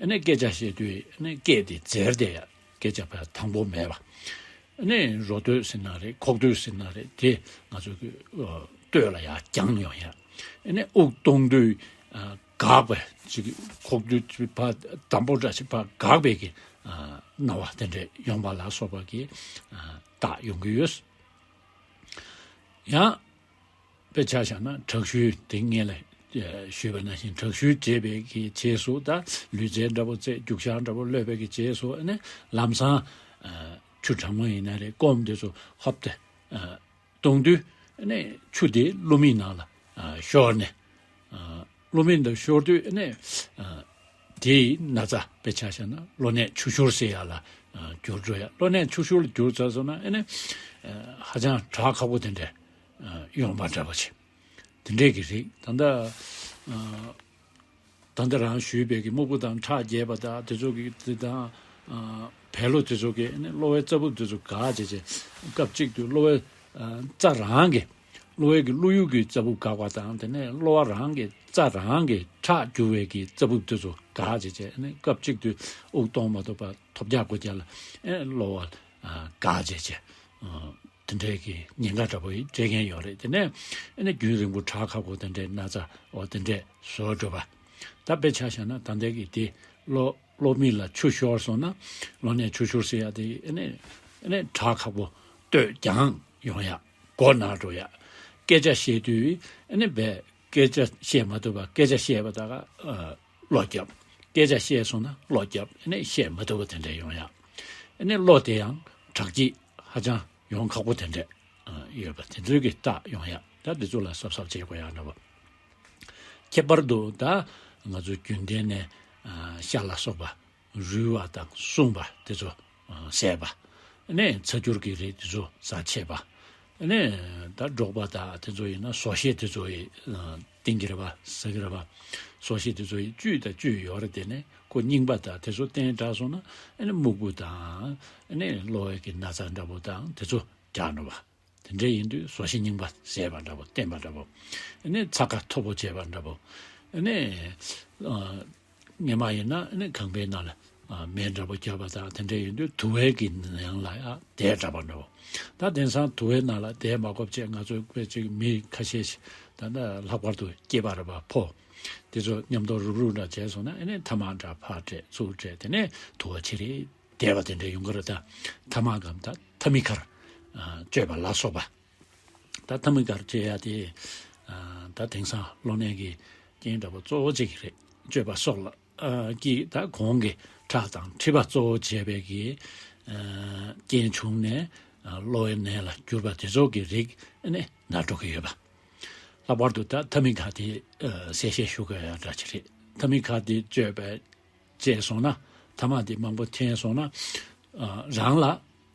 ཨ་ནི་སྐད་ཆ་བཤད་དུས་ཨ་ནི་སྐད་དེ་འཛེར་བསྡད་ཡ། སྐད་ཆ་ཕར་དྭངས་པོ་མེད་པ། ཨ་ནི་རོ་སྟོད་ཟེར་ན་རེད། ཁོག་སྟོད་ཟེར་ན་རེད། དེ་ང་ཚོ་གི་ཨ་སྟོད་ལ་ཡར་རྒྱང་ཡོང་ཡ། ཨ་ནི་དབུགས་གཏོང་དུས་ཨ་འགག་པའི་ཅིག་ཁོག་སྟོད་ཅིག་ཕར་དམ་པོ་འདྲ་ཞིག་ཕར་འགག་པའི་གི་ཨ་སྣང་བ་དེ་འདྲས་ཡོང་པ་ལ་སོགས་པ་གི་ཨ་རྟགས་ཡོང་གི་ཡོད། ཡང་དཔེ་ཆ་བཞག་ན་དྲག་ཤུལ་དེ་སྔོན་ལ་ཨ་ཞུས་པ་ནང་བཞིན་དྲག་ཤུལ་བྱེད་པའི་གི་རྗེས་སུ་ད་ལུས་རྩལ་འདྲ་པོ་རྩེད། རྒྱུག་ཤར་འདྲ་པོ་གློད་པའི་གི་རྗེས་སུ་ཨ་ནི་ལམ་སང་ཨ་ཆུ་གྲང་མོ་ཡིན་ན་རེད། སྐོམ་དེ་ཚོ་ཧོབ་སྟེ་ཨ་གཏོང་དུས་ཨ་ནི་ཆུ་དེ་རླུང་མའི་ནང་ལ་ཨ་ཤོར་ནས་ཨ་རླུང་མའི་ནང་ཤོར་དུས་ཨ་ནི་ཨ་དེའི་ན་ཚ་དཔེ་ཆ་བཞག་ན་གློ་ནད་ཆུ་ཤུར་ཟེར་ཡ་ལ་ཨ་འགྱུར་འགྲོ་ཡ། གློ་ནད་ཆུ་ཤུར་ལ་འགྱུར་ཚར་སོང་ན་ཨ་ནི་ཨ་ཧ་ཅང་དྲག་ཁག་པོ་དེ་འདྲ་ཨ་ཡོང་བ་འདྲ་པོ་ཆེ། དེ་འདྲས་ཀྱི་རིགས། ད་ལྟ་ཨ་ད་ལྟ་རང་ཞུས་པའི་གི་སྨུག་པོ་དང་ཁྲག་རྒྱས་པ་དང་དེ་ཚོ་གི་དེ་དང་ཨ་བད་གློ་དེ་ཚོ་གི་ཨ་ནི་གློ་བའི་རྩ་སྦུབ་དེ་ཚོ་འགག་བྱས་བྱས་སྐབས་གཅིག་ཏུ་གློ་བའི་ཨ་རྩ་རང་གི་གློ་བའི་གི་གློ་ཡུ་གི་རྩ་སྦུབ་འགག་པ་དང་དེ་ནས་གློ་བ་རང་གི་རྩ་རང་གི་ཁྲག་རྒྱུ་བའི་གི་རྩ་སྦུབ་དེ་ཚོ་འགག་བྱས་བྱས་ཨ་ནི་སྐབས་གཅིག་ཏུ་དབུགས་གཏོང་མ་ཐུབ་པ་ཐོལ་རྒྱག་ཁོལ་རྒྱག་ལ་ཨ་ནི་གློ་བ་ཨ་འགག་བྱས་བྱས་ཨ། དེ་འདྲའི་གི་ཉེན་ཁ་འདྲ་པོ་ཡི་སྤྲད་མཁན་ཡོད་རེད། དེ་ནས་ཨ་ནི་རྒྱུན་རིང་པོ་དྲག་ཁག་པོ་དེ་འདྲའི་ན་ཚ་འོ་དེ་འདྲས་བཟོ་འགྲོ་བ། ད་དཔེ་ཆ་བཞག་ན་ད་ལྟའི་གི་དེ་གློ་གློ་མིག་ལ་ཆུ་ཤོར་སོང་ན་གློ་ནད་ཆུ་ཤུར་ཟེར་ཡ་དེ་ཨ་ནི་ཨ་ནི་དྲག་ཁག་པོ་སྟོད་རྒྱང་ཡོང་ཡ། མགོ་ན་འགྲོ་ཡ། སྐད་ཆ་བཤད་དུས་ཨ་ནི་བས་སྐད་ཆ་བཤད་མ་ཐུབ་པ། སྐད་ཆ་བཤད་པ་ད་ག་ཨ་གློ་རྒྱབ། སྐད་ཆ་བཤད་སོང་ན་གློ་རྒྱབ། ཨ་ནི་བཤད་མ་ཐུབ་པ་དེ་འདྲ་ཡོང་ཡ། ཨ་ནི་གློ་དེ་ཡང་དྲག་སྐྱེད་ཧ་ཅང་ཡོང་ཁག་པོ་དེ་འདྲ་ཨ་ཡོད་པ་དེ་ཚོའི་གི་རྟགས་ཡོང་ཡ། ད་དེ་ཚོ་ལ་གཟབ་གཟབ་བྱེད་དགོས་ཡ་འདྲ་པོ། ཁྱད་པར་དུ་ད་ང་ཚོ་རྒྱུན་ལྡན་ནས་ཨ་ཤ་ལ་སོགས་པ་རུལ་བ་དང་བསྲུངས་པ་དེ་ཚོ་ཨ་བཟས་པ། ཨ་ནི་ཚ་སྐྱུར་གྱི་རིགས་དེ་ཚོ་ཟ་ཆད་པ། ཨ་ནི་ད་འབྲོག་པ་དང་དེ་ཚོ་ཡིན་ན་ཟོག་ཤེད་དེ་ཚོ་ཡི་ཨ་བསྟེན་གྱི་རེད་པ། ཟ་གི་རེད་པ། ཟོག་ཤེད་དེ་ཚོ་ཡི་བཅུད་དང་བཅུད་ཡོད་རེད། དེ་ནས་ཁོ་རྙིང་པ་དང་དེ་ཚོ་བསྟེན་དྲགས་སོང་ན་ཨ་ནི་སྨུག་པོ་དང་ཨ་ནི་གློ་བའི་གི་ན་ཚ་འདྲ་པོ་དང་དེ་ཚོ་རྒྱག་འགྲོ་བ། དེ་འདྲ་ཡིན་དུས་ཟོག་ཤེད་རྙིང་པ་བཟས་པ་འདྲ་པོ། བསྟེན་པ་འདྲ་པོ། ཨ་ནི་ཚྭ་ཁ་མཐོ་པོ་བྱས་པ་འདྲ་པོ། ཨ་ནི་ཨ་སྔོན་མ་ཡིན་ན་ཨ་ནི་ཁང་པའི་ནང་ལ་ཨ་མེ་འདྲ་པོ་བརྒྱབ་པ་དང་དེ་འདྲ་ཡིན་དུས་དུ་བའི་གི་ནང་ལ་ཡ་བསྡད་དྲགས་པ་འདྲ་པོ། ད་དེང་སང་དུ་བའི་ནང་ལ་བསྡད་མ་དགོས་བྱས་ང་ཚོའི་དཔེ་ཅིག་མི་ཁ་ཤས་ཤིག་ད་ལྟ་ལྷག་པར་དུ་སྐྱེས་པ་རེད་པ། ཕོ་དེ་ཚོ་མཉམ་དུ་རུབ་རུབ་འདྲ་བྱས་སོང་ན་ཨ་ནི་ཐ་མག་འདྲ་ཕར་སྤྲད་ཚུར་སྤྲད་དེ་ནས་དུ་བ་ཆེ་རེ་བསྡད་པ་དེ་འདྲ་ཡོང་གི་རེད། ད་ཐ་མག་གམ་ད་ཐ་མི་ཁར་ཨ་སྤྱོད་པ་ལ་སོགས་པ། ད་ཐ་མག་ཁར་སྤྱོད་ཡ་དེ་ཨ་ད་དེང་སང་གློ་ནད་ཀྱི་རྐྱེན་འདྲ་པོ་གཙོ་བོ་གཅིག་རེད། སྤྱོད་པ་སོགས་ལ་ཨ་ཀྱི་ད་གོང་གི་ཁྲག་དང་མཁྲིས་པ་གཙོ་བོ་བྱས་པའི་གི་ཨ་རྐྱེན་བྱུང་ནས་ཨ་གློ་བའི་ནད་ལ་གྱུར་པ་དེ་ཚོ་གི་རིགས་ཨ་ནི་ན་འགྲོ་གི་ཡོད་པ། ལྷག་པར་དུ་ད་ཐ་མའི་ཁ་དེ་ཨ་གསལ་བཤད་ཞུ་དགོས་ཡ་འདྲ་ཅིག་རེད། ཐ་མའི་ཁ་དེ་སྤྱད་པ་བྱས་སོང་ན། ཐ་མ་དེ་མང་པོ་འཐེན་སོང་ན། ཨ་རང་ལ་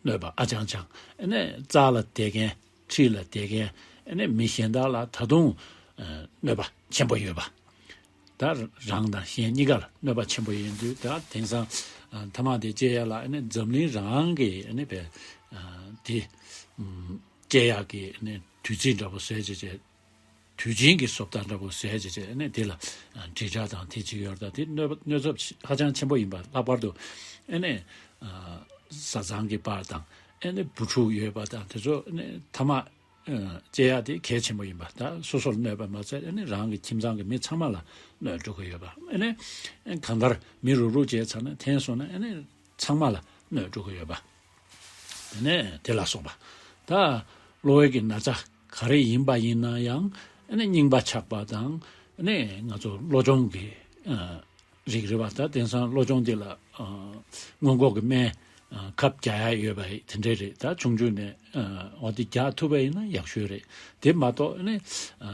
གནོད་པ་ཨ་ཅང་ཅང་། ཨ་ནི་རྩ་ལ་བསྡད་མཁན། འཁྲིས་ལ་བསྡད་མཁན། ཨ་ནི་མི་གཞན་དག་ལ་ད་དུང་ཨ་གནོད་པ་ཆེན་པོ་ཡོད་པ། ད་རང་དང་གཞན་གཉིས་ཀ་ལ་གནོད་པ་ཆེན་པོ་ཡིན་དུས། ད་དེང་སང་ཨ་ཐ་མ་དེ་སྤྱད་ཡ་ལ་ཨ་ནི་འཛམ་གླིང་རང་གི་ཨ་ནི་བས་ཨ་དེ་ཨམ་སྤྱད་ཡག་གི་ཨ་ནི་དུས་ཚིགས་འདྲ་པོ་བཟོས་བྱས་བྱས། དུས་ཆེན་གྱི་བཟོ་ལྟ་འདྲ་པོ་བཟོས་བྱས་བྱས། ཨ་ནི་དེ་ལ་ཨ་དྲིལ་བསྒྲགས་དང་དེ་བྱེད་ཀྱི་ཡོད་རེད། ད་དེ་གནོད་པ་གནོད་ཚབས་ཧ་ཅང་ཆེན་པོ་ཡིན་པ། ལྷག་པར་དུ་ཨ་ནི་ཨ་བཟའ་ཚང་གི་བར་དང་། ཨ་ནི་བུ་ཕྲུག་ཡོད་པ་དང་། དེ་ཚོ་ཨ་ནི་ཐ་མ་ཨ་སྤྱད་ཡ་དེ་གལ་ཆེན་པོ་ཡིན་པ། ད་སོ་སོར་གནོད་པ་མ་ཚད། ཨ་ནི་རང་གི་ཁྱིམ་ཚང་གི་མི་ཚང་མ་ལ་གནོད་འགྲོ་གི་ཡོད་པ། ཨ་ནི་ཨ་གང་ལྟར་མི་རུག་རུག་བྱས་ཚར་ན། འཐེན་སོང་ན་ཨ་ནི་ཚང་མ་ལ་གནོད་འགྲོ་གི་ཡོད་པ། དེ་ནས་དེ་ལ་སོགས་པ། ད་གློ་བའི་གི་ན་ཚ་ག་རེ་ཡིན་པ་ཡིན་ན་ཡང་། ཨ་ནི་རྙིང་པ་ཆགས་པ་དང་། ཨ་ནི་ང་ཚོ་གློ་གཅོང་གི་ཨ་རིགས་རེད་པ། ད་དེང་སང་གློ་གཅོང་འདི་ལ་ཨ་སྔོན་འགོག་གི་སྨན་ཨ་ཁབ་རྒྱག་ཡ་ཡོད་པ་དེ་འདྲས་རེད། ད་ཆུང་ཆུང་ནས་ཨ་འོ་དེ་རྒྱག་ཐུབ་པ་ཡིན་ན་ཡག་ཤོས་རེད། དེ་མ་གཏོགས་ཨ་ནི་ཨ་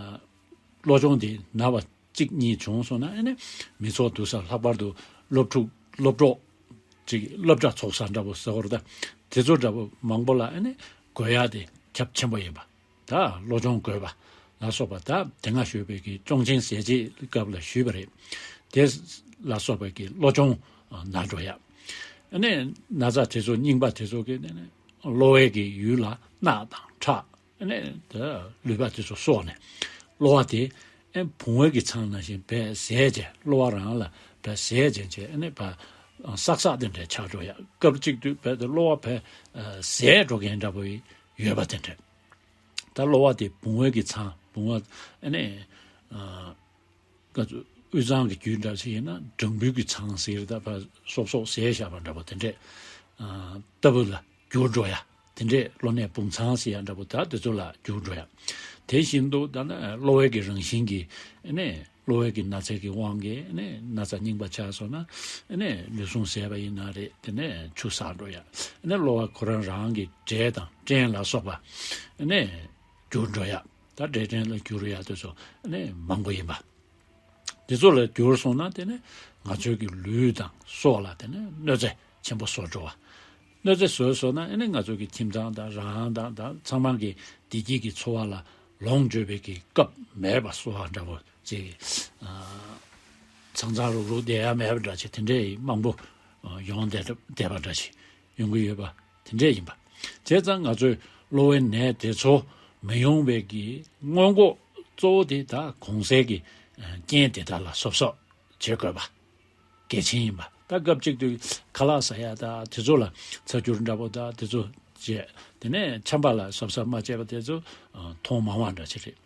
གློ་གཅོང་དེ་ན་བ་གཅིག་གཉིས་བྱུང་སོང་ན། ཨ་ནི་མི་ཚོགས་འདུ་ས། ལྷག་པར་དུ་སློབ་ཕྲུག་སློབ་གྲོགས་ཅིག་སློབ་གྲྭ་ཚོགས་ས་འདྲ་པོ་ཟེར་བ་རེད། ད་དེ་ཚོ་འདྲ་པོ་མང་པོ་ལ་ཨ་ནི་འགོས་ཡ་དེ་ཁྱབ་ཆེན་པོ་ཡིན་པ། ད་གློ་གཅོང་འགོས་པ་ལ་སོགས་པ། ད་དེ་སྔ་ཞུས་པའི་གི་གཅོང་ཆེན་ཟས་བཅད་སྐབས་ལ་ཞུས་པ་རེད། དེ་ལ་སོགས་པའི་གི་གློ་གཅོང་ན་འགྲོ་ཡ། ཨ་ནི་ན་ཚ་དེ་ཚོ་རྙིང་པ་དེ་ཚོ་གི་ཨ་ནི་གློ་བའི་གི་ཡུལ་ལ་རྣག་དང་ཁྲག་ཨ་ནི་ད་ལུད་པ་དེ་ཚོ་གསོག་ནས། གློ་བ་དེ་ཨ་བུང་བའི་གི་ཚང་ནང་བཞིན་བས་ཟད་བྱས། གློ་བ་རང་ལ་བས་ཟད་བྱས་བྱས། ཨ་ནི་བ་སག་སག་དེ་འདྲ་ཆགས་འགྲོ་ཡ། སྐབས་གཅིག་དུས་བས་དེ་གློ་བ་བས་ཟད་འགྲོ་མཁན་འདྲ་པོ་ཡོད་པ་དེ་འདྲ། ད་གློ་བ་དེ་བུང་བའི་གི་ཚང་། བུང་བ་ཨ་ནི་ཨ་ག་ཚོད་དབུས་གཙང་གི་རྒྱུད་འདྲ་ཞིག་ཡིན་ན་སྦྲང་བུའི་གི་ཚང་ཟེར། ད་བ་སོབ་སོབ་ཟས་བཞག་པ་འདྲ་པོ་དེ་འདྲས་ཨ་ལྟ་བུ་ལ་འགྱུར་འགྲོ་ཡ། དེ་འདྲས་གློ་ནད་བུང་ཚང་ཟེར་ཡ་འདྲ་པོ། ད་དེ་ཚོ་ལ་འགྱུར་འགྲོ་ཡ། དེ་བཞིན་དུ་ད་ནི་གློ་བའི་གི་རང་བཞིན་གྱི་ཨ་ནི་གློ་བའི་གི་ན་ཚའི་གི་དབང་གིས་ཨ་ནི་ན་ཚ་རྙིང་པ་ཆགས་སོང་ན། ཨ་ནི་ལུས་ཟུངས་ཟད་པ་ཡིན་ན་རེད། དེ་ནས་ཆུ་བསགས་འགྲོ་ཡ། ཨ་ནི་གློ་བ་ཁོ་རང་རང་གི་འབྲས་དང་སྐྲན་ལ་སོགས་པ་ཨ་ནི་འགྱུར་འགྲོ་ཡ། ད་འབྲས་སྐྲན་ལ་འགྱུར་ཡ་དེ་ཚོ་ཨ་ནི་མང་པོ་ཡིན་པ། དེ་ཚོ་ལ་འགྱུར་སོང་ན། དེ་ནི་ང་ཚོའི་གི་ལུས་དང་སྲོག་ལ་དེ་ནི་གནོད་འཚེ་ཆེན་པོ་བཟོ་འགྲོ་བ། གནོད་འཚེ་བཟོས་སོང་ན་ཨ་ནི་ང་ཚོ་གི་ཁྱིམ་ཚང་དང་རང་དང་དང་ཚང་མ་གི་བདེ་སྐྱིད་ཀྱི་འཚོ་བ་ལ་ལོངས་སྤྱོད་པའི་གི་སྐབས་མེད་པ་བཟོ་བ་འདྲ་པོ་ཅིག་ཨ་ཚང་ཚང་རུག་རུག་བསྡད་ཡ་མེད་པ་འདྲ་ཅིག་དེ་འདྲའི་མང་པོ་ཨ་ཡོང་བསྡད་བསྡད་པ་འདྲ་ཅིག་ཡོང་གི་ཡོད་པ་དེ་འདྲས་ཡིན་པ། བྱས་ཙང་ང་ཚོས་གློ་བའི་ནད་དེ་ཚོ་མི་ཡོང་བའི་གི་སྔོན་འགོག་གཙོ་བོ་དེ་ད་གོང་གསལ་གྱི་ཨ་རྐྱེན་དེ་དག་ལ་གཟབ་གཟབ་བྱེད་དགོས་པ་གལ་ཆེན་ཡིན་པ། ད་སྐབས་གཅིག་ཏུ་ཁ་ལག་ཟ་ཡ་ད་དེ་ཚོ་ལ་ཚ་འགྱུར་འདྲ་པོ་ད་དེ་ཚོ་བྱས། དེ་ནས་ཆམ་པ་ལ་གཟབ་གཟབ་མ་བྱས་པ་དེ་ཚོ་ཨ་མཐོང་མང་བ་འདྲ་ཅིག་རེད།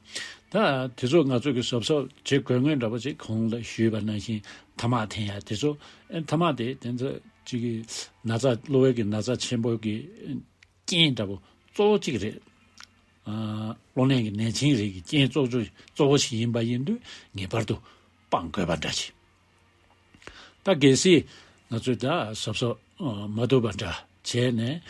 ད་དེ་ཚོ་ང་ཚོ་གི་གཟབ་གཟབ་བྱེད་དགོས་ངེས་འདྲ་པོ་ཅིག་གོང་ལ་ཞུས་པ་ནང་བཞིན་ཐ་མག་འཐེན་ཡ་དེ་ཚོ། ཨེ་ཐ་མག་དེ་དེ་ཚོ་ཅིག་གི་ན་ཚ་གློ་བའི་གི་ན་ཚ་ཆེན་པོ་གི་རྐྱེན་འདྲ་པོ་གཙོ་བོ་གཅིག་རེད། ཨ་གློ་ནད་ཀྱི་ནད་ཆེན་རིགས་ཀྱི་རྐྱེན་གཙོ་གཙོ་གཙོ་བོ་ཞིག་ཡིན་པ་ཡིན་དུས་ངེས་པར་དུ་སྤང་དགོས་པ་འདྲ་ཞིག་ད་གལ་སྲིད་ང་ཚོས་ད་གཟབ་གཟབ་ཨ་མ་ཐུབ་པ་འདྲ་བྱས་ནས་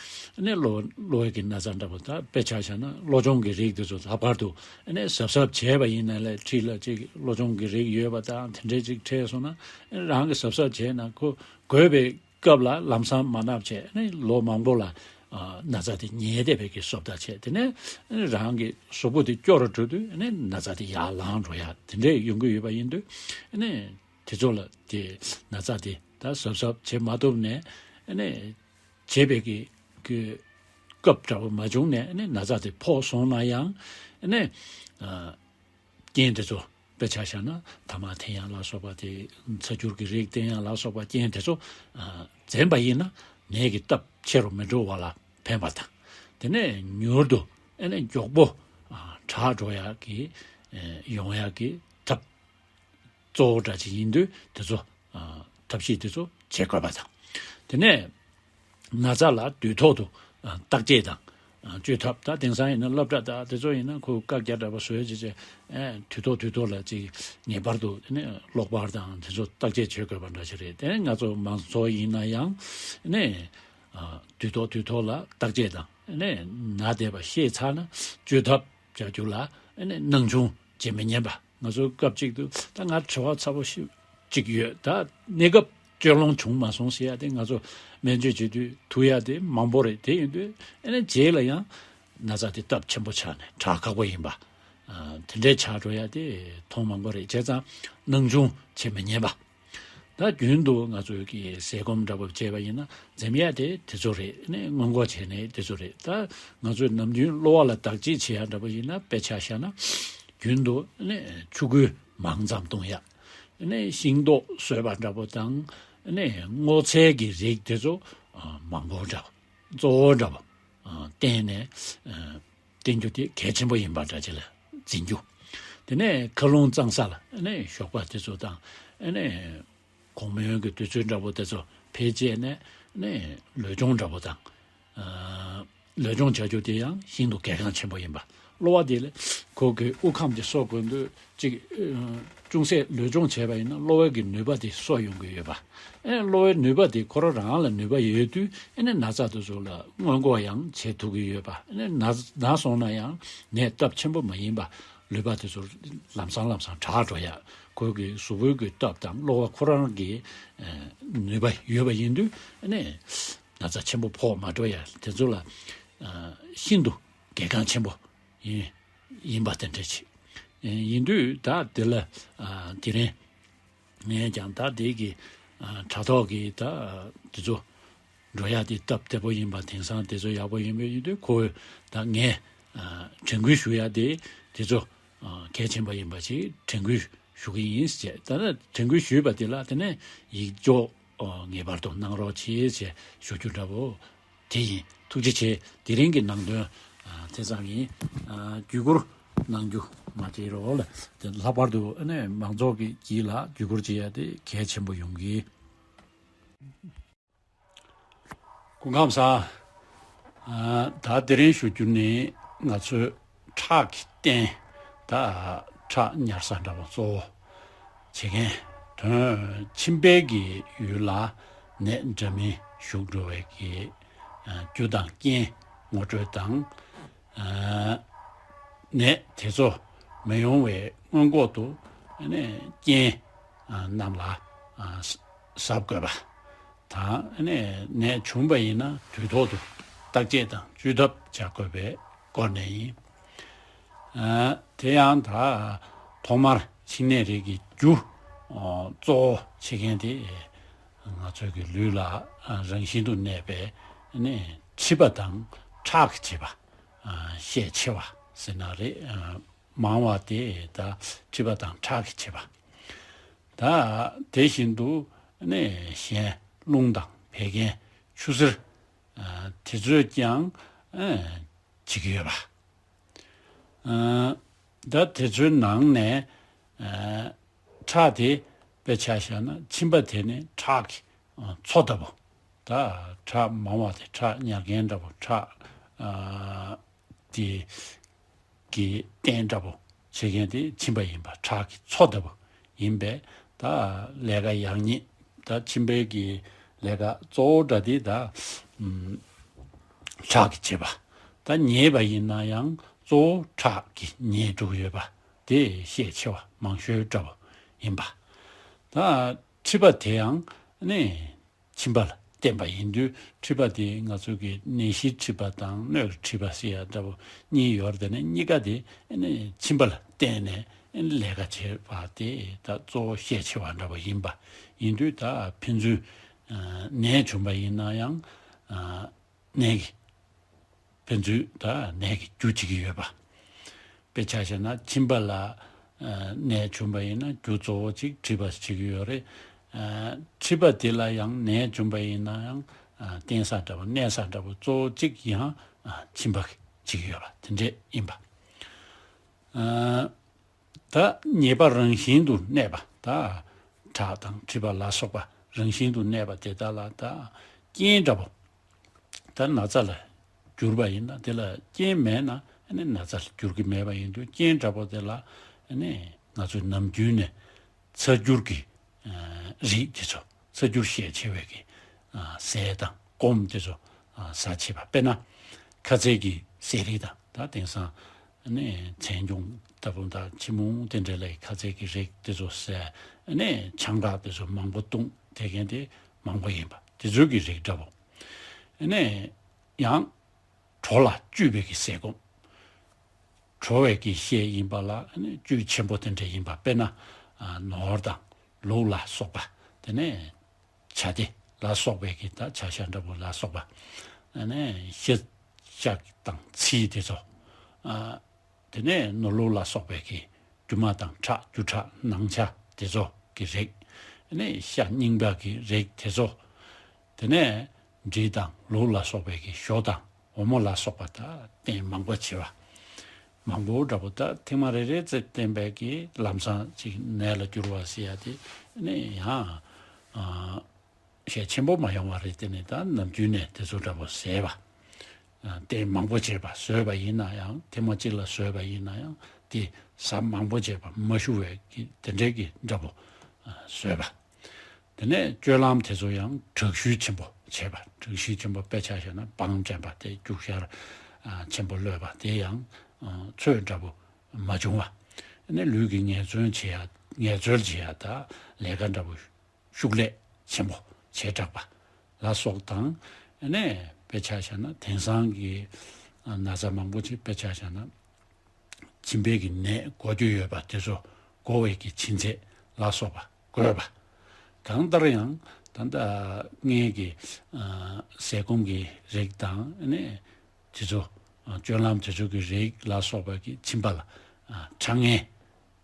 ནས་གློ་གློ་བའི་གི་ན་ཚ་འདྲ་པོ། ད་དཔེ་ཆ་བཞག་ན་གློ་གཅོང་གི་རིགས་དེ་ཚོ་ལྷག་པར་དུ་ནས་གཟབ་གཟབ་བྱས་པ་ཡིན་ན་ལས། འཁྲིས་ལ་ཅིག་གློ་གཅོང་གི་རིགས་ཡོད་པ་དང་དེ་འདྲས་ཅིག་འཕྲད་སོང་ན། རང་གི་གཟབ་གཟབ་བྱས་ན་ཁོ་འགོས་པའི་སྐབས་ལ་ལམ་སང་མ་ན་བྱས་ནས་ལོ་མང་པོ་ལ་ཨ་ན་ཚ་དེ་ཉལ་བསྡད་པའི་གི་བཟོ་ལྟ་བྱས། དེ་ནས་རང་གི་གཟུགས་པོ་དེ་སྐྱོ་རུ་འགྲོ་དུས་ནས་ན་ཚ་དེ་ཡར་ལངས་འགྲོ་ཡ་དེ་འདྲས་ཡོང་གི་ཡོད་པ་ཡིན་དུས་ནས་དེ་ཚོ་ལ་དེ་ན་ཚ་དེ་ད་གཟབ་གཟབ་བྱེད་མ་ཐུབ་ནས་ནས་བྱེད་པའི་གི་གི་སྐབས་འདྲ་པོ་མ་བྱུང་ནས་ནས་ན་ཚ་དེ་ཕོག་སོང་ན་ཡང་ནས་ཨ། རྐྱེན་དེ་ཚོ་དཔེ་ཆ་བཞག་ན་ཐ་མག་འཐེན་ཡ་ལ་སོགས་པ་དེ། ཚ་འགྱུར་གྱི་རིགས་བསྟེན་ཡ་ལ་སོགས་པ་རྐྱེན་དེ་ཚོ་ཨ་འཛེམས་པ་ཡིན་ན་ནད་ཀྱི་སྟབས་ཆེ་རུ་མི་འགྲོ་བ་ལ་ཕན་པ་དང་། དེ་ནས་མྱུར་དུ་ཨ་ནི་མགྱོགས་པོ་ཨ་དྲག་འགྲོ་ཡ་གི་ཨ་ཡོང་ཡ་གི་ཐབས་གཙོ་བོ་འདྲ་ཅིག་ཡིན་དུས་དེ་ཚོ་ཨ་ཐབས་ཤེས་དེ་ཚོ་བྱེད་དགོས་པ་དང་། དེ་ནས་ན་ཚ་ལ་དུས་ཐོག་ཏུ་ཨ་བརྟག་དཔྱད་དང་ཨ་བཅོས་ཐབས། ད་དེང་སང་ཡིན་ན་སློབ་གྲྭ་དང་དེ་ཚོ་ཡིན་ན་ཁོ་བཀག་རྒྱ་འདྲ་པོ་བཟོས་བྱས་བྱས་ཨ་དུས་ཐོག་དུས་ཐོག་ལ་ཅིག་ངེས་པར་དུ་དེ་ནས་གློག་པར་དང་དེ་ཚོ་བརྟག་དཔྱད་བྱེད་དགོས་པ་འདྲ་ཞིག་རེད། དེ་ནས་ང་ཚོ་མང་ཚོགས་ཡིན་ན་ཡང་ནས་ཨ་དུས་ཐོག་དུས་ཐོག་ལ་བརྟག་དཔྱད་དང་ནས་ན་བསྡད་པ་ཤེས་ཚར་ན་བཅོས་ཐབས་བྱ་རྒྱུ་ལ་ནས་སྣང་ཆུང་ བྱེད་མི་ཉན་པ། ང་ཚོ་སྐབས་གཅིག་ཏུ་ད་ང་བྲེལ་བ་ཚ་པོ་ཞིག་ཅིག་ཡོད། ད་གནས་སྐབས་སྤྱོད་ལོང་བྱུང་མ་སོང་ཟེར་ཡ་དེ། ང་ཚོ་སྨན་བཅོས་བྱེད་དུས་ཐུག་ཡ་དེ་མང་པོ་རེད། དེ་ཡིན་དུས་ཨ་ནི་རྗེས་ལ་ཡང་ན་ཚ་དེ་སྟབས་ཆེན་པོ་ཆགས་ནས་དྲག་ཁག་པོ་ཡིན་པ། ཨ། དེ་འདྲའི་ཆགས་འགྲོ་ཡ་དེ་མཐོང་མང་པོ་རེད། བྱས་ཙང་སྣང་ཆུང་བྱེད་མི་ཉན་པ། ད་རྒྱུན་དུ་ང་ཚོས་ཀྱི་ཟས་སྐོམ་འདྲ་པོ་བྱས་པ་ཡིན་ན་འཛེམ་ཡ་དེ་དེ་ཚོ་རེད། ཨ་ནི་སྔོན་འགོག་བྱས་ནས་དེ་ཚོ་རེད། ད་ང་ཚོས་ནམ་རྒྱུན་གློ་བ་ལ་བདག་གཅེས་བྱེད་ཡ་འདྲ་པོ་ཡིན་ན། དཔེ་ཆ་བཞག་ན་རྒྱུན་དུ་ཨ་ནི་ཆུ་ཁོལ་མང་ཙམ་བཏུང་ཡ། ཨ་ནི་ཤིང་ཏོག་སོས་པ་འདྲ་པོ་དང་། ཨ་ནི་སྔོ་ཚལ་གྱི་རིགས་དེ་ཚོ་ཨ་མང་པོ་འདྲ་པོ། གཙོ་བོ་འདྲ་པོ་ཨ་བསྟེན་ནས་ཨ་བསྟེན་རྒྱུ་དེ་གལ་ཆེན་པོ་ཡིན་པ་འདྲ་ཅིག་ལ་འཛིན་རྒྱུ། དེ་ནས་མཁའ་རླུང་གཙང་ས་ལ་ཨ་ནི་ཞོགས་པ་དེ་ཚོ་དང་། ཨ་ནི་དགོང་མོའི་གི་དུས་ཚོད་འདྲ་པོ་དེ་ཚོ་ཕལ་ཆེར་ནས་ཨ་ནི་ལུས་སྦྱོང་འདྲ་པོ་དང་། ཨ་ལུས་སྦྱོང་བྱ་རྒྱུ་དེ་ཡང་ཤིན་ཏུ་གལ་འགངས་ཆེན་པོ་ཡིན་པ། གློ་བ་དེ་ལ་ཁོ་གི་དབུགས་ཁམས་དེ་གསོ་དགོས་དུས་ཅིག་ཨ་ཅུང་ཟད་ལུས་སྦྱོང་བྱས་པ་ཡིན་ན་གློ་བའི་གི་ནུས་པ་དེ་གསོ་ཡོང་གི་ཡོད་པ། ཨ་ནི་གློ་བའི་ནུས་པ་དེ་ཁོ་རང་རང་ལ་ནུས་པ་ཡོད་དུས། ཨ་ནི་ན་ཚ་དེ་ཚོ་ལ་སྔོན་འགོག་ཡང་བྱེད་ཐུབ་ཀྱི་ཡོད་པ། ཨ་ནི་ན་ན་སོང་ན་ཡང་ནད་སྟབས་ཆེན་པོ་མ་ཡིན་པ། ལུས་པ་དེ་ཚོ་ལམ་སང་ལམ་སང་དྲག་འགྲོ་ཡ། ཁོ་གི་གཟུགས་པོའི་གི་སྟོབས་དང་གློ་བ་ཁོ་རང་གི་ཨ་ནུས་པ་ཡོད་པ་ཡིན་དུས། ཨ་ནི་ན་ཚ་ཆེན་པོ་ཕོག་མ་འགྲོ་ཡ་དེ་ཚོ་ལ་ཨ་ཤིན་ཏུ་གལ་འགངས་ཆེན་པོ་ཡིན་ཡིན་པ་དེ་འདྲ་ཅིག་ཡིན་དུས། ད་དེ་ལ་ཨ་དེ་རིང་ངས་ཀྱང་ད་དེ་གི་ཨ་དྲ་ཐོག་གི་ད་དེ་ཚོ་འགྲོ་ཡ་དེ་སྟབས་བདེ་པོ་ཡིན་པ། དེང་སང་དེ་ཚོ་ཡག་པོ་ཡིན་པ་ཡིན་དུས། ཁོ་ད་ངས་ཨ་དྲན་སྐུལ་ཞུ་ཡ་དེ་དེ་ཚོ་ཨ་གལ་ཆེན་པོ་ཡིན་པ་ཞིག་དྲན་སྐུལ་ཞུ་གི་ཡིན་ཟེར། ད་ནི་དྲན་སྐུལ་ཞུས་པ་དེ་ལ་དེ་ནས་ཡིག་འཇོག་ཨ་ངེས་པར་དུ་གནང་རོགས་བྱེད་ཅེས་ཞུ་རྒྱུ་འདྲ་པོ་དེ་ཡིན། ཐུགས་རྗེ་ཆེ། དེ་རིང་གི་ནང་དོན་ཨ་དེ་ཙམ་ཡིན། ཨ་བརྒྱུད་བསྐུར་གནང་རྒྱུ་མ་བརྗེད་རོགས་ལ། དེ་ལྷག་པར་དུ་ཨ་ནི་མང་ཚོགས་ཀྱི་དཀྱིལ་ལ་བརྒྱུད་བསྐུར་བྱེད་ཡ་དེ་གལ་ཆེན་པོ་ཡོང་གི། སྐུ་ཁམས་བཟང་། ཨ་ད་དེ་རིང་ཞུ་རྒྱུ་ནི། ང་ཚོའི་ཁྲག་གི་རྟེན། ད་ཁྲག་ཉར་ས་འདྲ་པོ་གཙོ་བོ་བྱེད་མཁན་དོན། མཆིན་པའི་གི་ཡུལ་ལ་ནད་འདྲ་མིན་ཞུགས་འགྲོ་བའི་གི་ཨ་རྒྱུ་དང་རྐྱེན་ངོ་སྤྲོད་དང་། ཨ་ནད་དེ་ཚོ་མི་ཡོང་བའི་སྔོན་འགོག་ཏུ་ཨ་ནི་རྐྱེན་ཨ་རྣམས་ལ་ཨ་གཟབ་དགོས་པ་དང་། ཨ་ནི་ནད་བྱུང་བ་ཡིན་ན་དུས་ཐོག་ཏུ་བརྟག་དཔྱད་དང་བཅོས་ཐབས་བྱ་དགོས་པའི་སྐོར་ནས་ཡིན། ཨ་དེ་ཡང་ད་ཐོག་མར་མཆིན་ནད་རིགས་ཀྱི་རྒྱུ་ཨ་གཙོ་བོ་བྱེད་མཁན་དེ་ང་ཚོའི་གི་ལུས་ལ་ཨ་རང་བཞིན་དུ་གནས་པའི་ཨ་ནི་མཁྲིས་པ་དང་ཁྲག་གིས་བྱེད་པ། ཨ་ཤས་ཆེ་བ་ཟེར་ན་རེད། ཨ་མང་བ་དེ་ད་མཁྲིས་པ་དང་ཁྲག་གིས་བྱེད་པ། ད་དེ་བཞིན་དུ་ནི་གཞན་རླུང་དང་བད་ཀན་ཆུ་སེར་ཨ་དེ་ཚོས་ཀྱང་ཨ་བྱེད་ཀྱི་ཡོད་པ། ཨ་ད་དེ་ཚོའི་ནང་ནས་ཨ་ཁྲག་དེ་དཔེ་ཆ་བཞག་ན། མཆིན་པ་དེ་ནི་ཁྲག་གི་ཨ་མཚོ་ལྟ་བུ། ད་ཁྲག་མང་བ་དེ་ཁྲག་ཉར་མཁན་འདྲ་པོ། ཁྲག་ཨ་དེ་གི་རྟེན་འདྲ་པོ་བྱེད་མཁན་དེ་མཆིན་པ་ཡིན་པ། ཁྲག་གི་མཚོ་ལྟ་བུ་ཡིན་པས། ད་ལས་ཀ་ཡག་ཉེས། ད་མཆིན་པའི་གི་ལས་ཀ་གཙོ་བོ་འདྲ་དེ་ད་ཨུམ་ཁྲག་གིས་བྱེད་པ། ད་ཉེས་པ་ཡིན་ན་ཡང་གཙོ་བོ་ཁྲག་གིས་ཉེས་འགྲོ་གི་ཡོད་པ་དེ་ཤས་ཆེ་བ་མང་ཤོས་འདྲ་པོ་ཡིན་པ། ད་མཁྲིས་པ་དེ་ཡང་ནི་མཆིན་པ་ལ་བརྟེན་པ་ཡིན་དུས། མཁྲིས་པ་དེ་ང་ཚོ་གི་ནད་གཞིའི་མཁྲིས་པ་དང་སྣོད་ཀྱི་མཁྲིས་པ་ཟེར་ཡ་འདྲ་པོ་གཉིས་ཡོད་རེད། དེ་ནས་གཉིས་ཀ་དེ་ནི་མཆིན་པ་ལ་བརྟེན་ནས་ལས་ཀ་བྱེད་པ་དེ་ད་གཙོ་བོ་ཤས་ཆེ་བ་འདྲ་པོ་ཡིན་པ་ཡིན་དུས། ད་ཕན་ཚུན་ནད་བྱུང་པ་ཡིན་ན་ཡང་ནད་ཀྱི་ཕན་ཚུན་ད་ནད་ཀྱི་རྒྱུ་བྱེད་ཀྱི་ཡོད་པ། དཔེ་ཆ་བཞག་ན་མཆིན་པ་ལ་ཨ་ནད་བྱུང་པ་ཡིན་ན་རྒྱུ་གཙོ་བོ་གཅིག་མཁྲིས་པ་བྱེད་ཀྱི་ཡོད་རེད། ཨ་མཁྲིས་པ་དེ་ལ་ཡང་ནད་བྱུང་པ་ཡིན་ན་ཡང་ཨ་བརྟེན་ས་འདྲ་པོ་གནས་ས་འདྲ་པོ་གཙོ་བོ་གཅིག་ཡང་ཨ་མཆིན་པ་བྱེད་ཀྱི་ཡོད་པ་དེ་འདྲས་ཡིན་པ། ཨ་ད་ཉེས་པ་རང་བཞིན་དུ་གནས་པ། ད་ཁྲག་དང་མཁྲིས་པ་ལ་སོགས་པ་རང་བཞིན་དུ་གནས་པ་དེ་དག་ལ་ད་རྐྱེན་འདྲ་པོ། ད་ན་ཚ་ལ་གྱུར་པ་ཡིན་ན། དེ་ལ་རྐྱེན་མེད་ན་ཨ་ནི་ན་ཚ་ལ་འགྱུར་གྱི་མེད་པ་ཡིན་དུས། རྐྱེན་འདྲ་པོ་དེ་ལ་ཨ་ནི་ང་ཚོས་ནམ་རྒྱུན་ནས་ཚ་སྐྱུར་གྱི་ཨ་རིགས་དེ་ཚོ། ཚ་སྐྱུར་ཤས་ཆེ་བའི་གི་ཨ་ཟས་དང་སྐོམ་དེ་ཚོ་ཨ་ཟ་བྱེད་པ། དཔེར་ན་ཁ་ཟས་ཀྱི་ཟས་རིགས་དང་། ད་དེང་སང་ ནས་མཚན་སྐྱོང་ལྟ་བུ་དང་ཆེན་མོ་དེ་འདྲ་ལ་ཁ་ཚད་ཀྱི་རིགས་དེ་ཚོ་ཟས་ནས་ཆང་རག་དེ་ཚོ་མང་པོ་བཏུང་དེ་མཁན་དེ་མང་པོ་ཡིན་པ་དེ་ཚོ་གི་རིགས་འདྲ་བོ། ནས་ཡང་གྲོ་ལ་བཅུད་པའི་གི་ཟས་སྐོམ། གྲོ་བའི་གི་ཤས་ཡིན་པ་ལ་ནས་བཅུད་ཆེན་པོ་དེ་འདྲ་ཡིན་པ་དཔེར་ན་ནོར་དང་ལུག་ལ་སོགས་པ་དེ་ནས་བྱ་དེ་ལ་སོགས་པའི་གི་ད་བྱ་ཤ་འདྲ་པོ་ལ་སོགས་པ་ནས་ཤ་ཤ་དང་ཚིལ་དེ་ཚོ། དེ་ནས་ནོར་ལུག་ལ་སོགས་པའི་གི་རྒྱུ་མ་དང་ཁྲག་རྒྱུ་ཁྲག་ནང་ཆ་དེ་ཚོ་གི་རིགས། དེ་ནས་ཤ་རྙིང་པ་གི་རིགས་དེ་ཚོ། དེ་ནས་འབྲི་དང་ལུག་ལ་སོགས་པའི་གི་ཞོ་དང་འོ་མོ་ལ་སོགས་པ་ད་བསྟེན་མང་པོ་བྱེད་པ། མང་པོ་འདྲ་པོ་ད་ཐེངས་མ་རེ་རེ་ཙམ་བསྟེན་པའི་གི་ལམ་སང་ཅིག་ནད་ལ་འགྱུར་བ་ཟེར་ཡ་དེ་ནས་ཡང་ཨ་ཞེ་ཆེན་པོ་མ་ཡོང་བ་རེད། དེ་ནས་ད་ནམ་རྒྱུན་ནས་དེ་ཚོ་འདྲ་པོ་ཟས་པ། ཨ་བསྟེན་མང་པོ་བྱས་པ་ཟོས་པ་ཡིན་ན་ཡང་ཐེངས་མ་གཅིག་ལ་ཟོས་པ་ཡིན་ན་ཡང་དེ་ཟ་མང་པོ་བྱས་པ་མ་ཞུ་བའི་གི་དེ་འདྲའི་གི་འདྲ་པོ་ཨ་ཟོས་པ། དེ་ནས་སྤྱོད་ལམ་དེ་ཚོ་ཡང་དྲག་ཤུལ་ཆེན་པོ་བྱས་པ། དྲག་ཤུལ་ཆེན་པོ་དཔེ་ཆ་བཞག་ན་བང་བཙེམ་པ་དེ་རྒྱུག་ཤར་ཨ་ཆེན་པོ་གློད་པ་དེ་ཡང་ཨ་ཚོད་འདྲ་པོ་མ་བྱུང་བ། དེ་ནས་ལུས་ཀྱི་ངལ་རྩོལ་བྱེད་ཡ་ངལ་རྩོལ་བྱེད་ཡ་ད་ལས་ཀ་འདྲ་པོ་ཤུགས་ལས་ཆེན་པོ་བྱེ་བྲག་པ་ལ་སོགས་དང་། ཨ་ནས་དཔེ་ཆ་བཞག་ན་དེང་སང་གི་ན་ཚ་མང་པོ་ཅིག་དཔེ་ཆ་བཞག་ན་མཆིན་པའི་གི་ནད་འགོ་རྒྱུ་ཡོད་པ་དེ་ཚོ་འགོ་བའི་གི་མཆིན་ཚད་ལ་སོགས་པ་འགོས་པ། གང་ལྟར་ཡང་ད་ལྟ་ངའི་གི་ཟས་སྐོམ་གི་རིགས་དང་ཨ་ནས་དེ་ཚོ་སྤྱོད་ལམ་དེ་ཚོ་གི་རིགས་ལ་སོགས་པ་གི་མཆིན་པ་ལ་ཁྲག་ངན་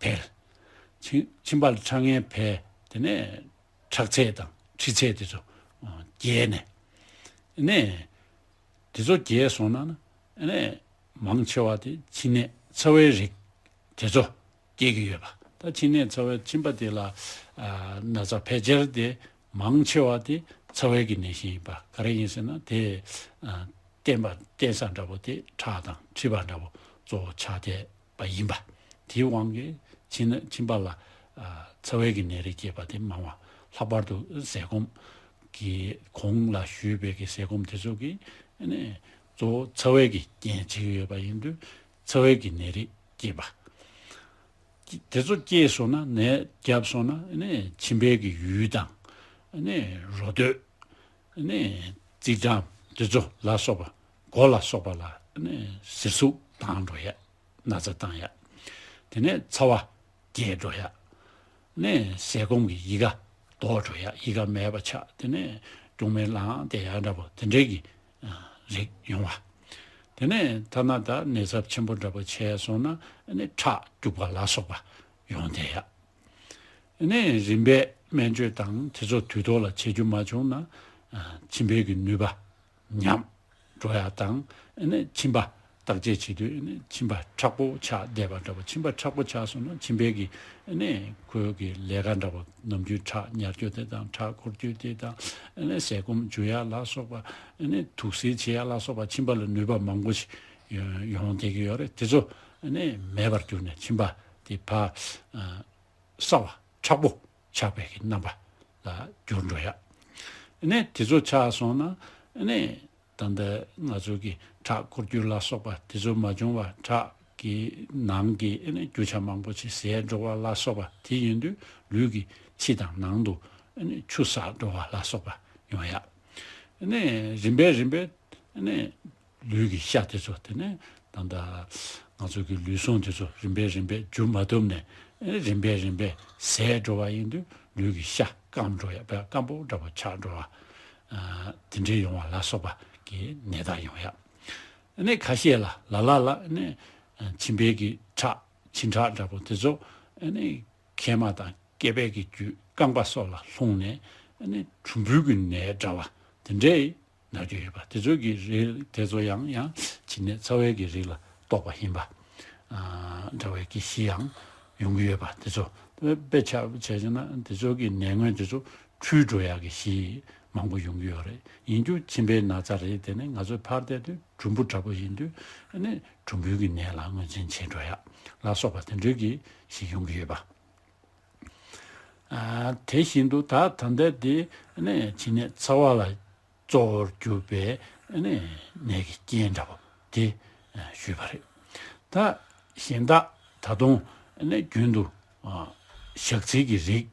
འཕེལ། མཆིན་མཆིན་པ་ལ་ཁྲག་ངན་འཕེལ། དེ་ནས་ཁྲག་ཚད་དང་མཁྲིས་ཚད་དེ་ཚོ་རྒྱས་ནས་ནས་དེ་ཚོ་རྒྱས་སོང་ན་ནས་མང་ཆེ་བ་དེ་མཆིན་ནད་ཚ་བའི་རིགས་དེ་ཚོ་སྐྱེ་གི་ཡོད་པ། ད་མཆིན་ནད་ཚ་བའི་མཆིན་པ་དེ་ལ་ན་ཚ་ཕལ་ཆེར་དེ་མང་ཆེ་བ་དེ་ཚ་བའི་གི་ནད་གཞི་ཡིན་པ། ག་རེ་ཡིན་ཟེར་ན་དེ་བསྟེན་པ་བསྟེན་ས་འདྲ་པོ་དེ་ཁྲག་དང་མཁྲིས་པ་འདྲ་པོ་གཙོ་བོ་ཆགས་བསྡད་པ་ཡིན་པ། དེའི་དབང་གིས་མཆིན་མཆིན་པ་ལ་ཨ་ཚ་བའི་གི་ནད་རིགས་སྐྱེས་པ་དེ་མང་བ། ལྷག་པར་དུ་ཟས་སྐོམ་གྱི་གོང་ལ་ཞུས་པའི་གི་ཟས་སྐོམ་དེ་ཚོ་གིས་ནས་གཙོ་བོ་ཚ་བའི་གི་རྐྱེན་བྱེད་ཀྱི་ཡོད་པ་ཡིན་དུས་ཚ་བའི་གི་ནད་རིགས་སྐྱེས་པ། དེ་ཚོ་སྐྱེས་སོང་ན་ནད་བརྒྱབ་སོང་ན་ནས་མཆིན་པའི་གི་ཡུལ་དང་ནས་རོ་སྟོད་ནས་རྩིས་འགྲམ་དེ་ཚོ་ལ་སོགས་པ་མགོ་ལ་སོགས་པ་ལ་ནས་ཟེར་ཟུག་བཏང་འགྲོ་ཡ། ན་ཚ་བཏང་ཡ། དེ་ནས་ཚ་བ་རྒྱས་འགྲོ་ཡ། ནས་ཟས་སྐོམ་གྱི་ཡི་ག་ལྡོག་འགྲོ་ཡ། ཡི་ག་མེད་པ་ཆགས། དེ་ནས་སྐྱོན་མེད་ལངས་བསྡད་ཡ་འདྲ་པོ་དེ་འདྲའི་གི་རིགས་ཡོང་བ། དེ་ནས་ཐ་ན་ད་ནད་ཚབས་ཆེན་པོ་འདྲ་པོ་བྱས་སོང་ན་ནས་ཁྲག་སྐྱུག་པ་ལ་སོགས་པ་ཡོང་བསྡད་ཡ། ནས་རིམ་པས་སྨན་བཅོས་དང་དེ་ཚོ་དུས་ཐོག་ལ་བྱེད་རྒྱུ་མ་བྱུང་ན་མཆིན་པའི་གི་ནུས་པ་ཉམས་འགྲོ་ཡ་དང་། ཨ་ནི་མཆིན་པ་བརྟག་དཔྱད་བྱེད་དུས་ཨ་ནི་མཆིན་པ་མཁྲེགས་པོ་ཆགས་བསྡད་པ་འདྲ་པོ། མཆིན་པ་མཁྲེགས་པོ་ཆགས་སོང་ན་མཆིན་པའི་གི་ཨ་ནི་ཁོའི་གི་ལས་ཀ་འདྲ་པོ་ནམ་རྒྱུན་ཁྲག་ཉར་རྒྱུ་དེ་དང་ཁྲག་འཁོར་རྒྱུ་དེ་དང་། ཨ་ནི་ཟས་སྐོམ་འཇུ་ཡ་ལ་སོགས་པ། ཨ་ནི་དུག་སེལ་བྱེད་ཡ་ལ་སོགས་པ། མཆིན་པ་ལ་ནུས་པ་མང་པོ་ཞིག་ཡོང་ཡོང་བསྡད་ཀྱི་ཡོད་རེད། དེ་ཚོ་ཨ་ནི་མེད་པར་གྱུར་ནས་མཆིན་པ་དེ་ཕར་ཨ། སྲ་བ་མཁྲེགས་པོ་ཆགས་པའི་གི་རྣམ་པ་ལ་འགྱུར་འགྲོ་ཡ། ཨ་ནི་དེ་ཚོ་ཆགས་སོང་ན་ཨ་ནི་ད་ལྟ་ང་ཚོ་གི་ཁྲག་འཁོར་རྒྱུ་ལ་སོགས་པ་དེ་ཚོ་མ་བྱུང་བ། ཁྲག་གི་ནང་གི་ཨ་ནི་རྒྱུ་ཆ་མང་པོ་ཞིག་ཟད་འགྲོ་བ་ལ་སོགས་པ་དེ་ཡིན་དུས་ལུས་ཀྱི་ཕྱི་དང་ནང་དུ་ཨ་ནི་ཆུ་བསགས་འགྲོ་བ་ལ་སོགས་པ་ཡོང་ཡ། ཨ་ནི་རིམ་པས་རིམ་པས་ཨ་ནི་ལུས་ཀྱི་ཤ་དེ་ཚོ་དེ་ནས་ད་ལྟ་ང་ཚོ་གི་ལུས་ཟུངས་དེ་ཚོ་རིམ་པས་རིམ་པས་འཇུ་མ་ཐུབ་ནས་རིམ་པས་རིམ་པས་ཟད་འགྲོ་བ་ཡིན་དུས་ལུས་ཀྱི་ཤ་སྐམ་འགྲོ་ཡ། བས་སྐམ་པོ་འདྲ་པོ་ཆགས་འགྲོ་བ་དེ་འདྲའི་ཡོང་བ་ལ་སོགས་པ་གི་ནད་རྟགས་ཡོང་ཡ། ཨ་ནི་ཁ་ཤས་ལ་ལ་ལ་ལ་ཨ་ནི་མཆིན་པའི་གི་ཁྲག་མཆིན་ཁྲག་འདྲ་པོ་དེ་ཚོ་ཨ་ནི་མཁལ་མ་དང་སྐེད་པའི་གི་རྒྱུད་རྐང་པ་སོགས་ལ་ལྷུང་ནས་ཨ་ནི་གྲུམ་བུའི་གི་ནད་འདྲ་བ་དེ་འདྲའི་ན་རྒྱུ་ཡོད་པ། དེ་ཚོ་གི་རིགས་དེ་ཚོ་ཡང་ཡང་མཆིན་ནད་ཚ་བའི་གི་རིགས་ལ་གཏོགས་པ་ཡིན་པ་ཨ་འདྲ་བའི་གི་གཞི་ཡང་ཡོང་གི་ཡོད་པ། དེ་ཚོ་དཔེ་ཆ་བྱས་ན་དེ་ཚོ་གི་ནད་ངོས་དེ་ཚོ་འཁྲུལ་འགྲོ་ཡག་གི་གཞི་མང་པོ་ཡོང་གི་ཡོད་རེད། ཡིན་རྒྱུ་མཆིན་པའི་ན་ཚ་རེད། དེ་ནི་ང་ཚོ་ཕར་བལྟས་དུས་གྲུམ་བུ་འདྲ་པོ་ཡིན་དུས་ཨ་ནི་གྲུམ་བུའི་གི་ནད་ལ་ངོས་འཛིན་བྱེད་འགྲོ་ཡག་ལ་སོགས་པ་དེ་འདྲའི་གི་གཞི་ཡོང་གི་ཡོད་པ། ཨ་དེ་བཞིན་དུ་ད་ད་ལྟ་དེ་ནས་མཆིན་ནད་ཚ་བ་ལ་གཙོ་བོར་གྱུར་པའི་ནད་ཀྱི་རྐྱེན་འདྲ་པོ་དེ་ཞུས་པ་རེད། ད་ གཞན་དག་ད་དུང་ནི་རྒྱུན་དུ་ཨ་ཞག་ཚིལ་གྱི་རིགས་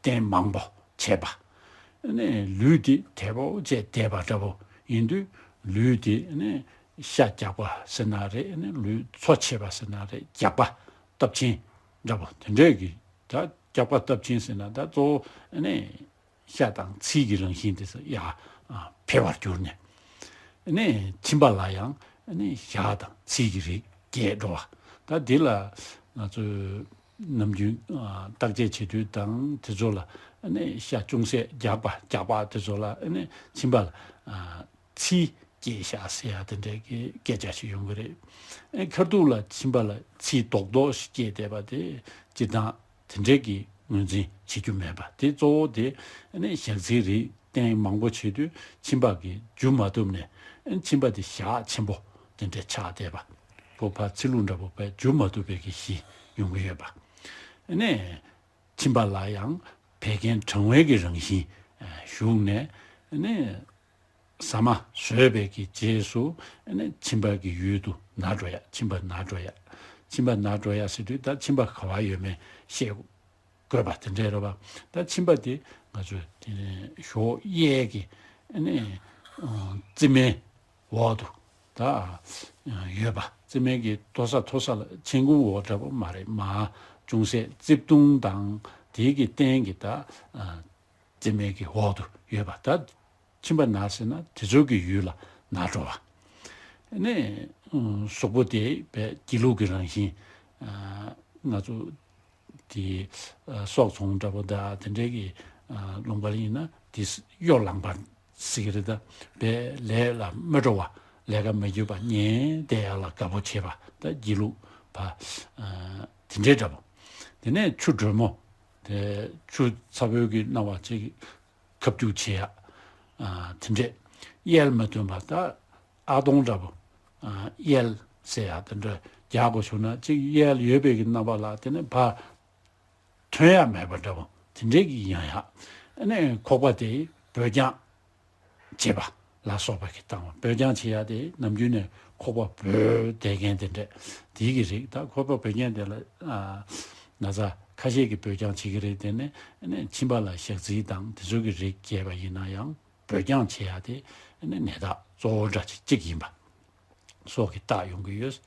བསྟེན་མང་པོ་བྱས་པ། ནི་ལུས་འདི་དལ་པོ་བྱས་བསྡད་པ་འདྲ་པོ་ཡིན་དུས། ལུས་འདི་ནི་ཤ་རྒྱགས་པ་ཟེར་ན་རེད། ནི་ལུས་ཚོ་ཆེ་བ་ཟེར་ན་རེད། རྒྱགས་པ་སྟབས་ཆེན་འདྲ་པོ་དེ་འདྲས་ཀྱི། ད་རྒྱགས་པ་སྟབས་ཆེན་ཟེར་ན་ད་གཙོ་བོ་ནི་ཤ་དང་ཚིལ་གྱི་རང་བཞིན་དེ་ཚོ་ཡར་ཨ་འཕེལ་བར་གྱུར་ནས། ནི་མཆིན་པ་ལ་ཡང་ནི་ཞག་དང་ཚིལ་གྱི་རིགས་རྒྱས་འགྲོ་བ། ད་འདི་ལ་ང་ཚོས་ནམ་རྒྱུན་ཨ་བརྟག་དཔྱད་བྱེད་དུས་དང་དེ་ཚོ་ལ་ནི་ཤ་ཅུང་ཟད་རྒྱགས་པ་རྒྱགས་པ་དེ་ཚོ་ལ་ནི་མཆིན་པ་ལ་ཨ་ཚིལ་སྐྱེས་ཤག་ཟེར་ཡ་དེ་འདྲའི་གི་སྐད་ཆ་ཞིག་ཡོང་གི་རེད། ཨེ་ཁ་ཐུག་ལ་མཆིན་པ་ལ་ཚིལ་རྡོག་རྡོག་ཞིག་སྐྱེས་བསྡད་པ་དེ་སྤྱིར་བཏང་དེ་འདྲའི་གི་ངོས་འཛིན་བྱེད་རྒྱུ་མེད་པ་དེ། གཙོ་བོ་དེ་ནི་ཞག་ཚིལ་རིགས་བསྟེན་མང་པོ་བྱེད་དུས་མཆིན་པ་གི་འཇུ་མ་ཐུབ་ནས་ཨེ་མཆིན་པ་དེ་ཞག་ཆེན་པོ་དེ་འདྲ་ཆགས་བསྡད་པ། ཁོ་ཕར་ཚིལ་ལུ་འདྲ་པོ་བས་འཇུ་མ་ཐུབ་པའི་གི་གཞི་ཡོང་གི་ཡོད་པ། ཨེ་ནས་མཆིན་པ་ལ་ཡང་བད་ཀན་གྲང་བའི་གི་རང་བཞིན་ཨེ་ཞུགས་ནས་ཨེ་ནས། ཟ་མ་ཟོས་པའི་གི་རྗེས་སུ་ཨ་ནི་མཆིན་པ་གི་ཡུལ་དུ་ན་འགྲོ་ཡ། མཆིན་པ་ན་འགྲོ་ཡ། མཆིན་པ་ན་འགྲོ་ཡ་ཟེར་དུས་ད་མཆིན་པ་ག་བ་ཡོད་མེད་ཤེས་དགོས་པ་དེ་འདྲ་རེད་པ། ད་མཆིན་པ་དེ་ང་ཚོས་དེ་ནས་གཞོགས་གཡས་ཀྱི་ཨ་ནི་ཨ་རྩེ་མོའི་འོག་ཏུ་ད་ཡོད་པ། རྩེ་མོའི་གི་མཐོ་ས་མཐོ་ས་ལ་མཆན་ཁུང་འོག་འདྲ་པོ་མ་རེད། མར་ཅུང་ཟད་རྩིབས་སྟོང་དང་དེའི་གི་སྟེང་གི་ད་རྩེ་མོའི་གི་འོག་ཏུ་ཡོད་པ། ད་མཆིན་པ་ན་ཟེར་ན་དེ་ཚོའི་གི་ཡུལ་ལ་ན་འགྲོ་བ། ནས་གཟུགས་པོ་དེ་བས་སྒྱིད་ལུག་གི་རང་བཞིན། ང་ཚོ་དེ་སྲོག་རྫོང་འདྲ་པོ་དང་དེ་འདྲའི་གི་ལུང་པ་ཡིན་ན་དེ་གཡོ་ལངས་པ་ཟེར་གི་རེད། ད་བས་ལས་ལ་མི་འགྲོ་བ། ལས་ཀ་མི་རྒྱུག་པ། ཉལ་བསྡད་ཡ་ལ་དགའ་པོ་བྱེད་པ། ད་སྒྱིད་ལུག་པ་དེ་འདྲའི་འདྲ་པོ། དེ་ནས་ཆུ་དྲོན་མོ། དེ་ཆུ་ཚ་པོའི་གི་སྣང་བ་ཅིག་ཁ་བསྒྱུར་བྱེད་ཡ། ཨ་དེ་འདྲས། གཡལ་མ་ཐོན་པ། ད་ཨ་དོང་འདྲ་པོ་ཨ་གཡལ་ཟེར་ཡ་དེ་འདྲ་རྒྱག་དགོས་བྱུང་ན་ཅིག་གཡལ་ཡོད་པའི་གི་རྣམ་པ་ལ་དེ་ནས་ཕར་ཐོན་ཡ་མེད་པ་འདྲ་པོ་དེ་འདྲས་ཀྱི་ཡང་ཡ། ཨ་ནས་ཁོག་པ་དེ་བོད་རྐྱང་བྱེད་པ་ལ་སོགས་པ་གི་བཏང་བ། བོད་རྐྱང་བྱེད་ཡ་དེ་ནམ་རྒྱུན་ནས་ཁོག་པ་བོད་བསྡད་མཁན་དེ་འདྲས་དེའི་གི་རིགས། ད་ཁོག་པ་བོད་རྐྱང་དེ་ལ་ཨ་ན་ཚ་ཁ་ཤས་ཀྱིས་བོད་རྐྱང་བྱེད་ཀྱི་རེད། དེ་ནས་ནས་མཆིན་པ་ལ་ཞག་ཚིལ་དང་དེ་ཚོ་གི་རིགས་རྒྱས་པ་ཡིན་ན་ཡང་བོད་རྐྱང་བྱེད་ཡ་དེ་ནས་ནད་རྟགས་གཙོ་བོ་འདྲ་ཅིག་གཅིག་ཡིན་པ་སོགས་ཀྱི་རྟགས་ཡོང་གི་ཡོད།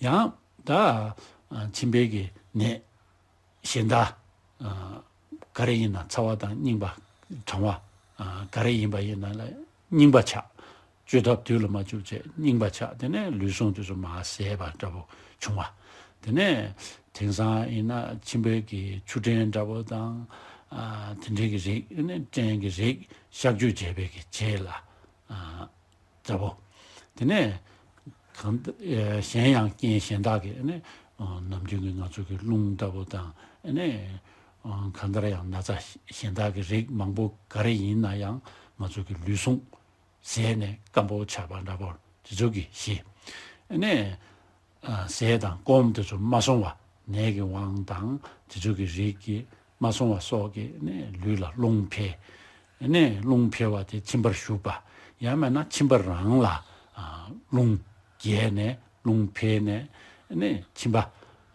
ཡང་ད་ཨ་མཆིན་པའི་གི་ནད་གཞན་དག་ཨ་ག་རེ་ཡིན་ན་ཚ་བ་དང་རྙིང་པ་གྲང་བ་ཨ་ག་རེ་ཡིན་པ་ཡིན་ན་ལ་རྙིང་པ་ཆགས། བཅོས་ཐབས་དུས་ལ་མ་བཅུག་བྱས་རྙིང་པ་ཆགས། དེ་ནས་ལུས་ཟུངས་དེ་ཚོ་མར་ཟད་པ་འདྲ་པོ་བྱུང་བ། དེ་ནས་དེང་སང་ཡིན་ན་མཆིན་པའི་གི་ཆུ་ཕྲན་འདྲ་པོ་དང་ཨ་དེ་འདྲའི་གི་རིགས། ཨ་ནི་ཕྲན་གི་རིགས་གཤག་བཅོས་བྱས་པའི་གི་རྗེས་ལ་ཨ་འདྲ་པོ། དེ་ནས་གང་ལྟར་གཞན་ཡང་རྐྱེན་གཞན་དག་གིས་ནི་ནམ་རྒྱུན་གྱི་ང་ཚོ་གི་རླུང་ལྟ་བུ་དང་ནི་གང་ལྟར་ཡང་ན་ཚ་གཞན་དག་གི་རིགས་མང་པོ་ག་རེ་ཡིན་ན་ཡང་ང་ཚོ་གི་ལུས་ཟུངས་ཟད་ནས་སྐམ་པོ་ཆགས་པ་འདྲ་པོ་དེ་ཚོ་གི་གཞི། ནི་ཟས་དང་སྐོམ་དེ་ཚོ་མ་སོང་བ། ནད་ཀྱི་དབང་དང་དེ་ཚོ་གི་རིགས་ཀྱིས་མ་སོང་བ་སོགས་ཀྱིས་ནི་ལུས་ལ་རླུང་འཕེལ། ནི་རླུང་འཕེལ་བ་དེ་མཆིན་པར་ཞུགས་པ། ཡང་མིན་ན་མཆིན་པ་རང་ལ་ཨ་རླུང་རྒྱས་ནས་རླུང་འཕེལ་ནས་ནི་མཆིན་པ་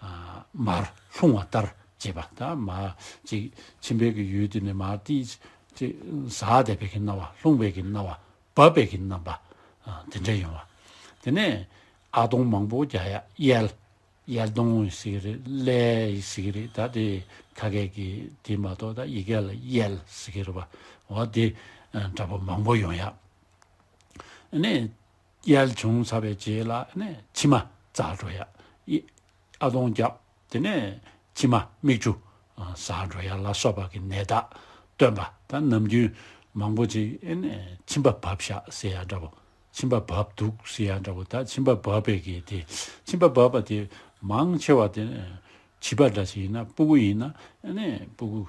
ཨ་མར་ལྷུང་བ་ལྟར་བྱེད་པ། ད་མར་ཅིག་མཆིན་པའི་གི་ཡུལ་དེ་ནས་མར་ཏིག་ཅིག་ཟགས་བསྡད་པའི་གི་སྣང་བ། ལྷུང་བའི་གི་སྣང་བ། འབབ་པའི་གི་རྣམ་པ་ཨ་དེ་འདྲ་ཡོང་བ། དེ་ནས་ཨ་དོང་མང་པོ་རྒྱག་ཡ། གཡལ། གཡལ་དོང་ཟེར་གི་རེད། གླལ་ཟེར་གི་རེད། ད་དེ་ཁ་སྐད་ཀྱི་དེ་མ་གཏོགས་ད་ཡི་གེ་ལ་གཡལ་ཟེར་གི་རེད་པ། འོ་དེ་ཨ་འདྲ་པོ་མང་པོ་ཡོང་ཡ། ནས་གཡལ་བྱུང་ཚར་བའི་རྗེས་ལ་ནས་མཆིལ་མ་འཛག་འགྲོ་ཡ། ཨ་དོང་རྒྱབ། དེ་ནས་མཆིལ་མ་མིག་ཆུ་ཟག་འགྲོ་ཡ་ལ་སོགས་པ་གི་ནད་རྟགས་སྟོན་པ། ད་ནམ་རྒྱུན་མང་པོ་ཅིག་ཨེ་ནས་མཆིན་པ་བབས་ཤག་ཟེར་ཡ་འདྲ་པོ། མཆིན་པ་བབས་འདུག་ཟེར་ཡ་འདྲ་པོ། ད་མཆིན་པ་བབས་པའི་གི་དེ། མཆིན་པ་བབས་པ་དེ་མང་ཆེ་བ་དེ་བྱིས་པ་འདྲ་ཞིག་ཡིན་ན། སྤུ་གུ་ཡིན་ན་ཨེ་ནས་སྤུ་གུ་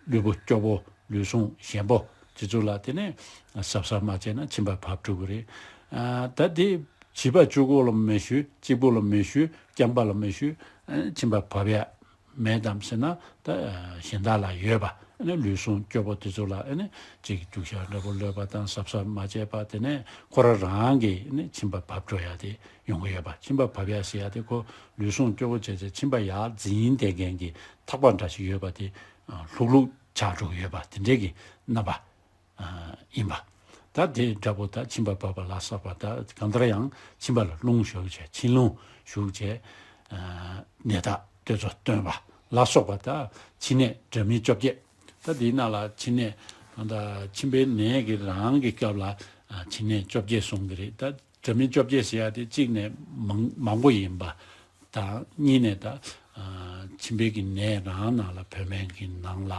ལུས་པོ་སྐྱོ་པོ། ལུས་ཟུངས་ཞན་པོ་དེ་ཚོ་ལ་དེ་ནས་གཟབ་གཟབ་མ་བྱས་ན་མཆིན་པ་བབས་འགྲོ་གི་རེད། ཨ་ད་དེ་བྱིས་པ་གཅིག་པོ་ལ་མི་ཞུ། གཅིག་པོ་ལ་མི་ཞུ། རྐྱང་པ་ལ་མི་ཞུ། ཨ་མཆིན་པ་བབས་ཡ་ མེད་དམ་ཟེར་ན་ད་གཞན་དག་ལ་ཡོད་པ། ཨ་ནི་ལུས་ཟུངས་སྐྱོ་པོ་དེ་ཚོ་ལ་ཨ་ནི་ཅིག་རྒྱུག་ཤར་འདྲ་པོ་ལོས་པ་དང་གཟབ་གཟབ་མ་བྱས་པ་དེ་ནས་ཁོ་རང་རང་གི་ཨ་ནི་མཆིན་པ་བབས་འགྲོ་ཡ་དེ་ཡོང་གི་ཡོད་པ། མཆིན་པ་བབས་ཡ་ཟེར་ཡ་དེ་ཁོ་ལུས་ཟུངས་སྐྱོ་པོ་བྱས་བྱས་མཆིན་པ་ཡར་འཛིན་བསྡད་མཁན་གྱི་ཐག་པ་འདྲ་ཞིག་ཡོད་པ་དེ་ལྷུག་ལྷུག་ཆགས་འགྲོ་གི་ཡོད་པ་དེ་འདྲས་ཀྱི་རྣམ་པ། ཨ། ཡིན་པ། ད་དེ་འདྲ་པོ་ད་མཆིན་པ་བབས་པ་ལ་སོགས་པ། ད་གང་ལྟར་ཡང་མཆིན་པ་ལ་རླུང་ཞུགས་བྱས། མཆིན་རླུང་ཞུགས་བྱས། ཨ། ནད་རྟགས་དེ་ཚོ་སྟོན་པ་ལ་སོགས་པ། ད་མཆིན་ནད་འདྲ་མིན་བཅོ་བརྒྱད། ད་དེའི་ནང་ལ་མཆིན་ནད་ད་མཆིན་པའི་ནད་ཀྱི་རང་གི་སྐབས་ལ་ཨ་མཆིན་ནད་བཅོ་བརྒྱད་གསུང་གི་རེད། ད་འདྲ་མིན་བཅོ་བརྒྱད་ཟེར་ཡ་དེ་གཅིག་ནས་མང་མང་པོ་ཡིན་པ། དང་གཉིས་ནས་ད་ཨ་མཆིན་པའི་གི་ནད་རང་ནང་ལ་བོད་སྨན་གྱི་ནང་ལ་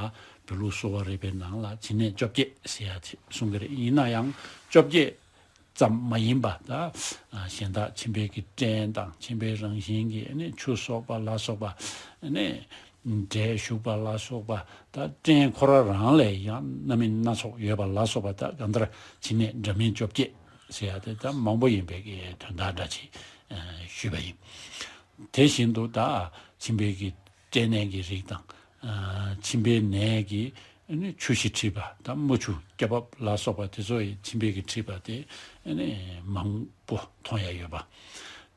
བོད་ལུགས་གསོ་བ་རིག་པའི་ནང་ལ་མཆིན་ནད་བཅོ་བརྒྱད་ཟེར་ཡ་ཅིག་གསུང་གི་རེད། ཡིན་ན་ཡང་བཅོ་བརྒྱད་ཙམ་མ་ཡིན་པ། ད་ཨ་གཞན་དག་མཆིན་པའི་གི་སྐྲན་དང་མཆིན་པའི་རང་བཞིན་གྱི་ཨ་ནི་ཆུ་གསོག་པ་ལ་སོགས་པ། ཨ་ནི་འབྲས་ཞུགས་པ་ལ་སོགས་པ། ད་སྐྲན་ཁོ་རང་རང་ལས་ཡང་སྣ་མིན་སྣ་ཚོགས་ཡོད་པ་ལ་སོགས་པ། ད་གང་ལྟར་མཆིན་ནད་འདྲ་མིན་བཅོ་བརྒྱད་ཟེར་ཡ་དེ་ད་མང་པོ་ཡིན་པའི་གི་དོན་དག་འདྲ་ཅིག་ཨ་ཞུས་པ་ཡིན། དེ་བཞིན་དུ་ད་མཆིན་པའི་གི་སྐྲན་ནད་ཀྱི་རིགས་དང་། ཨ་མཆིན་པའི་ནད་ཀྱི་ཨ་ནི་ཆུ་ཞིག་མཁྲིས་པ། ད་རྨ་ཆུ་སྐྱ་རྦབ་ལ་སོགས་པ་དེ་ཚོ་ཡི་མཆིན་པའི་གི་མཁྲིས་པ་དེ་ཨ་ནི་མང་པོ་མཐོང་ཡ་ཡོད་པ།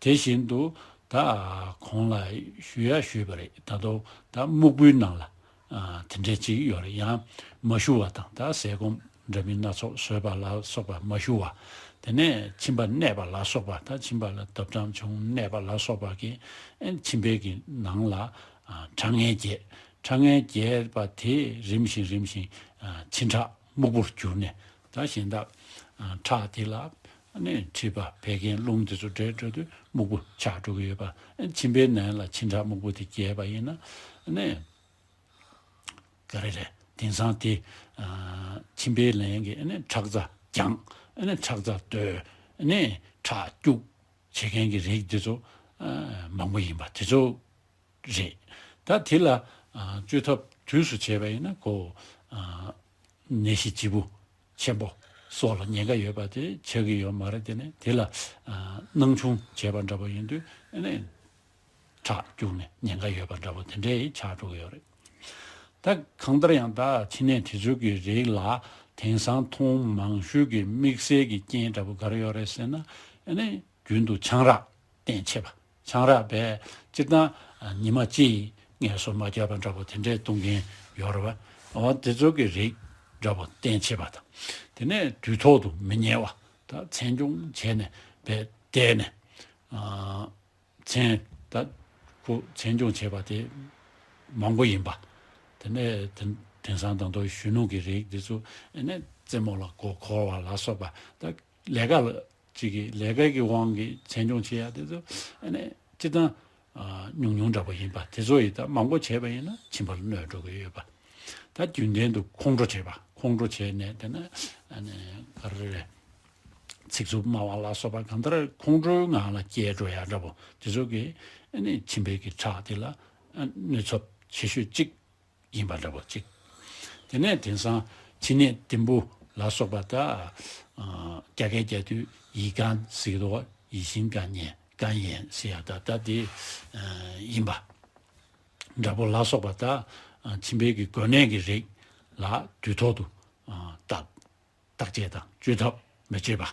དེ་བཞིན་དུ་ད་གོང་ལ་ཞུ་ཡ་ཞུས་པ་རེད། ད་དུང་ད་སྨུག་པོའི་ནང་ལ་ཨ་དེ་འདྲས་ཅིག་ཡོད་རེད། ཡང་མ་ཞུ་བ་དང་ད་ཟས་སྐོམ་འདྲ་མིན་སྣ་ཚོགས་ཟོས་པ་ལ་སོགས་པ་མ་ཞུ་བ། དེ་ནས་མཆིན་པ་གནས་པ་ལ་སོགས་པ། ད་མཆིན་པ་ལ་ལྡབ་འགྲམ་བྱུང་གནས་པ་ལ་སོགས་པ་གི་ཨེ་མཆིན་པའི་གི་ནང་ལ་ཨ་ཁྲག་ངན་རྒྱས། ཁྲག་ངན་རྒྱས་པ་དེ་རིམ་བཞིན་རིམ་བཞིན་ཨ་མཆིན་ཁྲག་སྨུག་པོར་གྱུར་ནས། ད་གཞན་དག་ཨ་ཁྲག་དེ་ལ་ཨ་ནི་མཁྲིས་པ་བད་ཀན་རླུང་དེ་ཚོ་འདྲེས་འགྲོ་དུས་སྨུག་པོ་ཆགས་འགྲོ་གི་ཡོད་པ། ཨ་མཆིན་པའི་ནང་ལ་མཆིན་ཁྲག་སྨུག་པོ་དེ་རྒྱས་པ་ཡིན་ན་ཨ་ནི། ག་རེ་རེད། དེང་སང་དེ་ཨ་མཆིན་པའི་ནད་ཀྱི་ཨ་ནི་ཁྲག་རྩ་རྒྱང་། ཨ་ནི་ཁྲག་རྩ་རྡོལ། ཨ་ནི་ཁྲག་སྐྱུག་བྱེད་མཁན་གྱི་རིགས་དེ་ཚོ་ཨ་མང་པོ་ཡིན་པ་དེ་ཚོ་རེད། ད་དེ་ལ་ཨ་བཅོས་ཐབས་དུས་སུ་བྱས་པ་ཡིན་ན་ཁོ་ཨ་ནད་གཞི་ལྗིད་པོ་ཆེན་པོ་སོགས་ལ་ཉེན་ཁ་ཡོད་པ་དེ་ཆགས་ཀྱི་ཡོད་མ་རེད། དེ་ནས་དེ་ལ་ཨ་སྣང་ཆུང་བྱས་པ་འདྲ་པོ་ཡིན་དུས་ཨ་ནི་ཁྲག་སྐྱུག་ནས་ཉེན་ཁ་ཡོད་པ་འདྲ་པོ་དེ་འདྲའི་ཆགས་འགྲོ་གི་ཡོད་རེད། ད་གང་ལྟར་ཡང་ད་མཆིན་ནད་དེ་ཚོ་གི་རིགས་ལ་དེང་སང་མཐོང་མང་ཤོས་ཀྱི་དམིགས་བསལ་གྱི་རྐྱེན་འདྲ་པོ་ག་རེ་ཡོད་རེད་ཟེར་ན། ཨ་ནི་རྒྱུན་དུ་ཆང་རག་བསྟེན་བྱས་པ། ཆང་རག་བས་སྤྱིར་བཏང་ཉི་མ་གཅིག་ངལ་གསོ་མ་བརྒྱབ་པ་འདྲ་པོ་དེ་འདྲའི་གཏོང་མཁན་ཡོད་རེད་པ། འོ་དེ་ཚོ་གི་རིགས་འདྲ་པོ་བསྟེན་བྱས་པ་དང་། དེ་ནས་དུས་ཐོག་ཏུ་མི་ཉལ་བ། ད་མཚན་སྐྱུང་བྱས་ནས་བས་བསྡད་ནས། ཨ་མཚན་ད་ཁོ་མཚན་སྐྱུང་བྱས་པ་དེ་མང་པོ་ཡིན་པ། དེ་ནས་དེ་དེང་སང་ད་དུང་གཞོན་ནུ་གི་རིགས་འདི་ཚོ་ཨ་ནི་རྩེད་མོ་ལ་མགོ་འཁོར་བ་ལ་སོགས་པ། ད་ལས་ཀ་ལ་ཅིག་གི་ལས་ཀ་གི་དབང་གིས་མཚན་སྐྱུང་བྱེད་ཡ་དེ་ཚོ་ཨ་ནི་སྤྱིར་བཏང་ཨ་ཉུང་ཉུང་འདྲ་པོ་ཡིན་པ། དེ་ཚོ་ཡིས་ད་མང་པོ་བྱས་པ་ཡིན་ན་མཆིན་པ་ལ་གནོད་འགྲོ་གི་ཡོད་པ། ད་རྒྱུན་ལྡན་དུ་ཁོང་ཁྲོ་བྱེད་པ། ཁོང་ཁྲོ་བྱས་ནས་དེ་ནས་ཨ་ནི་ག་རེ་རེད། ཚིག་རྩུབ་སྨྲ་བ་ལ་སོགས་པ་གང་ལྟར་ཁོང་ཁྲོའི་ངང་ལ་སྐྱེས་འགྲོ་ཡ་འདྲ་པོ་དེ་ཚོ་གིས་ཨ་ནི་མཆིན་པའི་གི་ཁྲག་དེ་ལ་ཨ་གནོད་ཚབས་ཆེ་ཤོས་གཅིག་ཡིན་པ་འདྲ་པོ་གཅིག། དེ་ནས་དེང་སང་མཆིན་ནད་ལྡེམ་པོ་ལ་སོགས་པ་ད་ཨ་རྒྱ་སྐད་རྒྱག་དུས་ཡི་གང་ཟེར་གི་འདུག་པ། ཡི་ཤིན་གང་ཉན་གང་ཡན་ཟེར་ཡ་ད་ད་དེ་ཨ་ཡིན་པ་འདྲ་པོ་ལ་སོགས་པ། ད་ཨ་མཆིན་པའི་གི་འགོས་ནད་ཀྱི་རིགས་ལ་དུས་ཐོག་ཏུ་ཨ་བརྟག་བརྟག་དཔྱད་དང་བཅོས་ཐབས་མི་བྱེད་པ།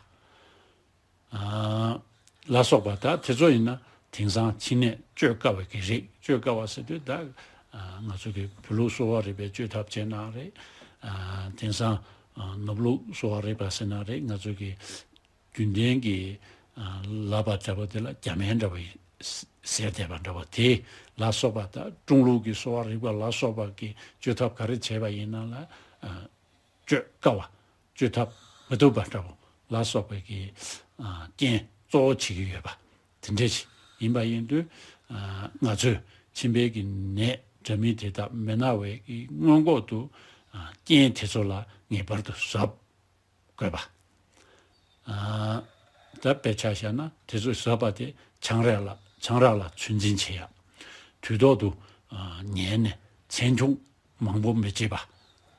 ཨ་ལ་སོགས་པ། ད་དེ་ཚོ་ཡིན་ན་དེང་སང་མཆིན་ནད་བཅོས་དཀའ་བའི་གི་རིགས། བཅོས་དཀའ་བ་ཟེར་དུས་ད་ཨ་ང་ཚོ་གི་བོད་ལུགས་གསོ་བ་རིག་པའི་བཅོས་ཐབས་བྱས་ན་རེད། ཨ་དེང་སང་ཨ་ནུབ་ལུགས་གསོ་བ་རིག་པ་ཟེར་ན་རེད། ང་ཚོ་གི་རྒྱུན་ལྡན་གྱི་ཨ་ལབ་པ་འདྲ་པོ་དེ་ལ་རྒྱ་སྨན་འདྲ་པོ་ཟེར་བསྡད་པ་འདྲ་པོ་དེ་ལ་སོགས་པ། ད་ཀྲུང་ལུགས་ཀྱི་གསོ་བ་རིག་པ་ལ་སོགས་པ་གི་བཅོས་ཐབས་ག་རེ་བྱས་པ་ཡིན་ན་ལ་ཨ་བཅོས་དཀའ་བ། བཅོས་ཐབས་མི་ཐུབ་པ་འདྲ་པོ་ལ་སོགས་པའི་གི་ཨ་རྐྱེན་གཙོ་བོ་བྱེད་ཀྱི་ཡོད་པ་དེ་འདྲ་ཞིག་ཡིན་པ་ཡིན་དུས། ཨ་ང་ཚོས་མཆིན་པའི་གི་ནད་འདྲ་མིན་དེ་དག་མི་ན་བའི་གི་སྔོན་འགོག་ཏུ་ཨ་རྐྱེན་དེ་ཚོ་ལ་ངེས་པར་དུ་གཟབ་དགོས་པ། ཨ་ད་དཔེ་ཆ་བཞག་ན་དེ་ཚོ་གཟབ་པ་དེ་ཆང་རག་ལ་ཆང་རག་ལ་ཚོད་འཛིན་བྱེད་ཡ། དུས་ཐོག་ཏུ་ཨ་ཉལ་ནས་མཚན་ཆུང་མང་པོ་མི་བྱེད་པ་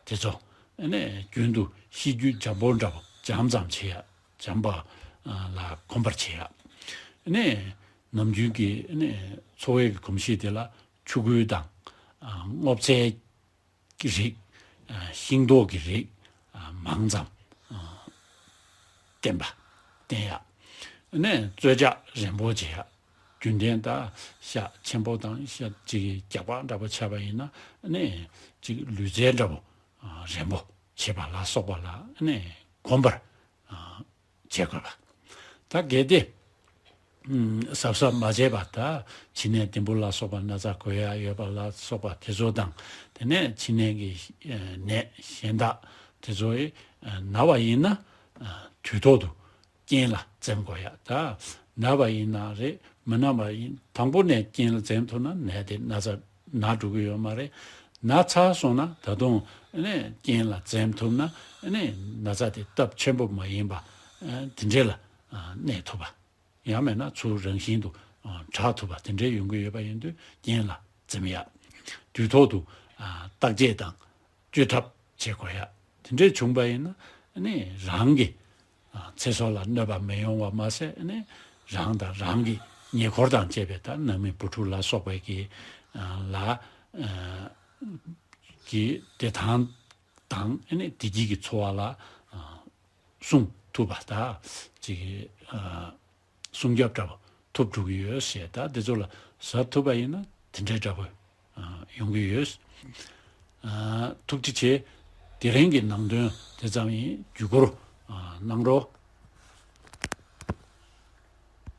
དེ་ཚོ། ཨ་ནས་རྒྱུན་དུ་ཤེས་རྒྱུད་འཇམ་པོ་འདྲ་པོ་འཇམ་ཙམ་བྱེད་ཡ། འཇམ་པ་ལ་གོམས་པར་བྱེད་ཡ། ཨ་ནས་ནམ་རྒྱུན་གྱི་ཨ་ནས་འཚོ་བའི་གོམས་གཤིས་དེ་ལ་ཆུ་ཁོལ་དང་ སྔོ་ཚལ་གྱི་རིགས། ཤིང་ཏོག་གི་རིགས་མང་ཙམ་བསྟེན་པ། བསྟེན་ཡག་ནས་རྩོལ་བཅག་རན་པོ་བྱེད་ཡག་རྒྱུན་ལྡན་ད་ཤ་ཆེན་པོ་དང་ཤ་ཅིག་རྒྱགས་པ་འདྲ་པོ་ཆགས་པ་ཡིན་ན་ནས་ཅིག་ལུས་རྩལ་འདྲ་པོ་རན་པོ་བྱེད་པ་ལ་སོགས་པ་ལ་ནས་གོམས་པར་བྱེད་དགོས་པ། ད་གལ་ཏེ་གཟབ་གཟབ་མ་བྱས་པ་ད་མཆིན་ནད་ལྡེམ་པོ་ལ་སོགས་པ་ན་ཚ་འགོས་ཡག་ཡོད་པ་ལ་སོགས་པ་དེ་ཚོ་དང་། དེ་ནས་མཆིན་ནད་ཀྱི་ནད་གཞན་དག་དེ་ཚོ་ཡི་ན་བ་ཡིན་ན་དུས་ཐོག་ཏུ་རྐྱེན་ལ་འཛེམ་དགོས་ཡག་ད་ན་བ་ཡིན་ན་རེད། མི་ན་བ་ཡིན། དང་པོ་ནས་རྐྱེན་ལ་འཛེམ་ཐུབ་ན་ནད་དེ་ན་ཚ་ན་འགྲོ་གི་ཡོད་མ་རེད། ན་ཚར་སོང་ན་ད་དུང་ནས་རྐྱེན་ལ་འཛེམ་ཐུབ་ན་ནས་ན་ཚ་དེ་སྟབས་ཆེན་པོ་མ་ཡིན་པ་དེ་འདྲས་ལ་གནས་ཐུབ་པ། ཡང་མིན་ན་ཚུར་རང་བཞིན་དུ་དྲག་ཐུབ་པ་དེ་འདྲའི་ཡོང་གི་ཡོད་པ་ཡིན་དུས་རྐྱེན་ལ་འཛེམ་ཡག་དུས་ཐོག་ཏུ་བརྟག་དཔྱད་དང་བཅོས་ཐབས་བྱེད་དགོས་ཡག་དེ་འདྲའི་བྱུང་པ་ཡིན་ན་ནི་རང་གི་ཚེ་སྲོག་ལ་གནོད་པ་མི་ཡོང་བ་མ་ཟད་ནི་རང་དང་རང་གི་ཉེ་འཁོར་དང་བཅས་པའི་ད་ནང་མི་བུ་ཕྲུག་ལ་སོགས་པའི་གི་ལ་གི་བདེ་ཐང་དང་ནི་བདེ་སྐྱིད་ཀྱི་འཚོ་བ་ལ་སྲུང་ཐུབ་པ་ད་ཅིག་སྲུང་སྐྱོབ་འདྲ་པོ་ཐུབ་འགྲོ་གི་ཡོད་ཟེར། ད་འདི་ཚོ་ལ་གཟབ་ཐུབ་པ་ཡིན་ན་དེ་འདྲའི་འདྲ་པོ་ཡོང་གི་ཡོད། ཐུགས་རྗེ་ཆེ། དེ་རིང་གི་ནང་དོན་དེ་ཙམ་ཡིན། བརྒྱུད་སྐུར་གནང་རོགས།